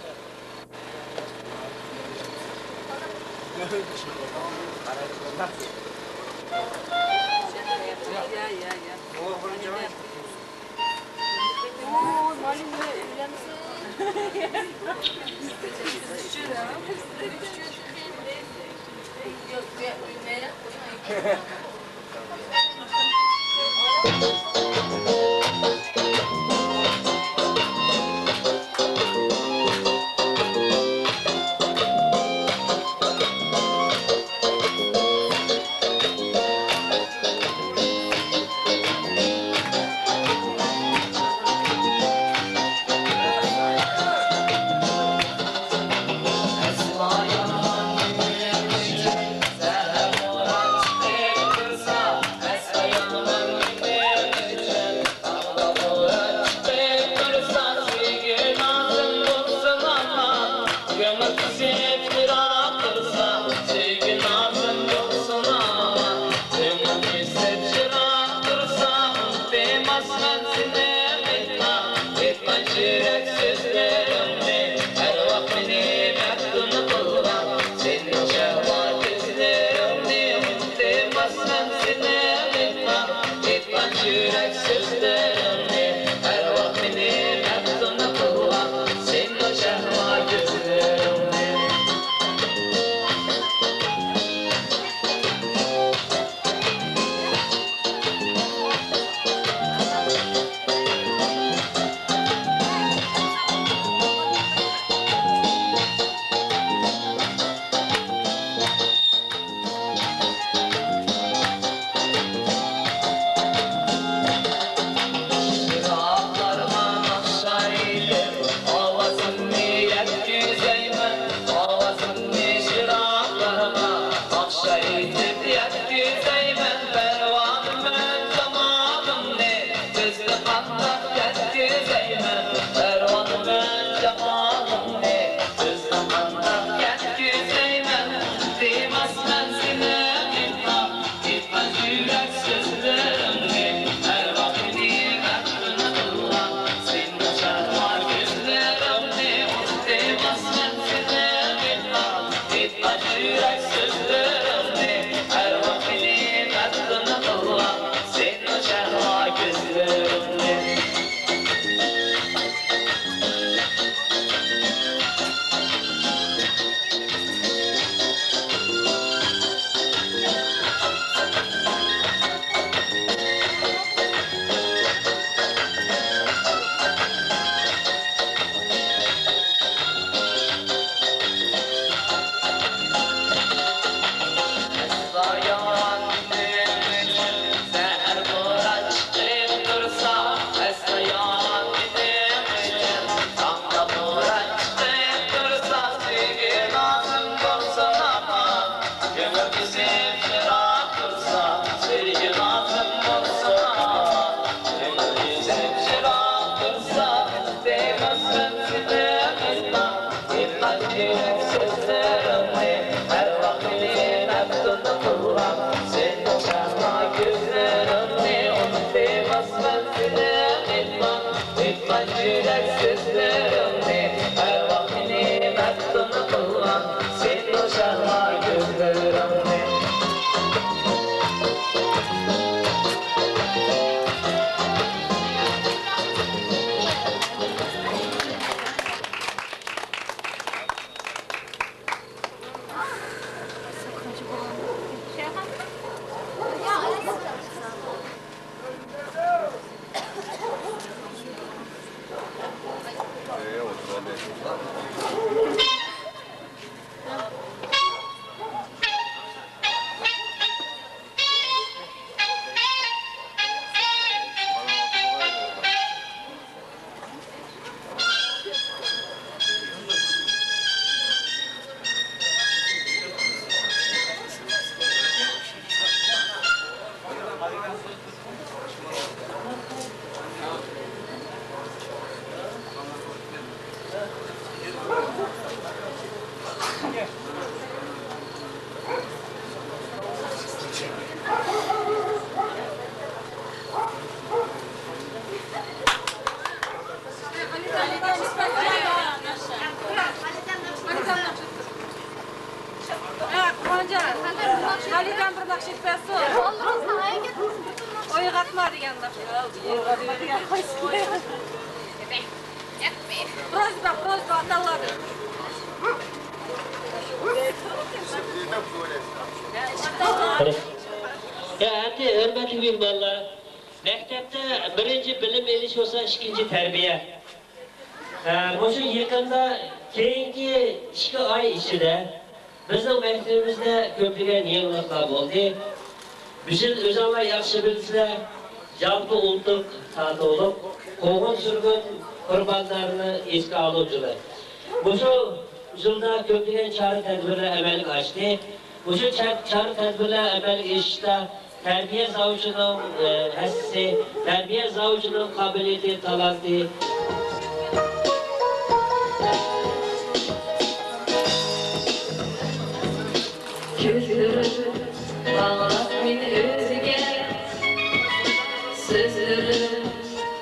خالىدەم بىر ناخشا ئېيتىپ بەرسۇن. ئويغاتما دېگەن ناخشا. پروزبا، پروزبا ئاتاللاردىن. يا، ئەمدى ھۆرمەتلىك مېھمانلار، مەكتەپتە بىرىنچى بىلىم ئېلىش بولسا، ئىككىنچى تەربىيە. ئە، مۇشۇ يېقىندا كېيىنكى ئىككى ئاي ئىچىدە بىزنىڭ مەكتىۋىمىزدە كۆپلىگەن يېڭىلىقلار بولدى. بىز ئۆزۈڭلار ياخشى بىلىسىلەر، جانغا ئۇلتۇق تارتىۋېلىپ، قوغۇن سۈرگۈن قۇربانلىرىنى ئېسكە ئالغۇچىلار. مۇشۇ يىلدا كۆپلىگەن چارە-تەدبىرلەر ئەمەلگە ئاشتى. مۇشۇ چا-، چارە-تەدبىرلەر ئەمەلگە ئېشىشتا تەربىيە زاۋۇتىنىڭ، ئە، ھەسسىسى، تەربىيە زاۋۇتىنىڭ قابىلىيىتى، تالانتى. كۆزلىرىم باغلاپ مېنى ئۆزىگە، سۆزلىرىم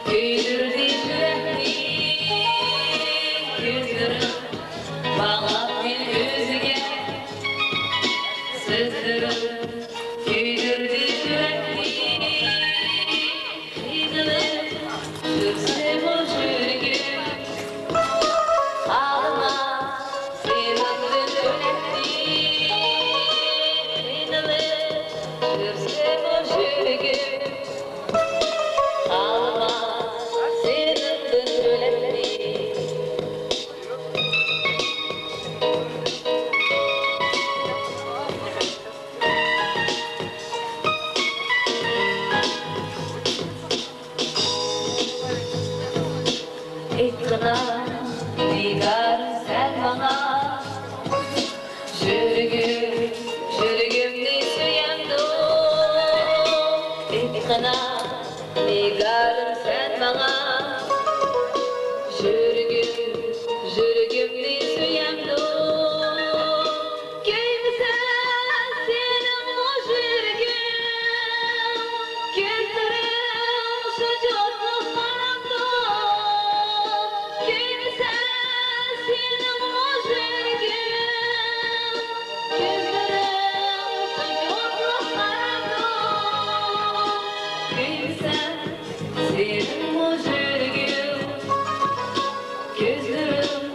كۆيدۈردى يۈرەكنى. كۆزلىرىم باغلاپ مېنى ئۆزىگە، سۆزلىرىم كۆيدۈردى يۈرەكنى. قىينىلىپ يۈرسىمۇ يۈرىكىم، خالىماس سېنىڭدىن ئۆلەكنى. قىينىلىپ يۈرسىمۇ يۈرىكىم، خالىماس سېنىڭدىن ئۆلەكنى. ئېيتقىنا، نىگارىم، سەن ماڭا، يۈرىكىم، يۈرىكىمنى سۆيەمدۇ؟ ئېيتقىنا، نىگارىم، سەن ماڭا، يۈرىكىم، يۈرىكىمنى سۆيەمدۇ؟ كۆيمىسە سېنىڭمۇ يۈرىكىڭ، كۆزلىرىڭ شۇنچە ئوتلۇق قاراپتۇ. كۆيمىسە سېنىڭمۇ يۈرىكىڭ، كۆزلىرىڭ شۇنچە ئوتلۇق قاراپتۇ. كۆيمىسە سېنىڭمۇ يۈرىكىڭ، كۆزلىرىڭ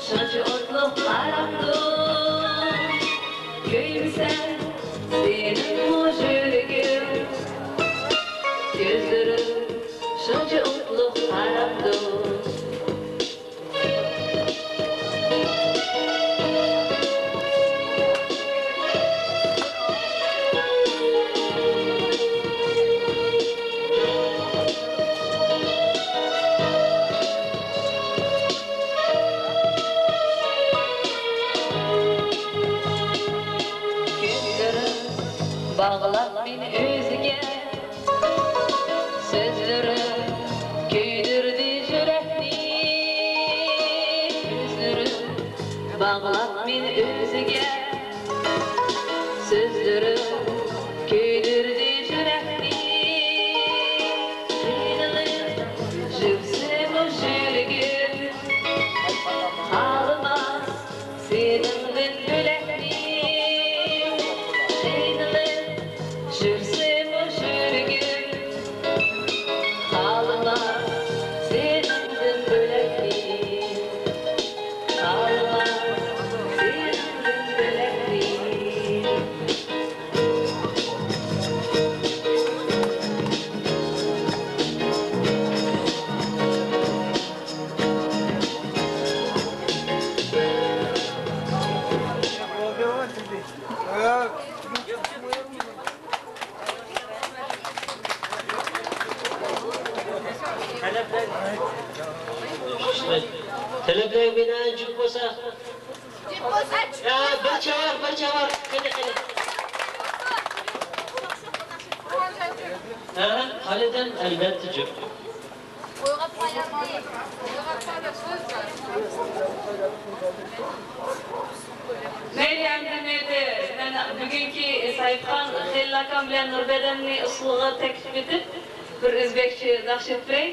شۇنچە ئوتلۇق قاراپتۇ. كۆيمىسە سېنىڭمۇ يۈرىكىڭ، كۆزلىرىڭ شۇنچە ئوتلۇق قاراپتۇ. كۆزلىرىڭ باغلاپ مېنى ئۆزىگە، سۆزلىرىڭ كۆيدۈردى يۈرەكنى. كۆزلىرىڭ باغلاپ مېنى ئۆزىگە، سۆزلىرىڭ كۆيدۈردى يۈرەكنى. قىينىلىپ يۈرسىمۇ يۈرىكىم، خالىماس سېنىڭدىن بۆلەكنى. قىينىلىپ يۈرسىمۇ يۈرىكىم، خالىماس سېنىڭدىن بۆلەكنى. خالىماس سېنىڭدىن بۆلەكنى. تەلەپلەر بىنائەن جۈپ بولسا. يا، بىر چاۋاك، بىر چاۋاك. قېنى، قېنى. ھە، خالىدەم ئەلۋەتتە جۈپ. مەيلى، ئەمدى، مەيلى، مەن بۈگۈنكى ساھىبخان خېلىل ئاكام بىلەن نۇربەدەننى ئۇسسۇلغا تەكلىپ ئېتىپ، بىر ئۆزبەكچە ناخشا ئېيتىپ بېرەي.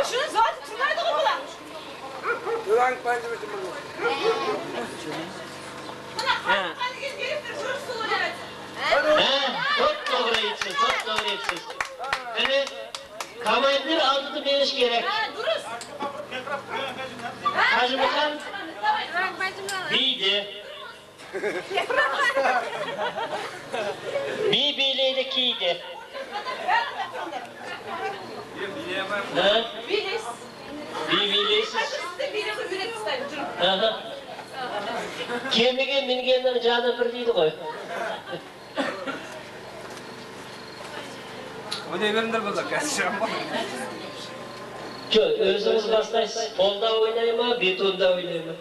شۇنى زادى تۇرمايدىغۇ بۇلار. مانا، قاققان ئىلگىرى بىر شۇ سۇ دەپ. ھە، توپتوغرا ئېيتىپسىز، توپتوغرا ئېيتىپسىز. قېنى، كاماندىر ئالدىدا مېڭىش كېرەك. ھە، دۇرۇس. قاجىمۇخان بىيدى. بىي بىيلەيدۇ كىيدى. ھە؟ بىي بىيلەيسىز. ئاھا. كېمىگە مىنگەننىڭ جانى بىر دەيدىغۇ. شۇ، ئۆزىڭىز باشلايسىز. پولدا ئوينايمۇ، بېتوندا ئوينايمۇ؟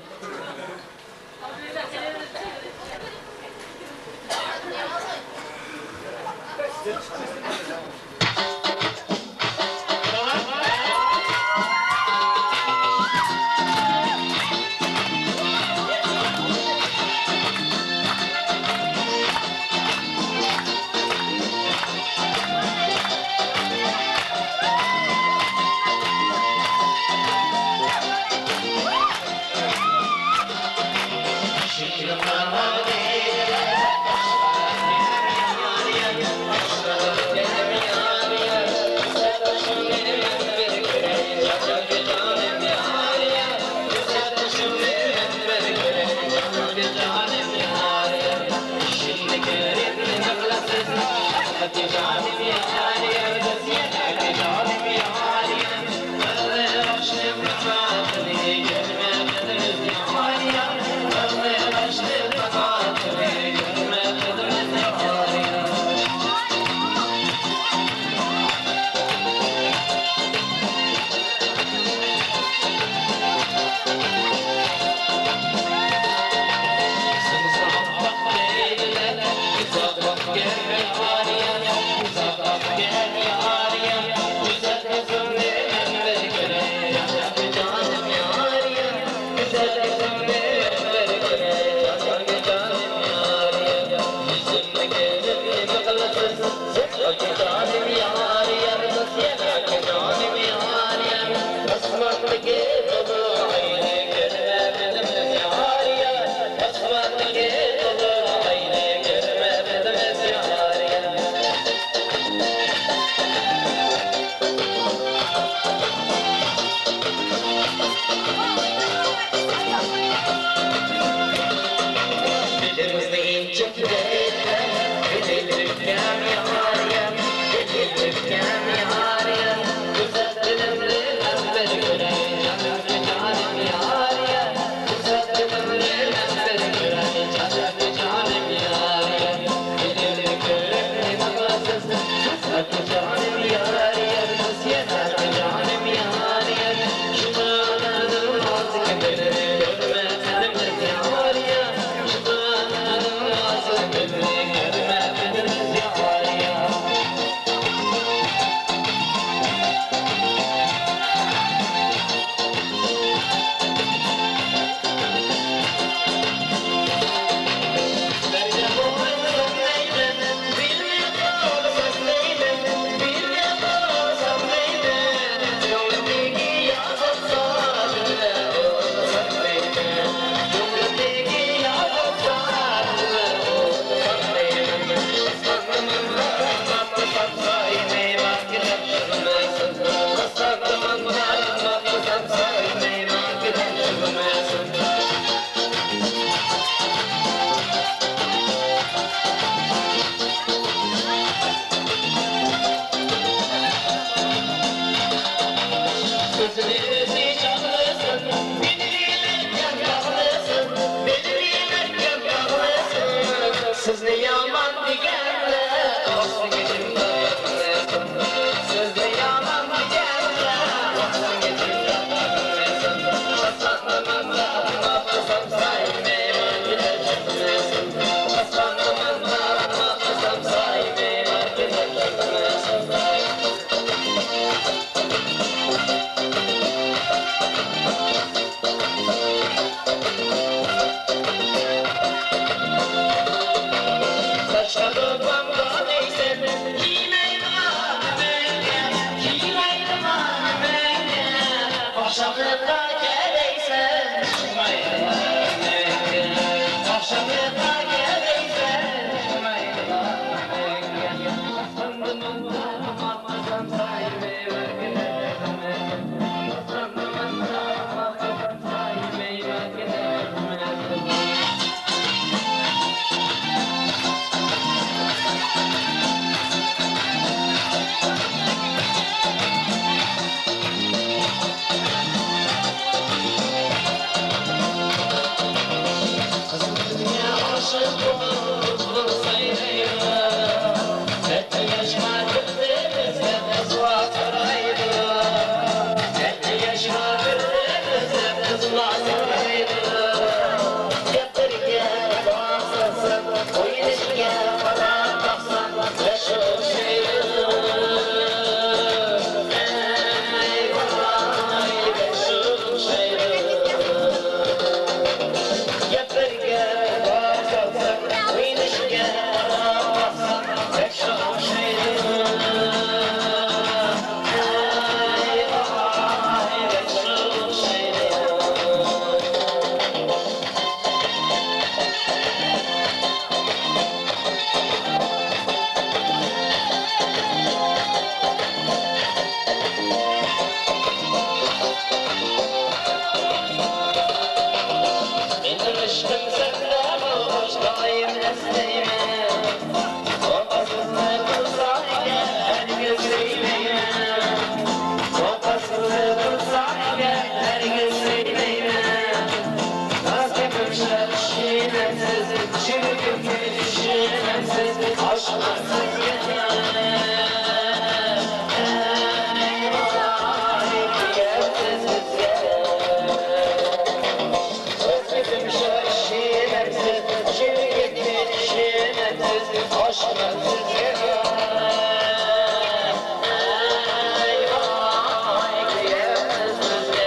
مېنىڭ ئىشقىم سەندە بولغاچ دائىم ئەسلەيمەن. ۋاپاسىزنى قىلساڭ ئەگەر ھەرگىز سۆيمەيمەن. ۋاپاسىزنى قىلساڭ ئەگەر ھەرگىز سۆيمەيمەن. راست گېپىم شۇ، ئىشىنەمسىز؟ يۈرىكىمنى چۈشىنەمسىز؟ ئاشىقمەن سىزگە. ئەي ۋاي، كۆيەمسىز بىزگە؟ ئۆزگىدىن شۇ ئىشىنەمسىز؟ يۈرىكىمنى چۈشىنەمسىز؟ ئاشىقمەن سىزگە. ئەي ۋاي، كۆيەمسىز بىزگە؟